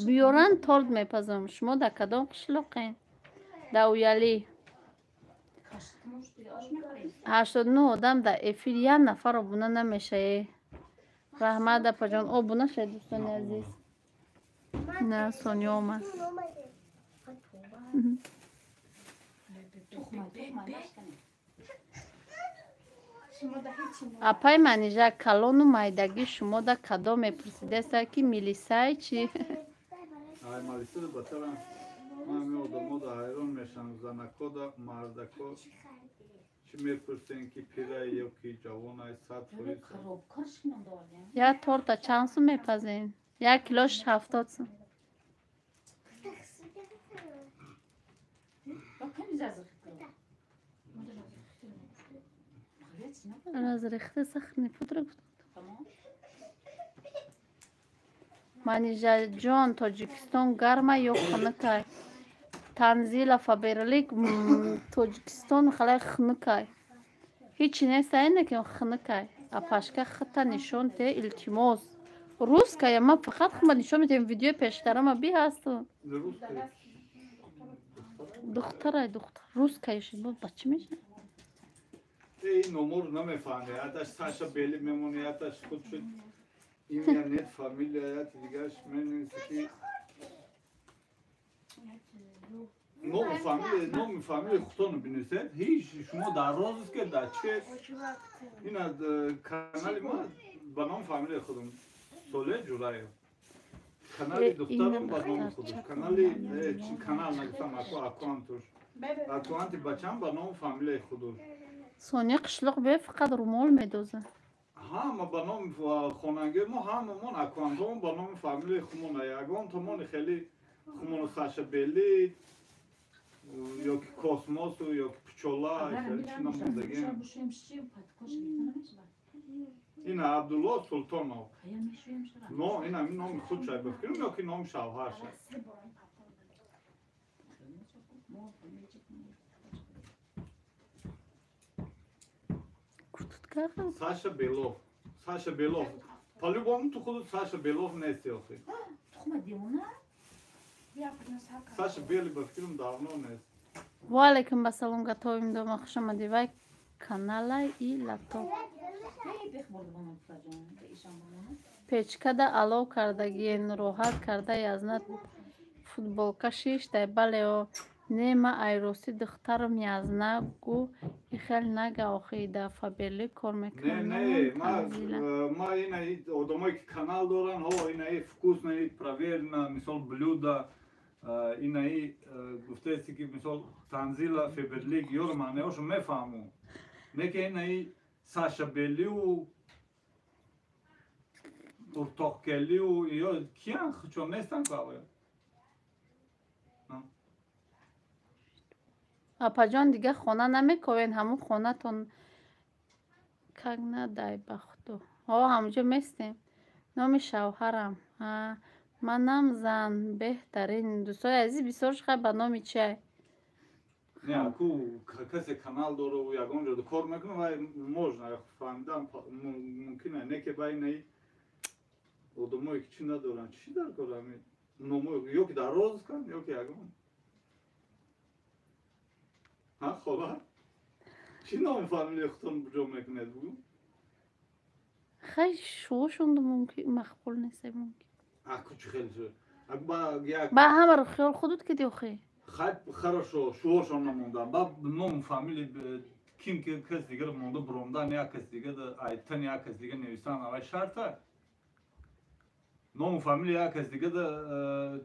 биёран торт мепазам. Шумо дар кадом қишлоқен? Дар Уялӣ. 89 одам дар эфир, як нафар обуна намешае. Раҳмат апаҷон, обуна шавед дӯстони азиз. На Соня омад. Апай Манижа, калону майдагӣ шумо да кадом мепурсидеста ки милисай чи? Ай малиса батарам. Ман одамода ҳайрон мешавам, занакода, мардако чӣ мепурсен, ки пирай ё ки ҷавонай, 100%. Як торта чанд сум мепазен? Як килош 70 сум. Разрехта сахарный пудра гуфтам. Манижаҷон, Тоҷикистон гарма ё хунукай? Танзила Фаберлик, Тоҷикистон халай хунукай. Ҳичи нест, айна ки хунукай. Апашка хита нишон те, илтимос. Русская, ма фақат хума нишон медиҳем, видеои пештарама би ҳасту. Духтарай, духтар. Русская шид, ба чӣ мешавад? Эй, номор намефаҳме. Яташ Саша Бели мемоне, яташ худ шуд. Имя нет, фамилия, ят дигарш менависе ки номи фамилия худтонро бинависед. Ҳеҷ шумо дар розыск ке дар че ин аз канали ма ба номи фамилияи худам Соле Ҷураев. Канали духтарам ба номи худаш. Канали канал нагуфтам, аккаунтуш. Аккаунти бачам ба номи фамилияи худаш. Соня қишлоқ бе фақат румол медоза. Ҳама ба номи хонангиҳои мо, ҳамамон аккаунтҳомон ба номи фамилияи худмон. Ягон томони хеле худмону Саша Бели ё ки Космосу ё ки Пчола хеле чӣ намондагем. Ина Абдулло Султонов. Но ина номи худ шай ба фикрам ё ки номи шавҳар шай. Саша Белов. Саша Белов. По-любому ту худ Саша Белов нести охи. Саша Бели ба фикрам давно нест. Ва алайкум ассалом, готовим дома, хуш омадӣ. Вай канала и лаптоп. Печкада алов кардагиен, роҳат карда язна футболка шиштай. Бале о, не ма айросӣ духтарам язна гу ихел нага охи да Фаберлик кор мекунам. Не, ма ина одамое ки канал доранд, ҳо ина вкусно и проверено, мисол блюда, инаи гуфтаесте ки мисол Танзила Фаберлик ёро маънеҳошо мефаҳму. Не ки инаи Саша Белиу Уртоқкелиу ё киян чон нестанд ку авоя. Апаҷон, дига хона намековен, ҳамун хонатон как надай ба худо. Ҳо, ҳамунҷо местем. Номи шавҳарам. Манам зан, беҳтарин. Дӯстои азиз, бисёр хай ба номи чай? Не, ку касе канал дору ягон ҷо кор мекунад, вай можно фаҳмидан мумкин не ки ба инаи одамое ки чӣ надоранд, чӣ дар кор ами номо ё ки дар розысканд, ё ки ягон. Ҳа, хола? Чӣ номи фамилияи худтон ҷо мекунед, бугӯ? Хай шуошонду мумкин мақбул нест, мумкин. Аку чӣ хел шуд? Аку ба як ба ҳамаро хиёл худут киди охи. Хай хорошо, шуошон намонда. Ба номи фамилия ким ки кас дигар монда буромдан, як кас дига айтан, як кас дига нависан, авай шарта? Ному фамилия як кас дига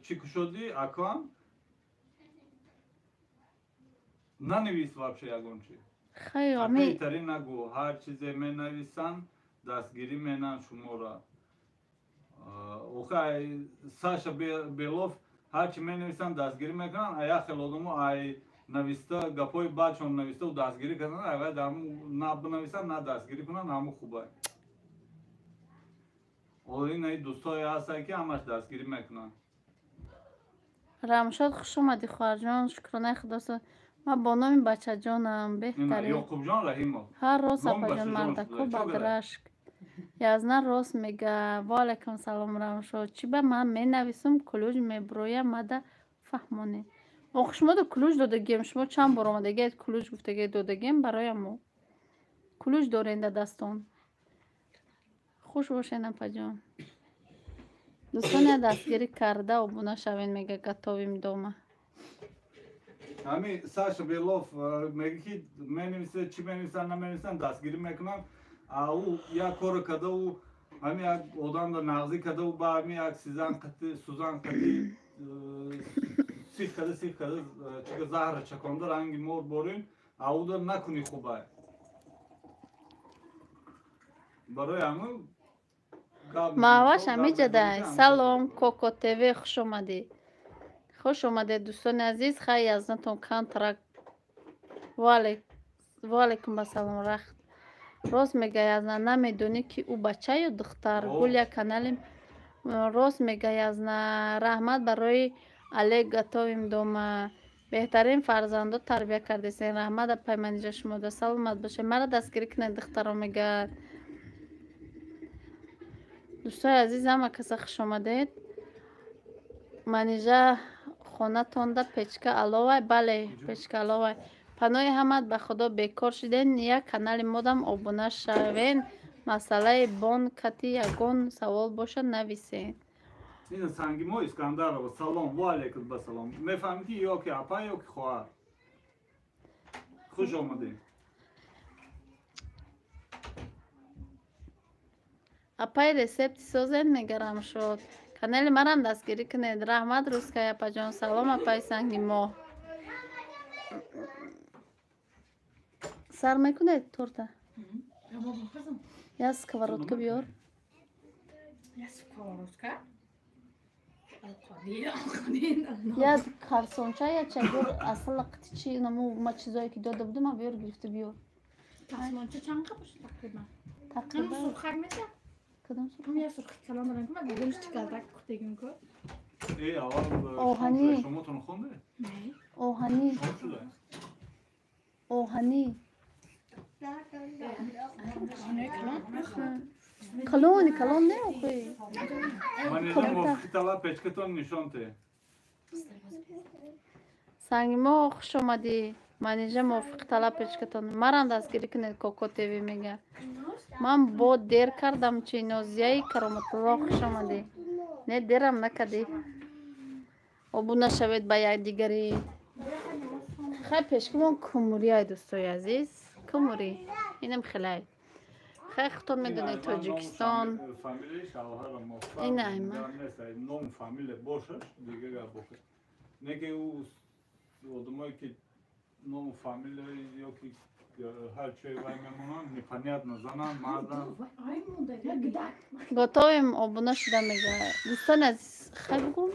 чӣ кушодӣ, аккаунт? Нанавис вообще ягон чи. Хай ами беҳтарин нагӯ, ҳар чизе менависанд, дастгирӣ менанд шуморо. Охай Саша Белов ҳар чи менависанд, дастгирӣ мекунанд, а як хел одамо ай нависта гапҳои бадшон навиставу дастгирӣ карданд, ай вай на бинависанд, на дастгирӣ кунанд, ҳаму хубай. Инаи дӯстое ҳастанд ки ҳамаш дастгирӣ мекунанд. Рамшод, хуш омадӣ, хоҳарҷон, шукронаи худо. Ма бо номи бачаҷонам, беҳтарин. Ёқубҷон Раҳимов. Ҳар рост апаҷон, мардако бадрашк. Язна рост мега. Ва алайкум салом, Рамшод. Чӣ ба ман менависум, ключ меброя, мада фаҳмонед. Ох, шумо ду ключ додагием, шумо чанд бор омадагиед, ключ гуфтагиед додагием барои мо. Ключ дорен дар дастон. Хуш бошед, апаҷон. Дӯстоне дастгирӣ карда обуна шавед, мега готовим дома. Ҳами Саша Белов мега ки менависа, чӣ менависанд, наменависанд, дастгирӣ мекунанд. А ӯ як коро карда, ӯ ҳами як одамро нағзӣ карда, ӯ ба ҳами як сизан қати, сузан қати сих карда сих карда чига заҳра чаконда ранги мор борин ауда накунӣ хубай. Барои ҳамин Маҳваш ҳамиҷадай. Салом, Коко ТВ, хуш омадӣ. Хуш омадед, дӯстони азиз. Хай язнатон контракт. Ваалайкум ассалом рахт. Рост мега язна, намедонӣ ки ӯ бача ё духтар. Гулия канали рост мега язна. Раҳмат барои Олег готовим дома. Беҳтарин фарзандо тарбия кардесен. Раҳмат апай Манижа шумода. Саломат бошед. Мара дастгирӣ кунед, духтаро мегӯяд. Дӯстои азиз, ҳама каса хуш омадед. Манижа хонатонда печка аловай? Бале, печка аловай. Паноҳи ҳамат ба Худо бекор шиден. Як канали модам обуна шавен. Масъалаи бонкати ягон савол бошад нависен. Ина Сангимо Искандарова, салом, ва алайкум ассалом. Мефаҳмӣ ки ё ки апа ё ки хоҳар. Хуш омадед. Апай рецепти созен мегарам шуд. Канали марам дастгирӣ кунед. Раҳмат рускай апаҷон. Салом апай Сангимо. Сар мекунед торта? Я сковородка биёр. Я сковородка? Я карсонча я чай биёр асал қити чи наму ма чизое ки дода будам а биёр гирифта биёр. Карсонча чанд қаб бошад тақрибан? Тақрибан. Сурхак меша? Кадом сурхак? Я сурхи калон дорам ки ман дидамш чи калдак пухтагим ку. Э, аввал оҳанӣ. Шумотон хонде? Не. Оҳанӣ. Оҳанӣ. Калони калон не охи. Манижа мувофиқи талаб печкатон нишон те. Сангимо хуш омадӣ. Манижа мувофиқи талаб печкатон. Марам дастгирӣ кунед Коко ТВ мега. Ман бо дер кардам чи Нозияи Кароматулло хуш омадӣ. Не дерам накардӣ. Обуна шавед ба якдигарӣ. Хай пешкимон кумурияй дӯстои азиз. Кумурӣ. Инам хелай. Хай худтон медонед Тоҷикистон. Ин айма. Ном фамилия бошаш, дига гап бошад. Не ки ӯ одамое ки ному фамилия ё ки ҳар чое вай мемонанд, непонятно зананд, марданд. Готовим обуна шуда мега. Дӯстони азиз, хай бугум.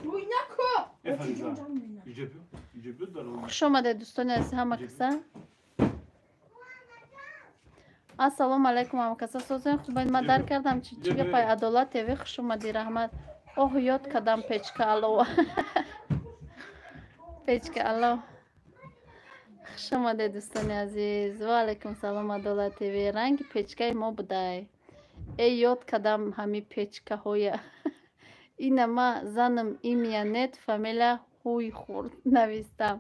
Хуш омадед дӯстони азиз ҳама каса. Ассалому алайкум ҳама каса. Созен хубед ман дар кардам чи чӣ гапай Адолат ТВ хуш омадӣ раҳмат. Оҳ ёд кардам печка алова. Печка алов. Хуш омадед дӯстони азиз. Ва алайкум салом Адолат ТВ. Ранги печкаи мо будай. Э ёд кардам ҳами печкаҳоя. Ина ма занам имя нет фамилия ҳуй хурд навистам.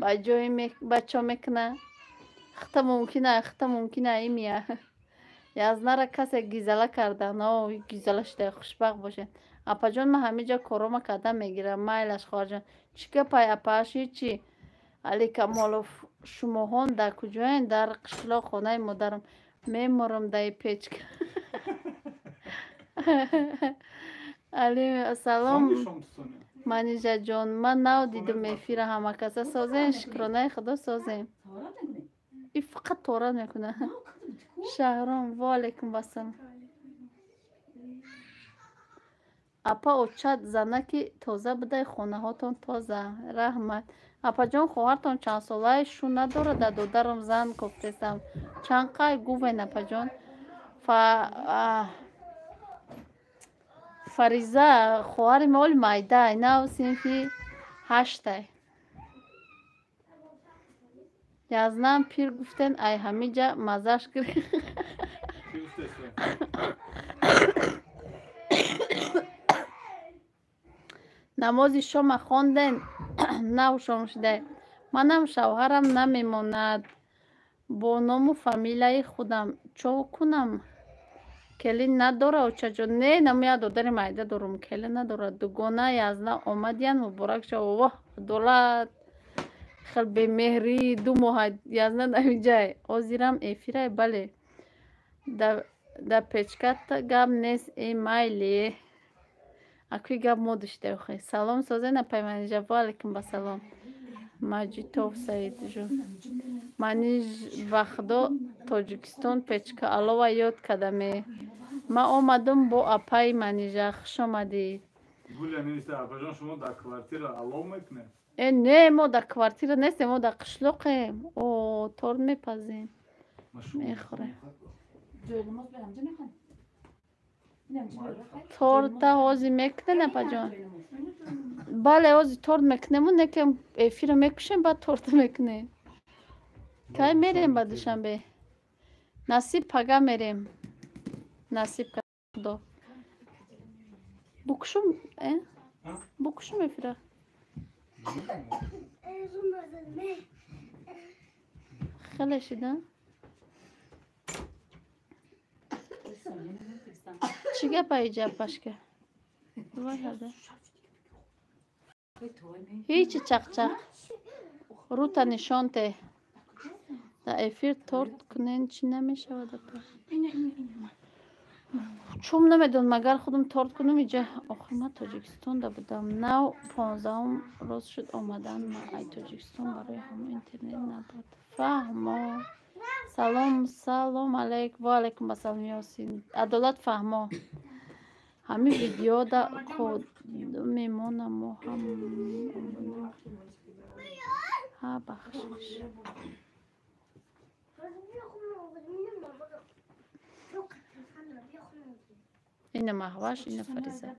Ба ҷои бачо мекуна. Хта мумкина, хта мумкина имя. Язнара касе гизала карда. Но гизала шуда хушбахт бошед. Апаҷон ман ҳамиҷа корома карда мегирам. Майлаш хоҳарҷон. Чӣ гапай апааш ҳичи? Али Камолов шумоҳон дар куҷоен? Дар қишлоқ хонаи модарам. Меморам даи печка. Али салом Манижаҷон. Ман нав дидум эфира ҳама каса созен. Шукронаи Худо созем. И фақат тора мекуна. Шаҳром ва алайкум ассалом. Апа очат занаки тоза будай хонаҳотон тоза. Раҳмат. Апаҷон хоҳартон чандсолае шу надорад да додарам зан кофтесам. Чанд қай гувен апаҷон? Фариза хоҳари мо оли майдай нав синфи ҳаштай. Язнам пир гуфтен ай ҳамиҷа маззаш гирифт. Намози шома хонден нав шом шудай. Манам шавҳарам намемонад бо ному фамилияи худам. Чо кунам? Келин надора очаҷон? Не, намоя додари майда дорум. Келин надорад. Дугона язна омадиян муборак шав. Воҳ, адолат. Хел бемеҳрӣ ду моҳа язна намиҷай. Озирам эфирай бале. Да печката гап нест э майли. Акуи гап мо дошта охе. Салом созена пайманижа. Ва алейкум ба салом. Маҷитов Саидҷон. Маниж вахдо Тоҷикистон печка алова ёд кадаме. Ма омадам бо апаи Манижа. Хуш омадӣ. Гуля навишта, апаҷон, шумо дар квартира алов мекунед? Э, не, мо дар квартира нестем, мо дар қишлоқем. О, торт мепазем. Мехӯрем. Торта ҳозир мекунед, апаҷон? Бале, ҳозир торт мекунему, некем эфира мекушем, баъд торта мекунем. Кай мерем ба Душанбе? Насиб пага мерем. Насиб худо. Букушум, э? Букушум эфира. Хеле шида? Чӣ гапа иҷа пашка? Вай ҳада. Ҳичи чақчақ. Рута нишон те. Дар эфир торт кунен чӣ намешавад апа? Чум намедонам, магар худам торт кунам иҷа. Охир ман Тоҷикистонда будам. Нав 15-ум рӯз шуд омадан ма ай Тоҷикистон, барои ҳамон интернет набуд. Фаҳмо. Салом, салом алейк. Ва алейкум ассалом Ёсин. Адолат фаҳмо. Ҳамин видеода кодумемона мо ҳам ҳа бахшиш. Ина Маҳваш, ина Фариза.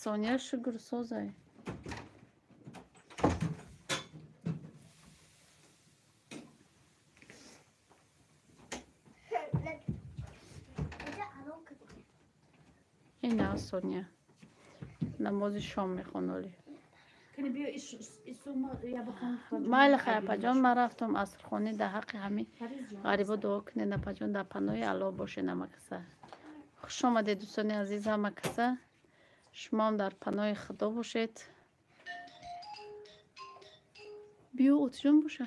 Соня шукр созай. Ина Соня. Намози шом мехоноли. Майли хай апаҷон, ман рафтам асрхонӣ, дар ҳаққи ҳамин ғарибо дуо кунед апаҷон, дар паноҳи Аллоҳ бошед ҳама каса. Хуш омадед дӯстони азиз ҳама каса. Шумоам дар паноҳи Худо бошед. Биё отиҷон боша.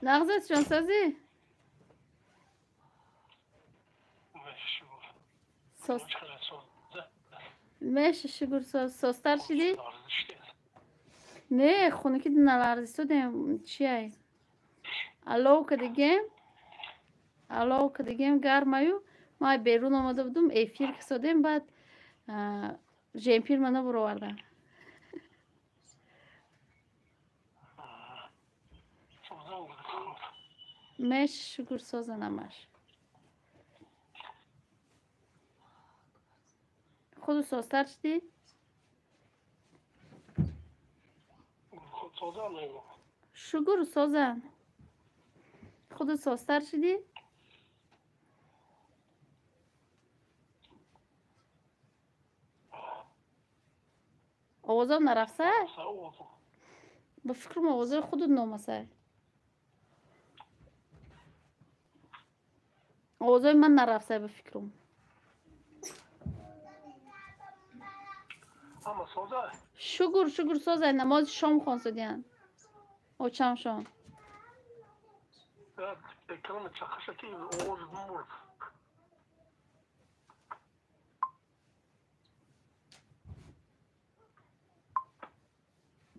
Нағзат ҷон созӣ? Меша шукр соз. Созтар шидӣ? Не, хунукӣ наларзистодем. Чиай? Алов кардагем. Алов кардагем гармаю. Ма берун омада будум, эфир кисодем, баъд жемпир мана буровардам. Меш шукр созан ҳамаш. Худу созтар шудӣ? Шукр созан. Худу созтар шудӣ? Овозам нарафсай? Ба фикрам овозои худут номасай. Овозои ман нарафсай ба фикрам. Шукр, шукр созай. Намози шом хонсодиян. Очамшон.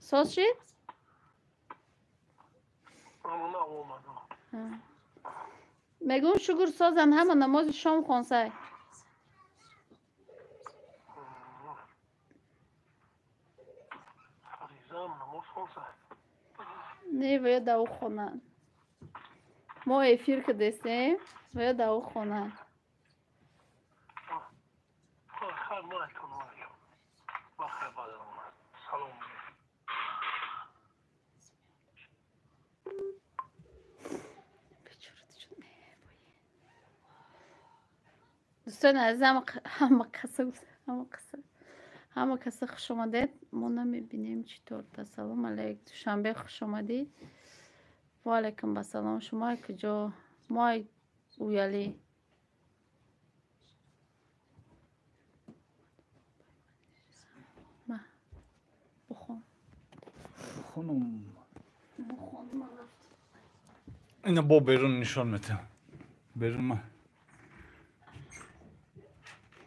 Соз шид? Мегӯм шукр созан ҳама намози шом хонсай. Не, ва ё дар ӯ хонанд. Мо эфир кардестем, ва ё дар ӯ хонанд. Дӯстони азиз, ҳама каса хуш омадед. Мо намебинем чӣ торта. Салом алейк. Душанбе хуш омадӣ. Ва алайкум ассалом. Шумо куҷо? Мо Уялӣ. Ма бухон. Бухонум. Ина бо берун нишон метиҳам. Берун ма.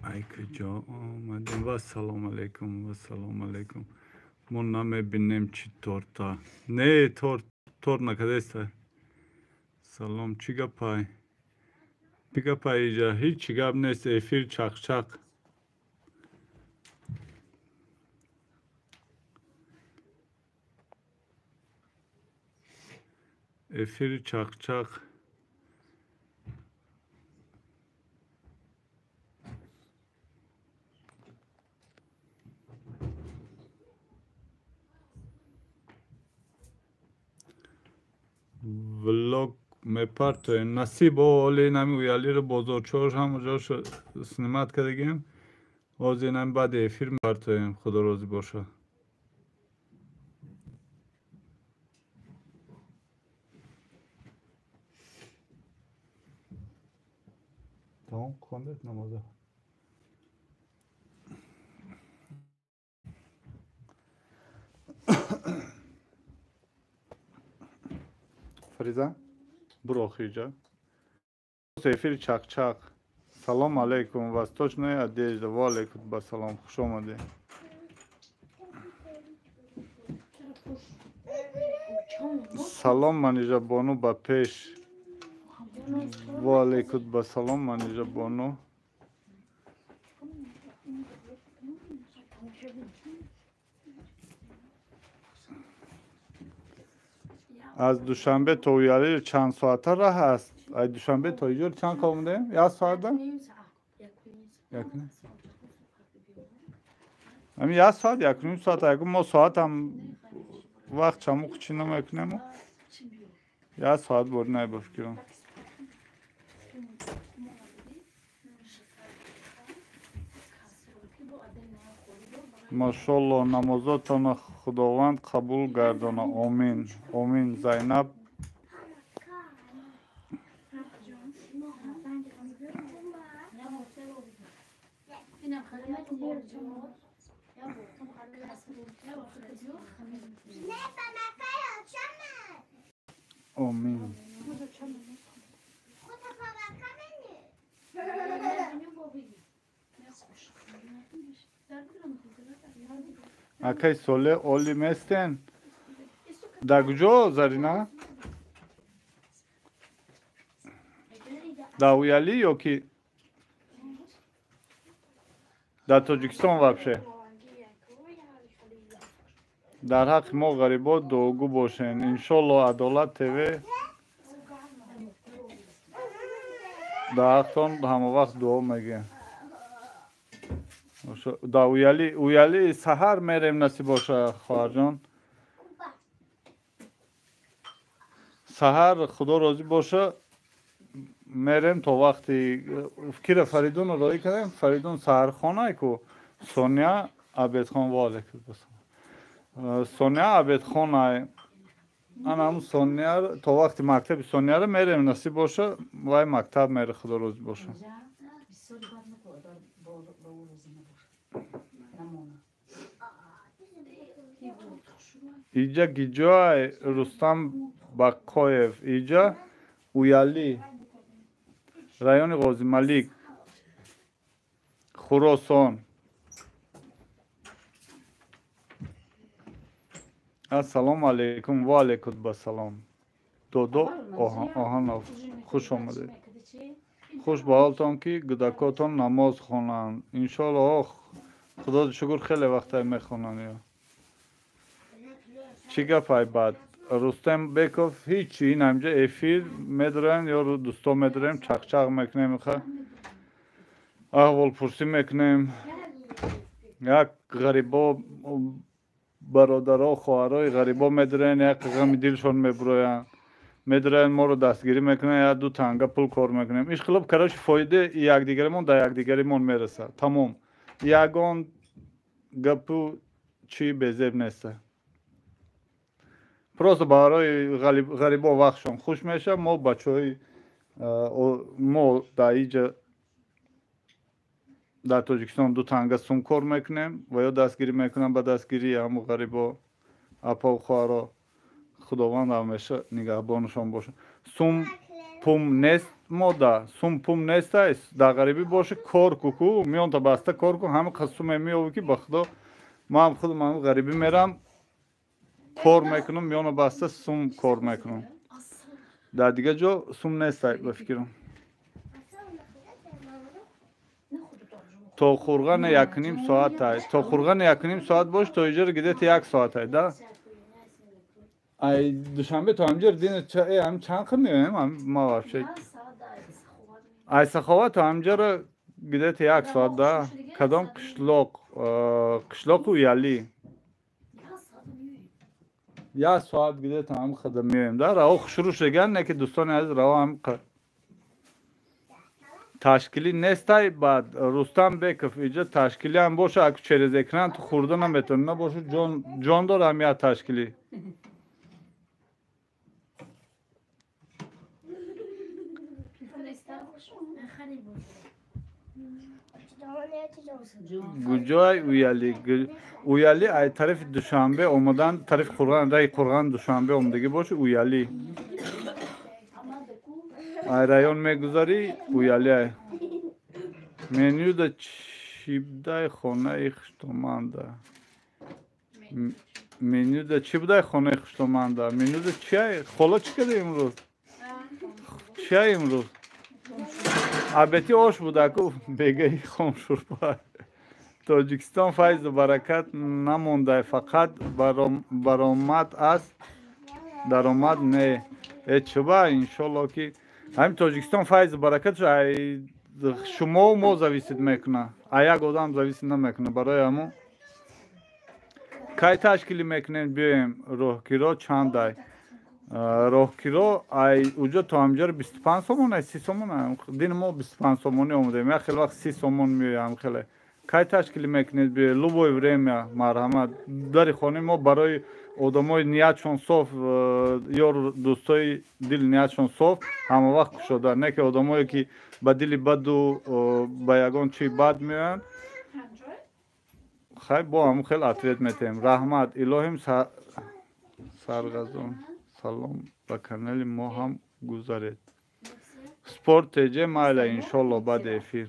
Ай куҷо омадем? Ва салом алейкум, ва салом алейкум. Мо намебинем чӣ торта. Не, торт, торт накадаеста. Салом, чӣ гапай? Чӣ гапай иҷа? Ҳеҷ чӣ гап нест, эфир чақчақ. Эфир чақчақ. Влог мепартоем. Насиб оли нами Уялиро бозорчош ҳамаҷошо снимать кардагем. Ҳозир нами баъди эфир мепартоем. Худо розӣ боша. Тамом хондед намоза? Фариза, буро охириҷа. Эфир чақчақ. Салом алейкум. Восточная одежда. Ва алейкум ассалом. Хуш омадед. Салом Манижа бону ба пеш. Ва алейкум ассалом Манижа бону. Аз Душанбе то Уялӣ чанд соата раҳ аст? Аз Душанбе то иҷо чанд ка омадаем? Як соата? Ами як соат, якуним соат. Ягон мо соатам вақт чамуқ чӣ намекунем? Як соат бори най ба фикрам. Машолло, намозотонро Худованд қабул гардона. Омин. Омин. Зайнаб. Омин. Акай соле оли местен? Да куҷо, Зарина? Да Уялӣ ё ки дар Тоҷикистон вообще? Дар ҳаққи мо ғарибо дуогӯ бошен. Иншолло Адолат ТВ дар ҳақтон ҳамавақт дуо мегӯем. Да Уялӣ, Уялӣ саҳар мерем насиб боша, хоҳарҷон. Саҳар Худо розӣ боша мерем то вақти кира Фаридунро роӣ кардем. Фаридун саҳархонае ку Соня Абедхон. Ва алайкум ассалом. Соня Абедхонае. Ана ҳамун Соня то вақти мактаби Соняро мерем насиб боша, вай мактаб мере, Худо розӣ боша. Иҷа гиҷоай Рустам Бақоев? Иҷа Уялӣ, райони Ғозималик, Хуросон. Ассалому алейкум. Ва алейкум ассалом. Додо Оҳанов, хуш омадед. Хуш ба ҳолтон ки гудакотон намоз хонанд. Иншоалло, Худо шукр, хеле вақтай мехонанд. Ё чӣ гапай баъд? Рустам Беков ҳеҷ ин ҳамҷа эфир медорем ё дӯсто медорем, чақчақ мекунем, аҳволпурсӣ мекунем. Як ғарибо бародаро, хоҳарои ғарибо медорен, як ғами дилшон мебуроянд. Медорен моро дастгирӣ мекунанд, як ду танга пул кор мекунем. Ишқилоб, короче, фоидаи якдигаримон дар якдигаримон мерасад. Тамом. Ягон гапу чӣ безеб нест. Просто барои ғарибо вақтшон хуш мешавад. Мо бачаҳои мо дар иҷа дар Тоҷикистон ду танга сум кор мекунем ва ё дастгирӣ мекунам ба дастгирии ҳаму ғарибо, апаву хоҳаро. Худованд ҳамеша нигаҳбонашон бошад. Сум пум нест мода, сум пум нестай, дар ғарибӣ боша кор ку, миёнта баста кор ку, ҳама қад суме меёвӣ ки ба худо. Ман худам ҳам ғарибӣ мерам, кор мекунам, миёна баста сум кор мекунам. Дар дигар ҷо сум нестай ба фикрам. То Қурғана 1.5 соатай. То Қурғана 1.5 соат бош, то иҷора где-то 1 соатай, да? Ай Душанбе то ҳамҷор дина ҳам чанд қи меоем, ма вообще. Ай Саховат то ҳамҷора где-то 1 соат, да? Кадом қишлоқ? Қишлоқи Уялӣ. 1 соат где-то ҳам қадар меоем, да? Раҳо хушрӯ шудаган, не ки дӯстони азиз, раҳо ҳам ташкилӣ нестай. Баъд Рустам Беков иҷа ташкилӣ ҳам боша, аку через экран ту хӯрда наметавонӣ, набоша ҷон дора ҳам як ташкилӣ. Куҷои Уялӣ? Уялӣ ай тарафи Душанбе омадан, тарафи Қурғон, раи Қурғон Душанбе омадагӣ боша Уялӣ. Ай район мегузарӣ, Уялӣ ай. Менюда чӣ будай хонаи хуштоманда? Менюда чӣ будай хонаи хуштоманда? Менюда чи ай? Хола чӣ карда имрӯз? Чи ай имрӯз? Абети ош будаку бегаи хомшӯрпа. Тоҷикистон файзу баракат намондай, фақат баромад аст, даромад не. Э чуба, иншолло ки ҳамин Тоҷикистон файзу баракатш ай шумо мо зависит мекуна, ай як одам зависит намекуна. Барои ҳамун кай ташкилӣ мекунем, биёем. Роҳкиро чандай? Роҳкиро ай уҷо то ҳамҷора 25 сомон, ай 30 сомон. Дини мо 25 сомонӣ омадаем, як хел вақт 30 сомон меоям хеле. Кай ташкилӣ мекунед, биёед, любое время, марҳамат. Дари хонаи мо барои одамои ниятшон соф, ёру дӯстои дили ниятшон соф ҳама вақт кушода. Не ки одамое ки ба дили баду ба ягон чӣ бад меоянд, хай бо ҳамун хел ответ метаҳем. Раҳмат, илоҳим сарғазон. Салом, ба канали мо ҳам гузаред. Спорт ТЖ майла, иншолло баъди эфир.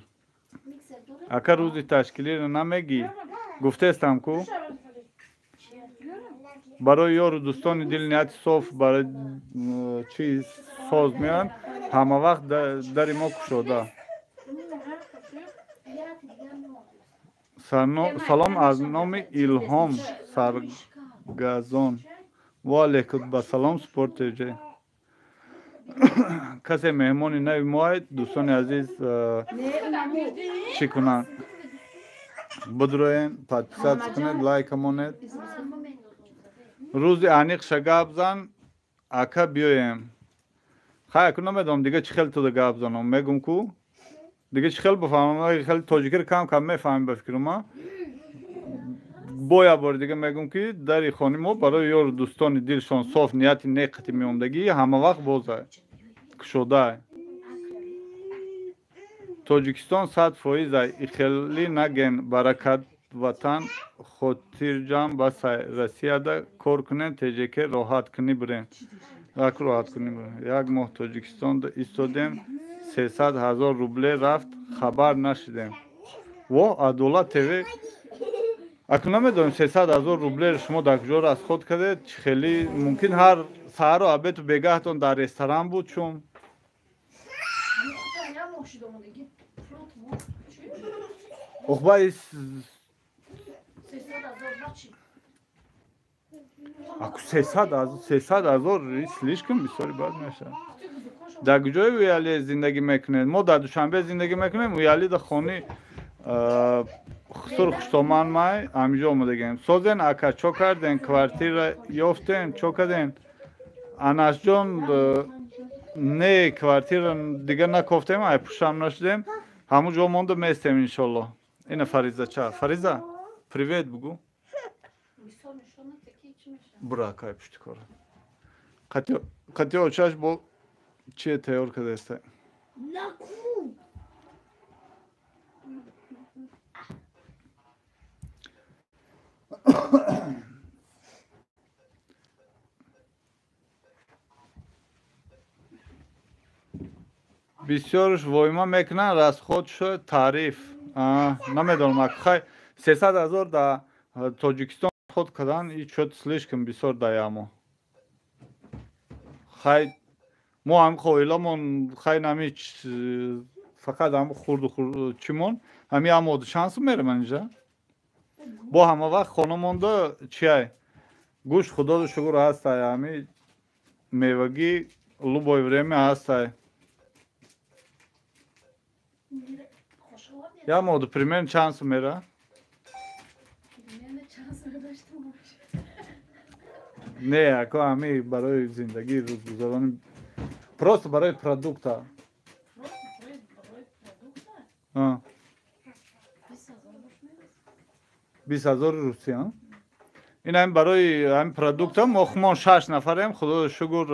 Ака рӯзи ташкилиро намегӣ? Гуфтестам ку? Барои ёру дӯстони дили нияти соф, барои чӣ соз меоянд, ҳама вақт дари мо кушода. Салом аз номи Илҳом Саргазон. Ва алейкум ба салом, Спорт ТЖ. Касе меҳмони нави мо ай, дӯстони азиз, чӣ кунанд? Бидроен, подписаться кунед, лайка монед. Рӯзи аниқша гап зан, ака биёем. Хай, аку намедонам дига чӣ хел туда гап занам, мегум ку? Дига чӣ хел бифаҳмам? Хеле тоҷикиро кам кам мефаҳмем ба фикру ма. Бо як бори дига мегум ки дари хони мо барои ёру дӯстони дилшон соф, нияти неқати меомдагӣ ҳама вақт бозай, кушодай. Тоҷикистон 100% ай, ихелӣ наген, баракат ватан, хотирҷам басай. Россияда кор кунен, ТЖК роҳат кунӣ бирен. Як роҳат кунӣ бирен. Як моҳ Тоҷикистонда истодем, 300 000 рубле рафт, хабар нашидем. Во, Адолат ТВ. Аку намедонем 300 000 рублеро шумо дар куҷо расход кардед, чӣ хеле мумкин ҳар саҳару абету бегаҳтон дар ресторан буд чун. Охба аку 300 000 слишком бисёри бад мешавад. Дар куҷои Уялӣ зиндагӣ мекунед? Мо дар Душанбе зиндагӣ мекунем, Уялӣ дар хони хусур хуштоман май ҳамиҷо омадагем. Созен ака, чо карден? Квартира ёфтен? Чо карден? Анасҷон, не, квартира дига накофтем, ай пушам нашудем. Ҳамун ҷо монда местем иншолло. Ина Фаризача. Фариза, привет бугу. Бура акай пушти кора. Қати очаш бо чие тайёр кардааста? Наку. Бисёрш войма мекунанд, расход шуд тариф. Намедонам, хай 300 000 дар Тоҷикистон ход кардан и чот слишком бисёр даямо. Хай мо ҳам хоиламон хай нами фақат ҳам хурду чимон ҳами ҳам од шанс мерам инҷа. Бо ҳама вақт хона монда чиай? Гӯшт худо шукр ҳастай, ҳами мевагӣ любое время ҳастай. Я моду примерно чанд сум мера? Не, ако ҳами барои зиндагӣ рӯзгузаронӣ просто барои продукта. 20 000 русӣ, а? Ин ҳами барои ҳами продукта мо хумон 6 нафарем, худо шукр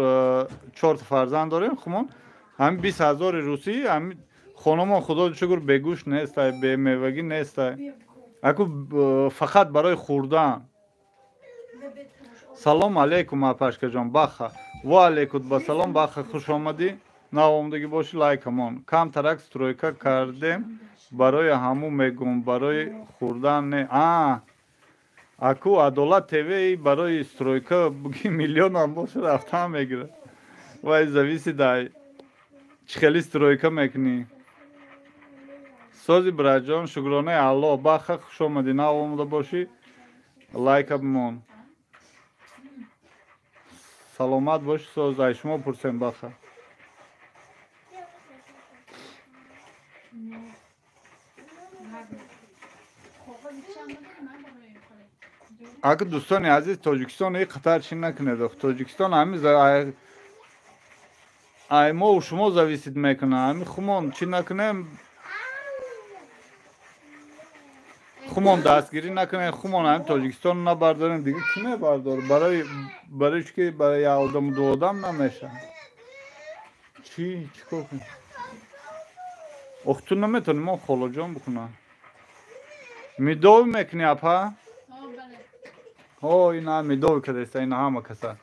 4 фарзанд дорем хумон. Ҳами 20 000 русӣ, ҳами хонамон худо шукр бегӯшт нестай, бемевагӣ нестай. Аку фақат барои хӯрдан. Салом алейкум апашкаҷон, баха. Ва алейкум ба салом, баха, хуш омадӣ. Навомдагӣ бошӣ, лайкамон. Камтарак стройка кардем, барои ҳаму мегум, барои хӯрдан не. Аку Адолат ТВ барои стройка буги миллионам боша рафтан мегирад. Вай зависи дай чӣ хели стройка мекунӣ. Сози браҷон, шукронаи Аллоҳ, баха, хуш омадӣ, навомада бошӣ, лайка бимон. Саломат бошӣ, соз, ай шумо пурсем, баха. Ака дӯстони азиз, Тоҷикистон и қатар чӣ накунед. Тоҷикистон ҳами ай мо шумо зависит мекунад. Ҳами хумон чӣ накунем, хумон дастгирӣ накунем, хумон ҳами Тоҷикистон набардорем, дига кӣ мебардор? Барои чӣ ки барои як одаму ду одам намешавад. Чӣ чӣ кор кунем? Ох, ту наметавонӣ мо холаҷон бикунам. Мидов мекунӣ апа? О, ина мидов кардааста, ина ҳама каса.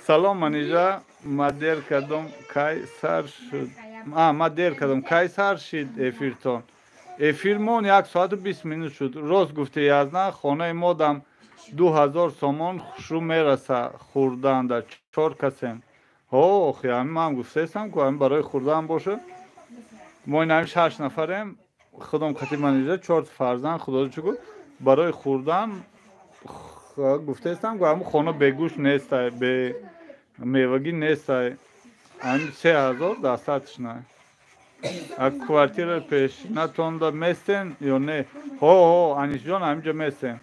Салом Манижа, ма дер кардам, кай сар шуд? Ма дер кардам, кай сар шид эфиртон? Эфирмон 1 соату 20 минут шуд. Рост гуфти язна, хонаи модам 2000 сомон хушрӯ мераса хӯрданда, 4 касем. Охи, ҳами ман гуфтаестам ку ҳами барои хӯрдан боша. Мо ин ҳами 6 нафарем, худом қати Манижа 4 фарзанд, худо чӣ гуфт, барои хӯрдан гуфтаестам ку ҳами хона бегӯшт нестай, бе мевагӣ нестай. Ҳами 3000 дастатшна. А квартира пешинатонда местен ё не? Ҳо, ҳо, Анишҷон, ҳаминҷо местем.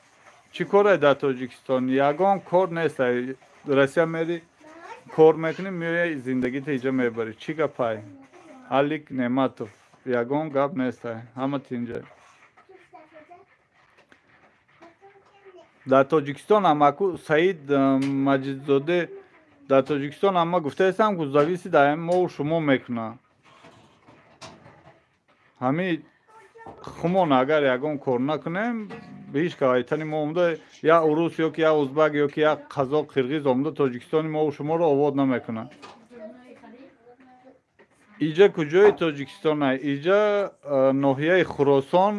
Чӣ коре дар Тоҷикистон? Ягон кор нестай. Россия мери кор мекунӣ, меояй зиндагита иҷо мебарӣ. Чӣ гапай? Алик Нематов, ягон гап нестай, ҳама тинҷа. Дар Тоҷикистон ҳамаку Саид Маҷидзоде, дар Тоҷикистон ҳама гуфтаестам ку зависи дар ҳами мову шумо мекунад. Ҳами хумон агар ягон кор накунем, ҳеҷ кавайтани мо омада я урус ё ки я узбак ё ки я қазоқ, қирғиз омада Тоҷикистони мову шуморо обод намекунад. Иҷа куҷои Тоҷикистон ай? Иҷа ноҳияи Хуросон,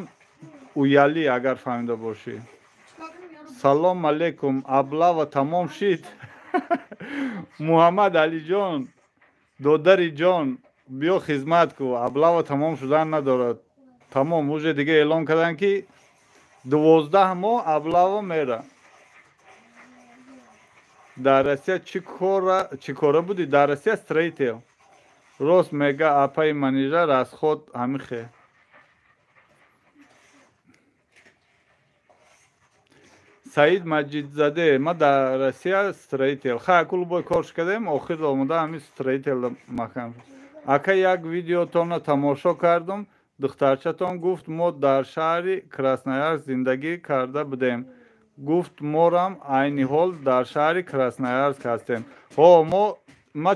Уялӣ, агар фаҳмида бошӣ. Салом алейкум, аблава тамом шид. Муҳаммад Алиҷон, додари ҷон, биё хизмат ку, аблава тамом шудан надорад. Тамом, уже дига эълон карданд ки 12 моҳ аблава мера. Дар Россия чӣ кора будӣ? Дар Россия строител. Рост мега апаи Манижа, расход ҳамихе. Саид Маҷидзаде, ма дар Россия строител. Хай, аку любой корш кардем, охир омада ҳами строител маҳкам. Ака як видеотонро тамошо кардам, духтарчатон гуфт мо дар шаҳри Красноярск зиндагӣ карда будем. Гуфт морам айни ҳол дар шаҳри Красноярск ҳастем. Ҳо, ма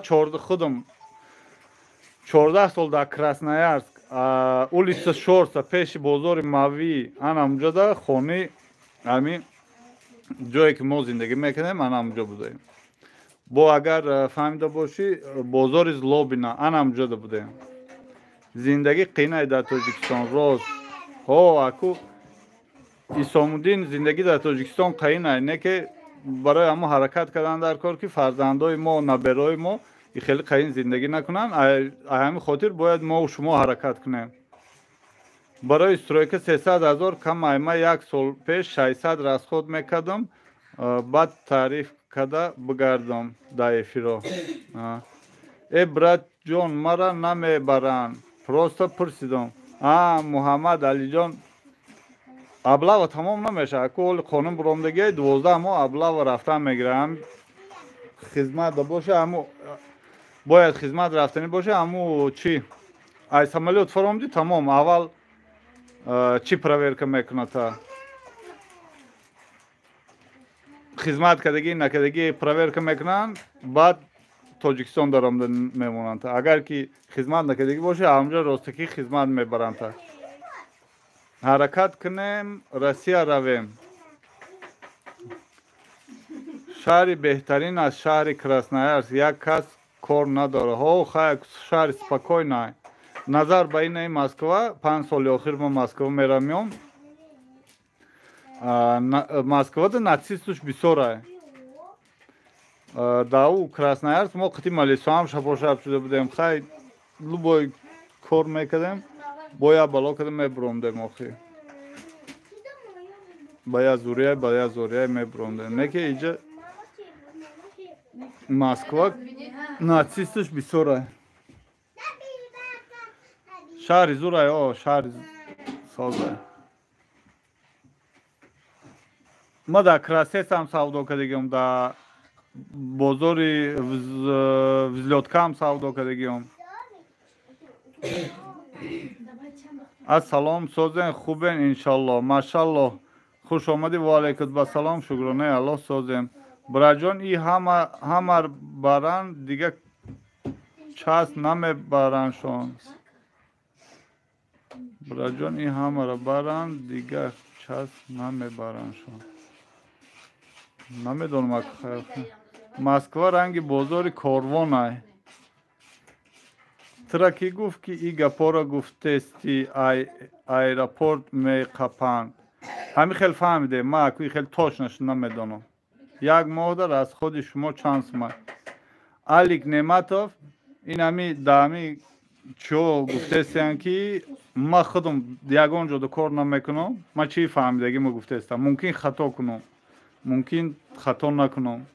худам 14 сол дар Красноярск, улица Шорса, пеши бозори Мавӣ, ана ҳамҷода хони ҳамин ҷое ки мо зиндагӣ мекунем, ана ҳамҷо будаем. Бо агар фаҳмида бошӣ, бозори Злобина, ана ҳамҷода будаем. Зиндагӣ қинай дар Тоҷикистон, рост. Ҳо, аку Исомуддин, зиндагӣ дар Тоҷикистон қинай, не ки барои ҳамо ҳаракат кардан дар кор, ки фарзандои мо, набераҳои мо хеле қаин зиндагӣ накунанд. Ҳамин хотир бояд мо шумо ҳаракат кунем. Барои стройка 300 ҳазор кам айма як сол пеш 600 расход мекардам, баъд таъриф када бигардам дар эфиро. Э братҷон, мара намебаранд, просто пурсидам. А Муҳаммад Алиҷон, облава тамом намешавад. Аку ҳоли қонун буромдагиай 12 моҳ облава рафтан мегирад. Хизмат боша, ҳаму бояд хизмат рафтанӣ боша, ҳаму чӣ ай самолёт фаромдӣ, тамом. Аввал чӣ проверка мекунад, та хизмат кардагӣ накардагӣ проверка мекунанд, баъд Тоҷикистон даромада мемонанд. Агар ки хизмат накардагӣ боша, ҳамҷо ростакӣ хизмат мебаранд. Та ҳаракат кунем, Россия равем. Шаҳри беҳтарин аз шаҳри Красноярск, як кас кор надорад. Ҳо, хай, шаҳри спокойна. Назар ба инаи Москва, 5 соли охир ма Москва мерамём. Москвада нацистуш бисёрай. Дар ӯ Красноярск мо қити малисоам шапошап шуда будем. Хай, любой кор мекардем, боя бало кардем, мебуромдем охир. Ба я зурия, ба я зория мебуромдем. Не ки иҷа Москва нацистуш бисёрай. Шаҳри зурай, о, шаҳри созай. Ма дар Красецам савдо кардагиам, дар бозори Взлёткам савдо кардагиам. Ассалом, созен, хубен, иншаллоҳ. Машаллоҳ, хуш омадӣ, ва алайкум ассалом, шукронаи Аллоҳ, созем. Браҷон, и ҳамар баранд, дига час намебарандшон. Браҷон, и ҳамаро баранд, дига час намебарандшон. Намедонам. Москва ранги бозори корвонай. Тра ки гуфт, ки и гапоро гуфтести аэропорт меқапанд? Ҳамин хел фаҳмидем, ма аку хел точнош намедонам. Як моҳ расходи шумо чанд сума? Алик Нематов, ин ҳами дар ҳами чо гуфтестиян, ки ма худам ягон ҷода кор намекунам. Ма чӣ фаҳмидагимо гуфтестам, мумкин хато кунам, мумкин хато накунам.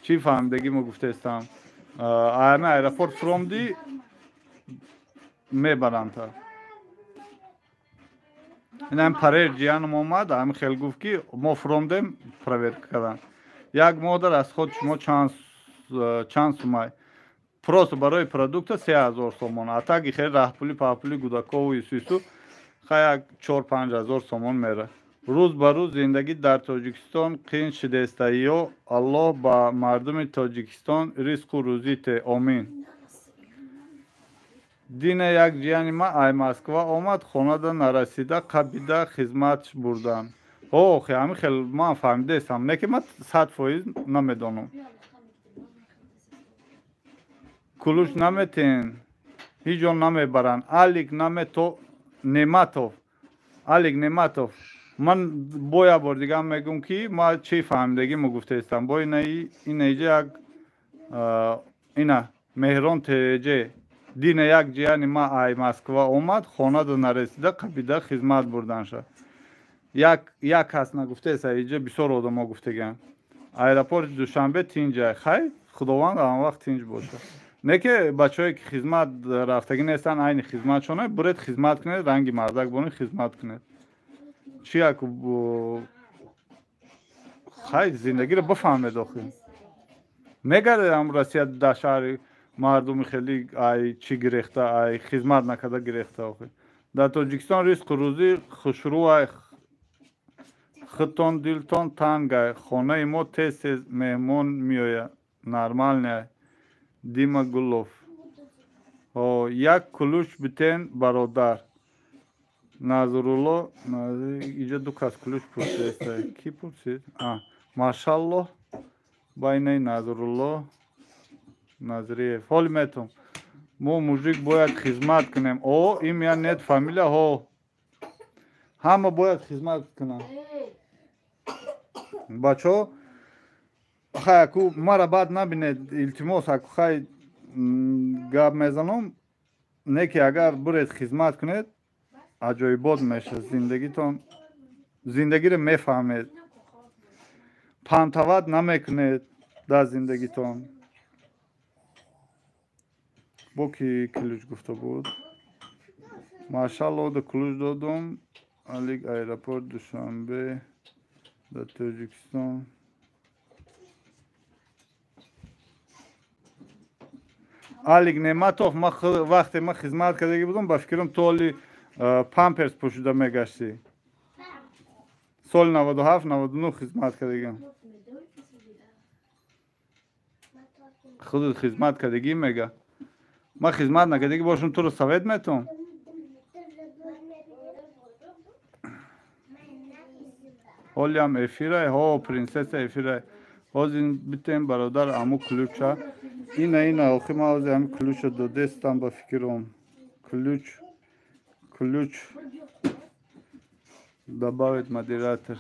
Чӣ фаҳмидагимо гуфтестам, ҳами аэропорт фуромдӣ, мебаранд. Та ин ҳами парер ҷиянам омад, ҳами хел гуфт, ки мо фуромдем, проверка карданд. Як моҳ дар расход шумо чанд сумай? Просто барои продукта 3000 сомон. А таги хел раҳпули паҳпули гудакову ису хай як 4-5 ҳазор сомон мера. Рӯз ба рӯз зиндагӣ дар Тоҷикистон қин шидеста. Ё Аллоҳ, ба мардуми Тоҷикистон ризқу рӯзӣ те, омин. Дина як ҷияни ма ай Москва омад, хонада нарасида қабида хизмат бурданд. Ҳо, ҳамин хел ман фаҳмидаестам, не ки ман 100% намедонам. Кулуш наметен, ҳеҷ ҷо намебаранд. Алик Нематов, Алик Нематов, ман бо як бор дигар мегӯм, ки ма чӣ фаҳмидагимо гуфтаистам. Бо ина иҷа як ина Меҳрон Теҷе, дина як ҷияни ма ай Москва омад, хонада нарасида қабида хизмат бурданша. Як кас нагуфтаеста, иҷа бисёр одамо гуфтагианд. Аэропорти Душанбе тинҷай. Хай, Худованд ҳамон вақт тинҷ бошад. Не ки бачаҳое ки хизмат рафтагӣ нестанд, айни хизматшона буред, хизмат кунед, ранги мардак бонед, хизмат кунед. Чи як хай зиндагиро бифаҳмед охир. Мегардед ҳам Россия дар шаҳри мардуми хеле ай чӣ гирехта, ай хизмат накарда гирехта охир. Дар Тоҷикистон ризқу рӯзӣ хушрӯ ай. Худтон дилтон тангай. Хонаи мо тез-тез меҳмон меояд. Нормальный. Дима Гулов. Як ключ битен бародар. Назрулло, иҷа ду кас ключ пурсид. Ки пурсид? Машаллоҳ байнаи Назрулло Назриев. Ҳоли метом. Мо мужик бояд хизмат кунем. О, имя нет, фамилия ҳо. Ҳама бояд хизмат кунанд. Бачаҳо, хай аку мара бад набинед, илтимос, аку хай гап мезанам, не ки агар буред хизмат кунед, аҷоибот мешавад зиндагитон, зиндагиро мефаҳмед, пантават намекунед дар зиндагитон. Бо ки ключ гуфта буд? Машалло, да ключ додум. Алик аэропорт Душанбе дар Тоҷикистон. Алик Неъматов, вақте ман хизмат кардагӣ будам, ба фикрам ту ҳоли памперс пӯшида мегаштӣ. Соли 97 99 хизмат кардагиам. Худат хизмат кардагӣ мега. Ман хизмат накардагӣ бошам, туро совет метавам. Ҳолиам эфирай, ҳо принсесса эфирай. Ҳозир битем бародар аму ключа. Ина ина охи ман ҳозир ҳами ключа додестам ба фикром. Ключ, ключ. Добавить модератор.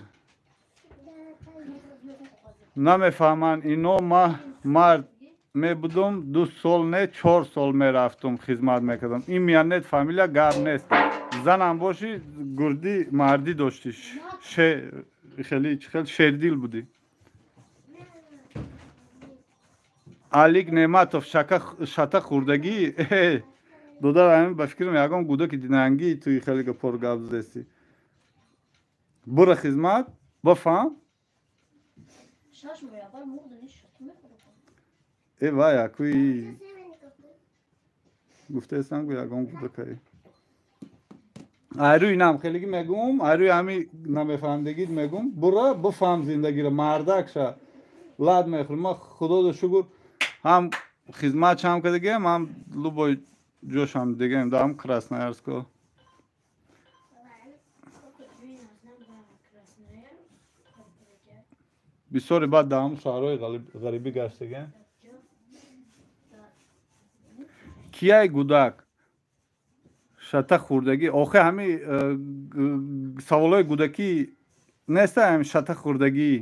Намефаҳманд ино, ма мард мебудум, 2 сол не, 4 сол мерафтум хизмат мекардам. Имя нет, фамилия гап нест. Занам бошӣ, гурди мардӣ доштӣ. Хеле хел шердил будӣ. Алик Неъматов шата хӯрдагӣ. Додар ҳамин ба фикрам ягон гудаки динангӣ туи хеле гапор гап задестӣ. Бура хизмат, бафаҳм. Э вай, акуи гуфтаестам гу ягон гудакаи. Айрӯи нам хелеги мегӯм, айрӯи ҳами намефаҳмдагит мегӯм, бура бифаҳм зиндагиро, мардак ша. Лад мехӯрӣ. Ман худода шукр ҳам хизмат шам кардагиам, ҳам любой ҷошам дигаем, дар ҳам Красноярско. Бисёре баъд дар ҳам шаҳрҳои ғарибӣ гаштагиам. Кияй гудак? Шата хӯрдагӣ. Охе ҳами саволҳои гудакӣ неста, ҳами шата хӯрдагӣ.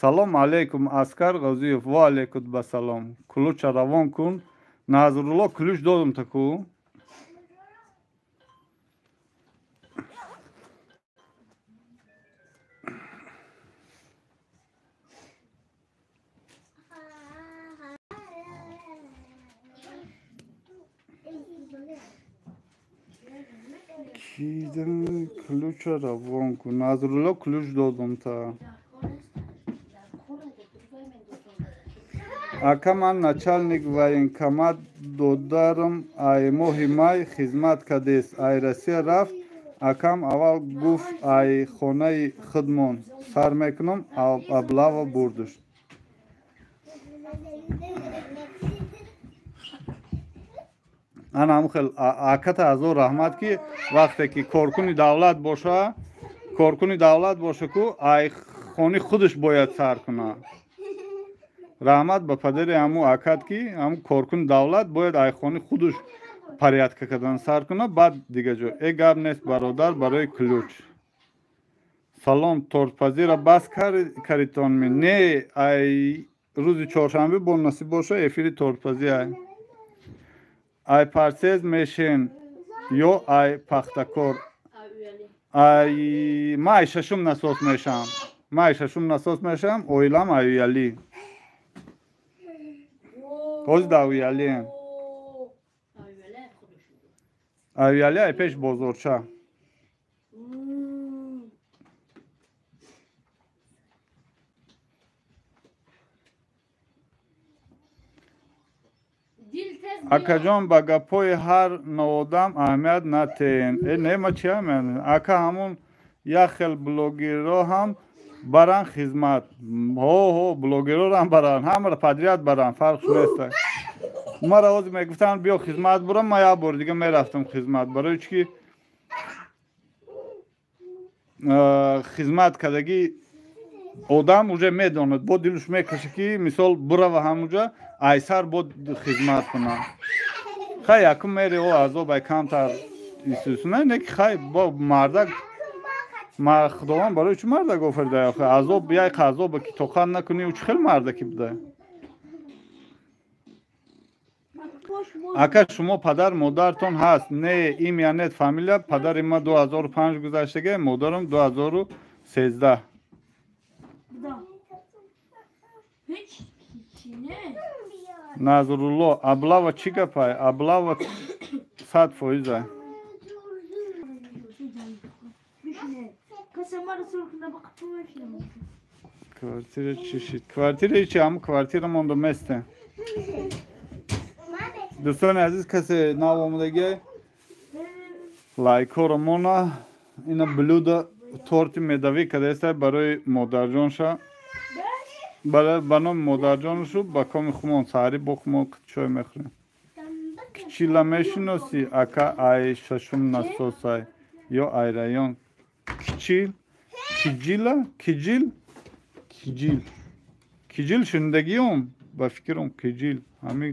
Салом алейкум, Аскар Ғозиев. Ва алейкум ба салом. Ключа равон кун. Назрулло ключ додум таку. Кидем ключа равон кун. Назрулло ключ додум та. Ака ман начальник военкомат додарам, ай моҳи май хизмат кардест. Ай Россия рафт. Акам аввал гуфт ай хонаи худмон сар мекунам, аблава бурдуш. Ана ҳамун хел аката азор раҳмат, ки вақте ки коркуни давлат боша, коркуни давлат боша ку ай хони худаш бояд сар кунад. Раҳмат ба падари ҳамун акат, ки ҳамун коркуни давлат бояд ай хони худаш порядка кардан сар кунад, баъд дига ҷо. Э гап нест бародар барои ключ. Салом, тортпазира бас каритон ми? Не, ай рӯзи чоршанбе бо насиб боша эфири тортпазӣ ай. Ай парсез мешен ё ай пахтакор? Ай ма ай шашум насос мешам. Ма ай шашум насос мешам, оилам ай уялӣ. Ҳозир дар уялием. Ай уялӣ ай пеш бозорча. Акаҷон, ба гапҳои ҳар ноодам аҳамият натеен. Э, не, ма чи аҳамият? Ака, ҳамун як хел блогерро ҳам баран хизмат. Ҳо, ҳо, блогерро ҳам баран, ҳамаро подряд баран, фарқш нест. Мара ҳозир мегуфтанд биё хизмат бурам, ма як бор дига мерафтам хизмат. Барои чӣ ки хизмат кардагӣ одам уже медонад, бо дилуш мекашад ки мисол бурава ҳамуҷа айсар бо хизмат кунад. Хай якум мери о азоб ай камтар истисна, не ки хай бо мардак Худованд барои чӣ мардак офарида? Азоб як азобе ки тоқат накунӣ, ӯ чӣ хел мардаки буда? Ака, шумо падар модартон ҳаст? Не, имя нет, фамилия. Падари ма 2005 гузаштага, модарам 2013. Назрулло, облава чӣ гапай? Облава 100%. Квартира чӣ шид? Квартира чи? Ҳамн квартира мондо месте. Дӯстони азиз, касе нав омадагиай, лайкҳоро мона. Ина блюда торти медавӣ кадаестай барои модарҷонша. Ба номи модарҷонашу ба коми хумон саҳарӣ бо хумон чой мехӯрем. Кичила мешиносӣ, ака? Ай шашум насосай ё ай район? Кичил, киҷила, киҷил, киҷил, киҷил шунидагиём, ба фикрам киҷил. Ҳамин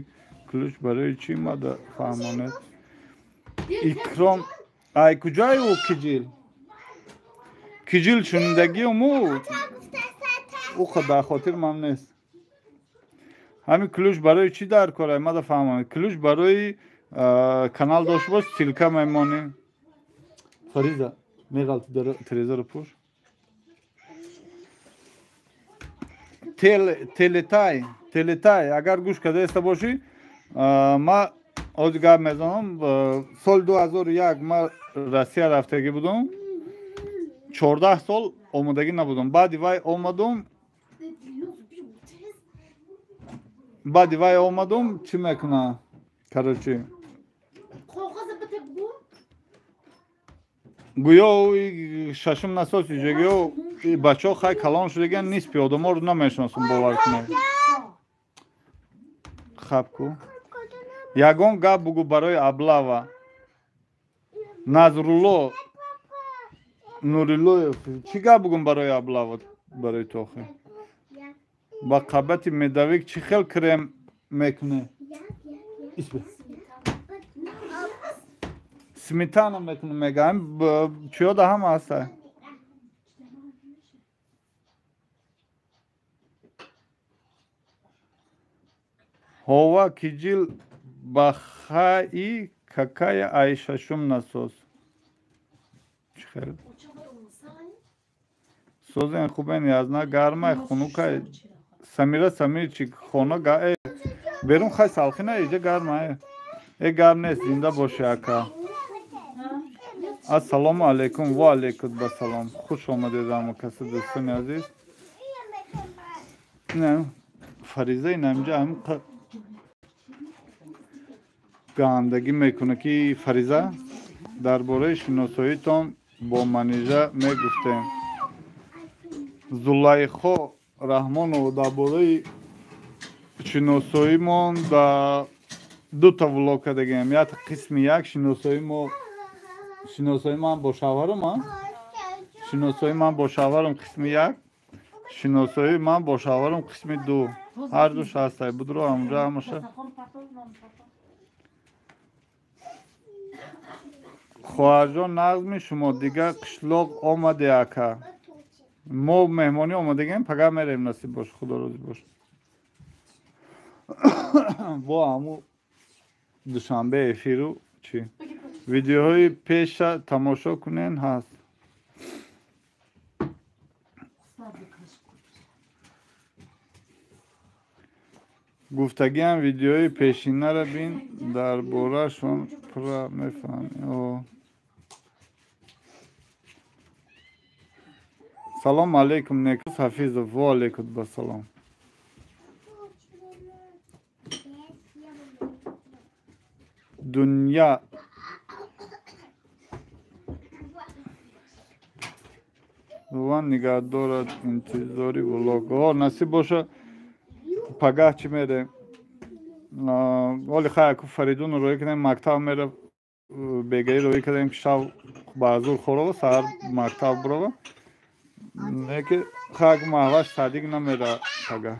ключ барои чӣ мада фаҳмонед? Икром, ай куҷае ӯ киҷил? Киҷил шунидагиём ӯ ӯ дар хотир ман нест. Ҳамин ключ барои чӣ дар кор? Мада фаҳмонед. Ключ барои канал дошта бош, ссылка мемонӣ. Фариза, меғалти терезаро пӯш. Телетай, телетай, агар гӯш кардаеста бошӣ, ма ҳозир гап мезанам. Соли 2001 ма Россия рафтагӣ будум, 14 сол омодагӣ набудум. Баъди вай омадум, баъди вай омадум, чӣ мекунам, короче, гӯё шашум насоси гӯё бачаҳо хай калон шудагиан, нисфи одаморо намешиносам, бовар кунед. Хаб ку, ягон гап бугӯ барои облава. Назрулло Нуриллоев, чӣ гап бугум барои облава барои тохи? Ба қабати медовик чӣ хел крем мекунӣ? Сметана мекунам, мегаем, чиёда ҳама ҳаста. Ҳова киҷил бахаи какая ай шашум насос. Чӣ хел? Созен хубен язна гармай хунукай. Самира Самирчик, хона га э берун хай салқина, иҷа гармай. Э гарм нест, зинда боши ака. Ассалому алайкум, ва алайкум басалом. Хуш омадед ҳама каси дӯстони азиз. Не, Фариза инамҷа ҳам гандагӣ мекунад ки Фариза дар бораи шиносоитон бо Манижа мегуфтем. Зулайхо Раҳмонова, дар бораи шиносоимон дар дута влог кардагием. Як қисми як шиносоимо, шиносои ман бо шавҳарам, шиносои ман бо шавҳарам қисми як, шиносои ман бо шавҳарам қисми ду. Ҳар душ ҳастай, будро ҳамҷа ҳамаша. Хоҳарҷон, нағзми шумо? Дига қишлоқ омаде ака? Мо меҳмонӣ омадагем, пага мерем, насиб бош, худо розӣ бош. Бо ҳаму душанбе эфиру чӣ? Видеоҳои пеша тамошо кунен ҳаст. Гуфтагиам видеои пешинаро бин, дар борашон пурра мефаҳмӣ. Салом алейкум, Некус Ҳафизов, ва алейкум басалом. Дунья. Ван нигаҳ дорад интизори влог. О, насиб боша, пагаҳ чӣ мере? Оли хай, аку Фаридуну роӣ кардем, мактаб мера, бегаӣ роӣ кардем, ки шав баъзур хӯрова, саҳар мактаб бурова. Не ки хай, аку Маҳваш садик намера пагаҳ.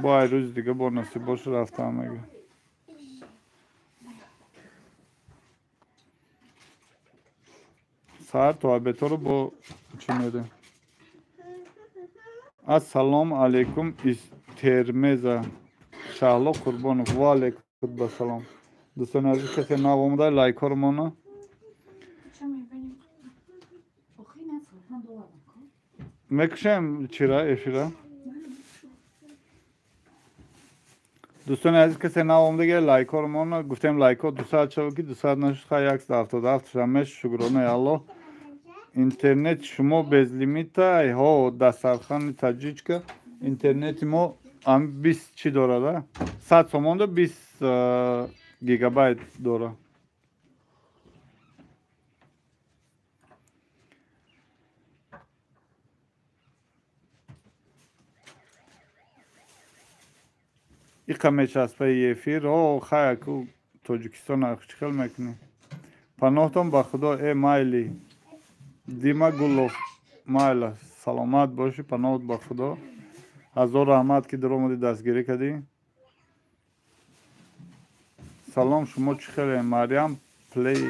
Бо ай рӯзи дига бо насиб боша рафтам мега. Саҳар то обедҳоро бо чӣ мерем? Ассалому алайкум, из Термеза. Шаҳло Қурбонов. Ва алайкум басалом. Дӯстони азиз, касе нав омада, лайкҳоро мона. Мекушем чира эфира. Дӯстони азиз, касе нав омадага, лайкҳоро мона. Гуфтем, лайкҳо 200 шава, ки 200 нашуд, хай 177 шава меш, шукронаи Аллоҳ. Интернет шумо безлимита? Ҳо, дастархони таҷичка. Интернети мо ам 20 чӣ дорад, а? 100 сомонда 20 гигабайт дора. Иқа мечаспаи эфир. О, хай, аку Тоҷикистон чӣ хел мекунӣ? Паноҳтон ба Худо, э майли. Дима Гулов, майла, саломат бошӣ, паноҳт ба Худо. Ҳазор раҳмат, ки даромадӣ, дастгирӣ кардӣ. Салом, шумо чӣ хеле? Марьям Плей.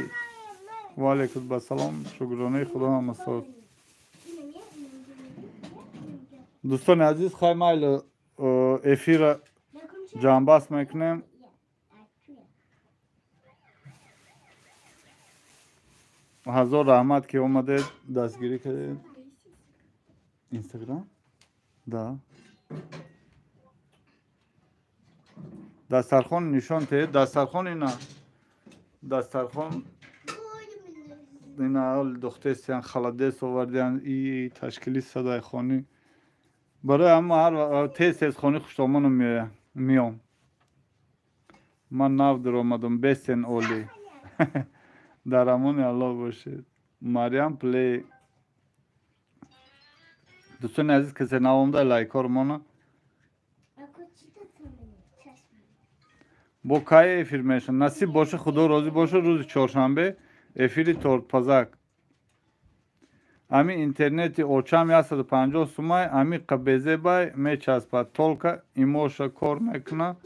Ва алайкум басалом, шукронаи Худо, ҳама соз. Дӯстони азиз, хай майли, эфира ҷамъбаст мекунем. Ҳазор раҳмат, ки омадед, дастгирӣ кардед. Инстаграм? Да. Дастархон нишон теҳед. Дастархон ина. Дастархон ина, духтесиян, холодец овардиян, и ташкили садай хонӣ. Барои ҳама ҳар тез тез хони хуштомону меом. Ман нав даромадам, бесен олӣ. Дар амони Аллоҳ бошед. Марьям Плей. Дӯстони азиз, касе нав омада, лайкҳоро мона. Бо кай эфир мешавад? Насиб боша, Худо розӣ боша, рӯзи чоршанбе эфири тортпазак. Ами интернети очам 150 сумай, ами қабезебай мечаспад. Только имоша кор мекуна,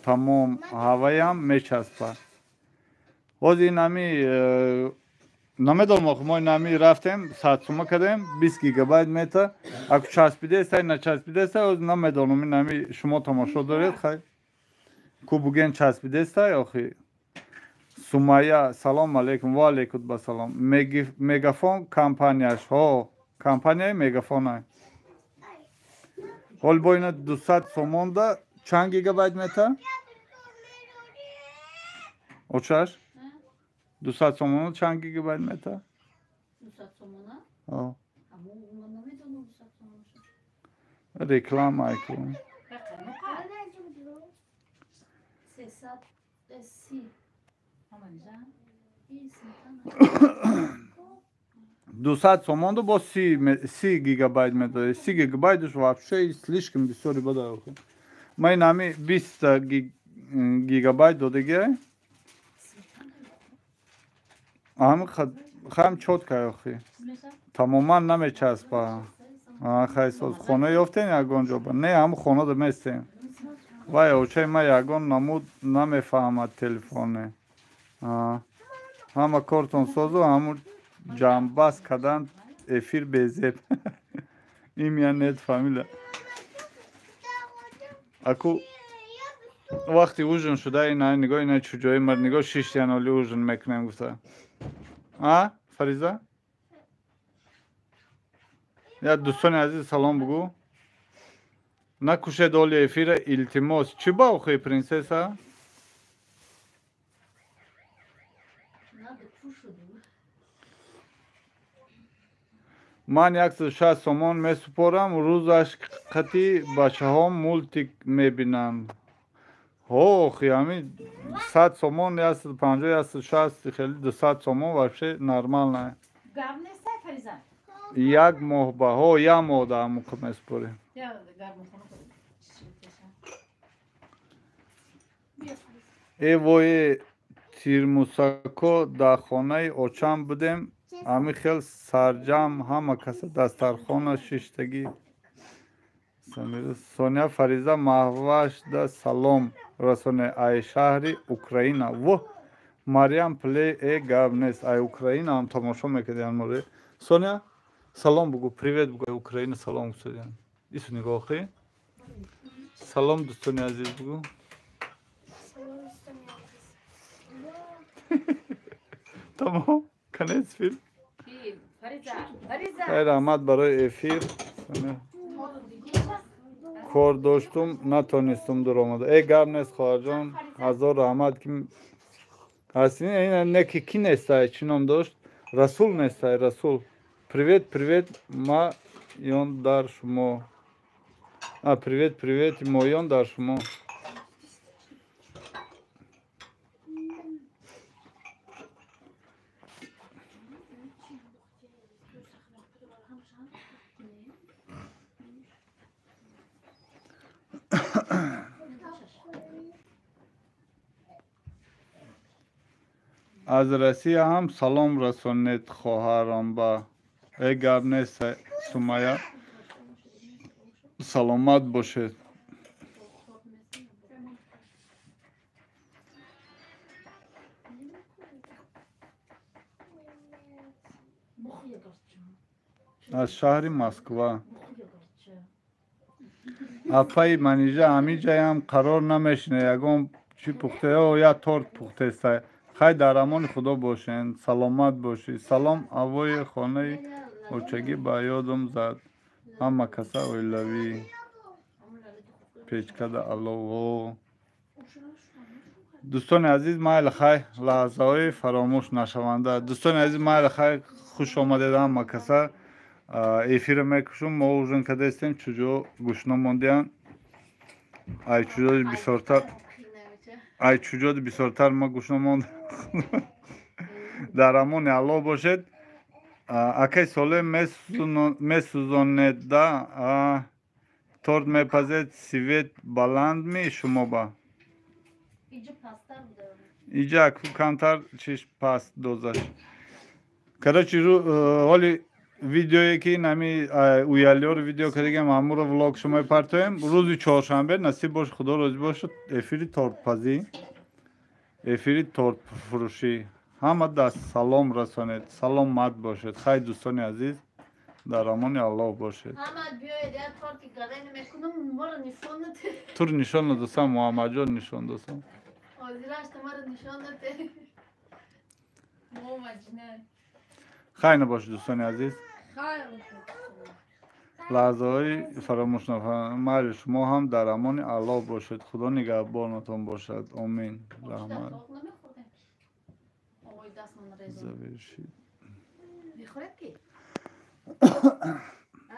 тамом ҳаваям мечаспад. Ҳозир ин ами намедонам, охи мо ин ами рафтем, 100 сума кардем, 20 гигабайт мета. Аку часпидестай, начаспидестай, ҳозир намедонам, ин ами шумо тамошо доред, хай. Ку буген часпидестай, охи. Сумайя, салом алейкум, ва алейкум басалом. Мегафон компанияш, ҳо, компанияи Мегафонай. Ҳол бо ина 200 сомонда чанд гигабайт мета? Очаш? 200 сомона чанд гигабайт мета? 200 сомона? Ҳо. Аммо ман намедонам 200 сомонаша. Реклама айку. 330. 200 сомонду бо 30 гигабайт медоди. 30 гигабайтш вообще слишком бисёри бада охи. Ман ин ҳами 20 гигабайт додагиай. Ҳами хаям чётко охи. Тамоман намечаспа. Хай соз, хона ёфтем ягон ҷо ба? Не, ҳамн хонада местем. Вай, очаи ман ягон намуд намефаҳмад телефоне. Ҳама кортон созу, ҳамун ҷамъбаст кардан эфир безеб. Имя нет, фамилия. Аку вақти ужин шуда, ина нигоҳ, ина чуҷои мар нигоҳ, шиштиян, оли ужин мекунем гуфта. А, Фариза? Я дӯстони азиз салом бугӯ. Накушед оли эфира, илтимос. Чӣ ба охи, принсесса? Надо кушать. Ман 160 сомон месупорам, рӯзаш қати бачаҳом мультик мебинанд. Охи, ами 100 сомон, 150, 160, хеле 200 сомон вообще нормально. Як моҳ ба ҳо, як моҳ да ҳамуқа меспорем. Э вое тирмусако дар хонаи очам будем, ами хел сарҷам ҳама каса дастархона шиштагӣ. Соня Фариза Маҳвашда салом расоне ай шаҳри Украина. Во Мариям Плей э гап нест, ай Украина ҳам тамошо мекардиан море. Соня салом бугу, привет бугу, ай Украина салом гуфтадиан. Ису нигоҳ хи. Салом дӯстони азиз бугу. Тамом, конец филм. Хайр раҳмат барои эфир. Кор доштум, натонистум дуромада. Э гап нест хоҳарҷон, ҳазор раҳмат ки ҳастин. Не ки ки нестай, чӣ ном дошт? Расул нестай, Расул. Привет, привет, ма ён дар шумо. А, привет, привет, моён дар шумо. Аз Россия ҳам салом расонед хоҳарам ба. Э гап нест Сумая, саломат бошед. Аз шаҳри Москва. Апаи Манижа ҳамиҷаям қарор намешине, ягон чӣ пухте, я торт пухтеста. Хай дар амони Худо бошен, саломат бошӣ. Салом авои хонаи очагӣ ба ёдам зад. Ҳама каса оилавӣ. Печкада алово. Дӯстони азиз, майли хай, лаҳзаҳои фаромӯш нашаванда. Дӯстони азиз, майли хай, хуш омадед ҳама каса. Эфирро мекушум, мо ужин кардастем, чуҷо гӯшно мондиям. Ай чуҷои бисёртар, ай чуҷоди бисёртар ма гӯшно мондам. Дар амони Аллоҳ бошед. Акай Соле месӯзонед да, торт мепазед, свет баланд ми шумо ба? Иҷа камтар чиш паст дозаш. Короче, ҳоли видеое ки нами уялиёро видео кардагем, ҳамуро влог шумо партоем. Рӯзи чоршанбе насиб бош, Худо розӣ бошад, эфири тортпазӣ, эфири тортфурӯшӣ. Ҳама даст салом расонед, саломат бошед. Хай дӯстони азиз, дар амони Аллоҳ бошед. Тур нишон надосам, Муҳаммадҷон нишон досам. Хай набошед дӯстони азиз. Лаҳзаҳои фаромӯш нафармайли шумо ҳам дар амони Аллоҳ бошед. Худо нигаҳбонатон бошад. Омин. Раҳмат. Завершид.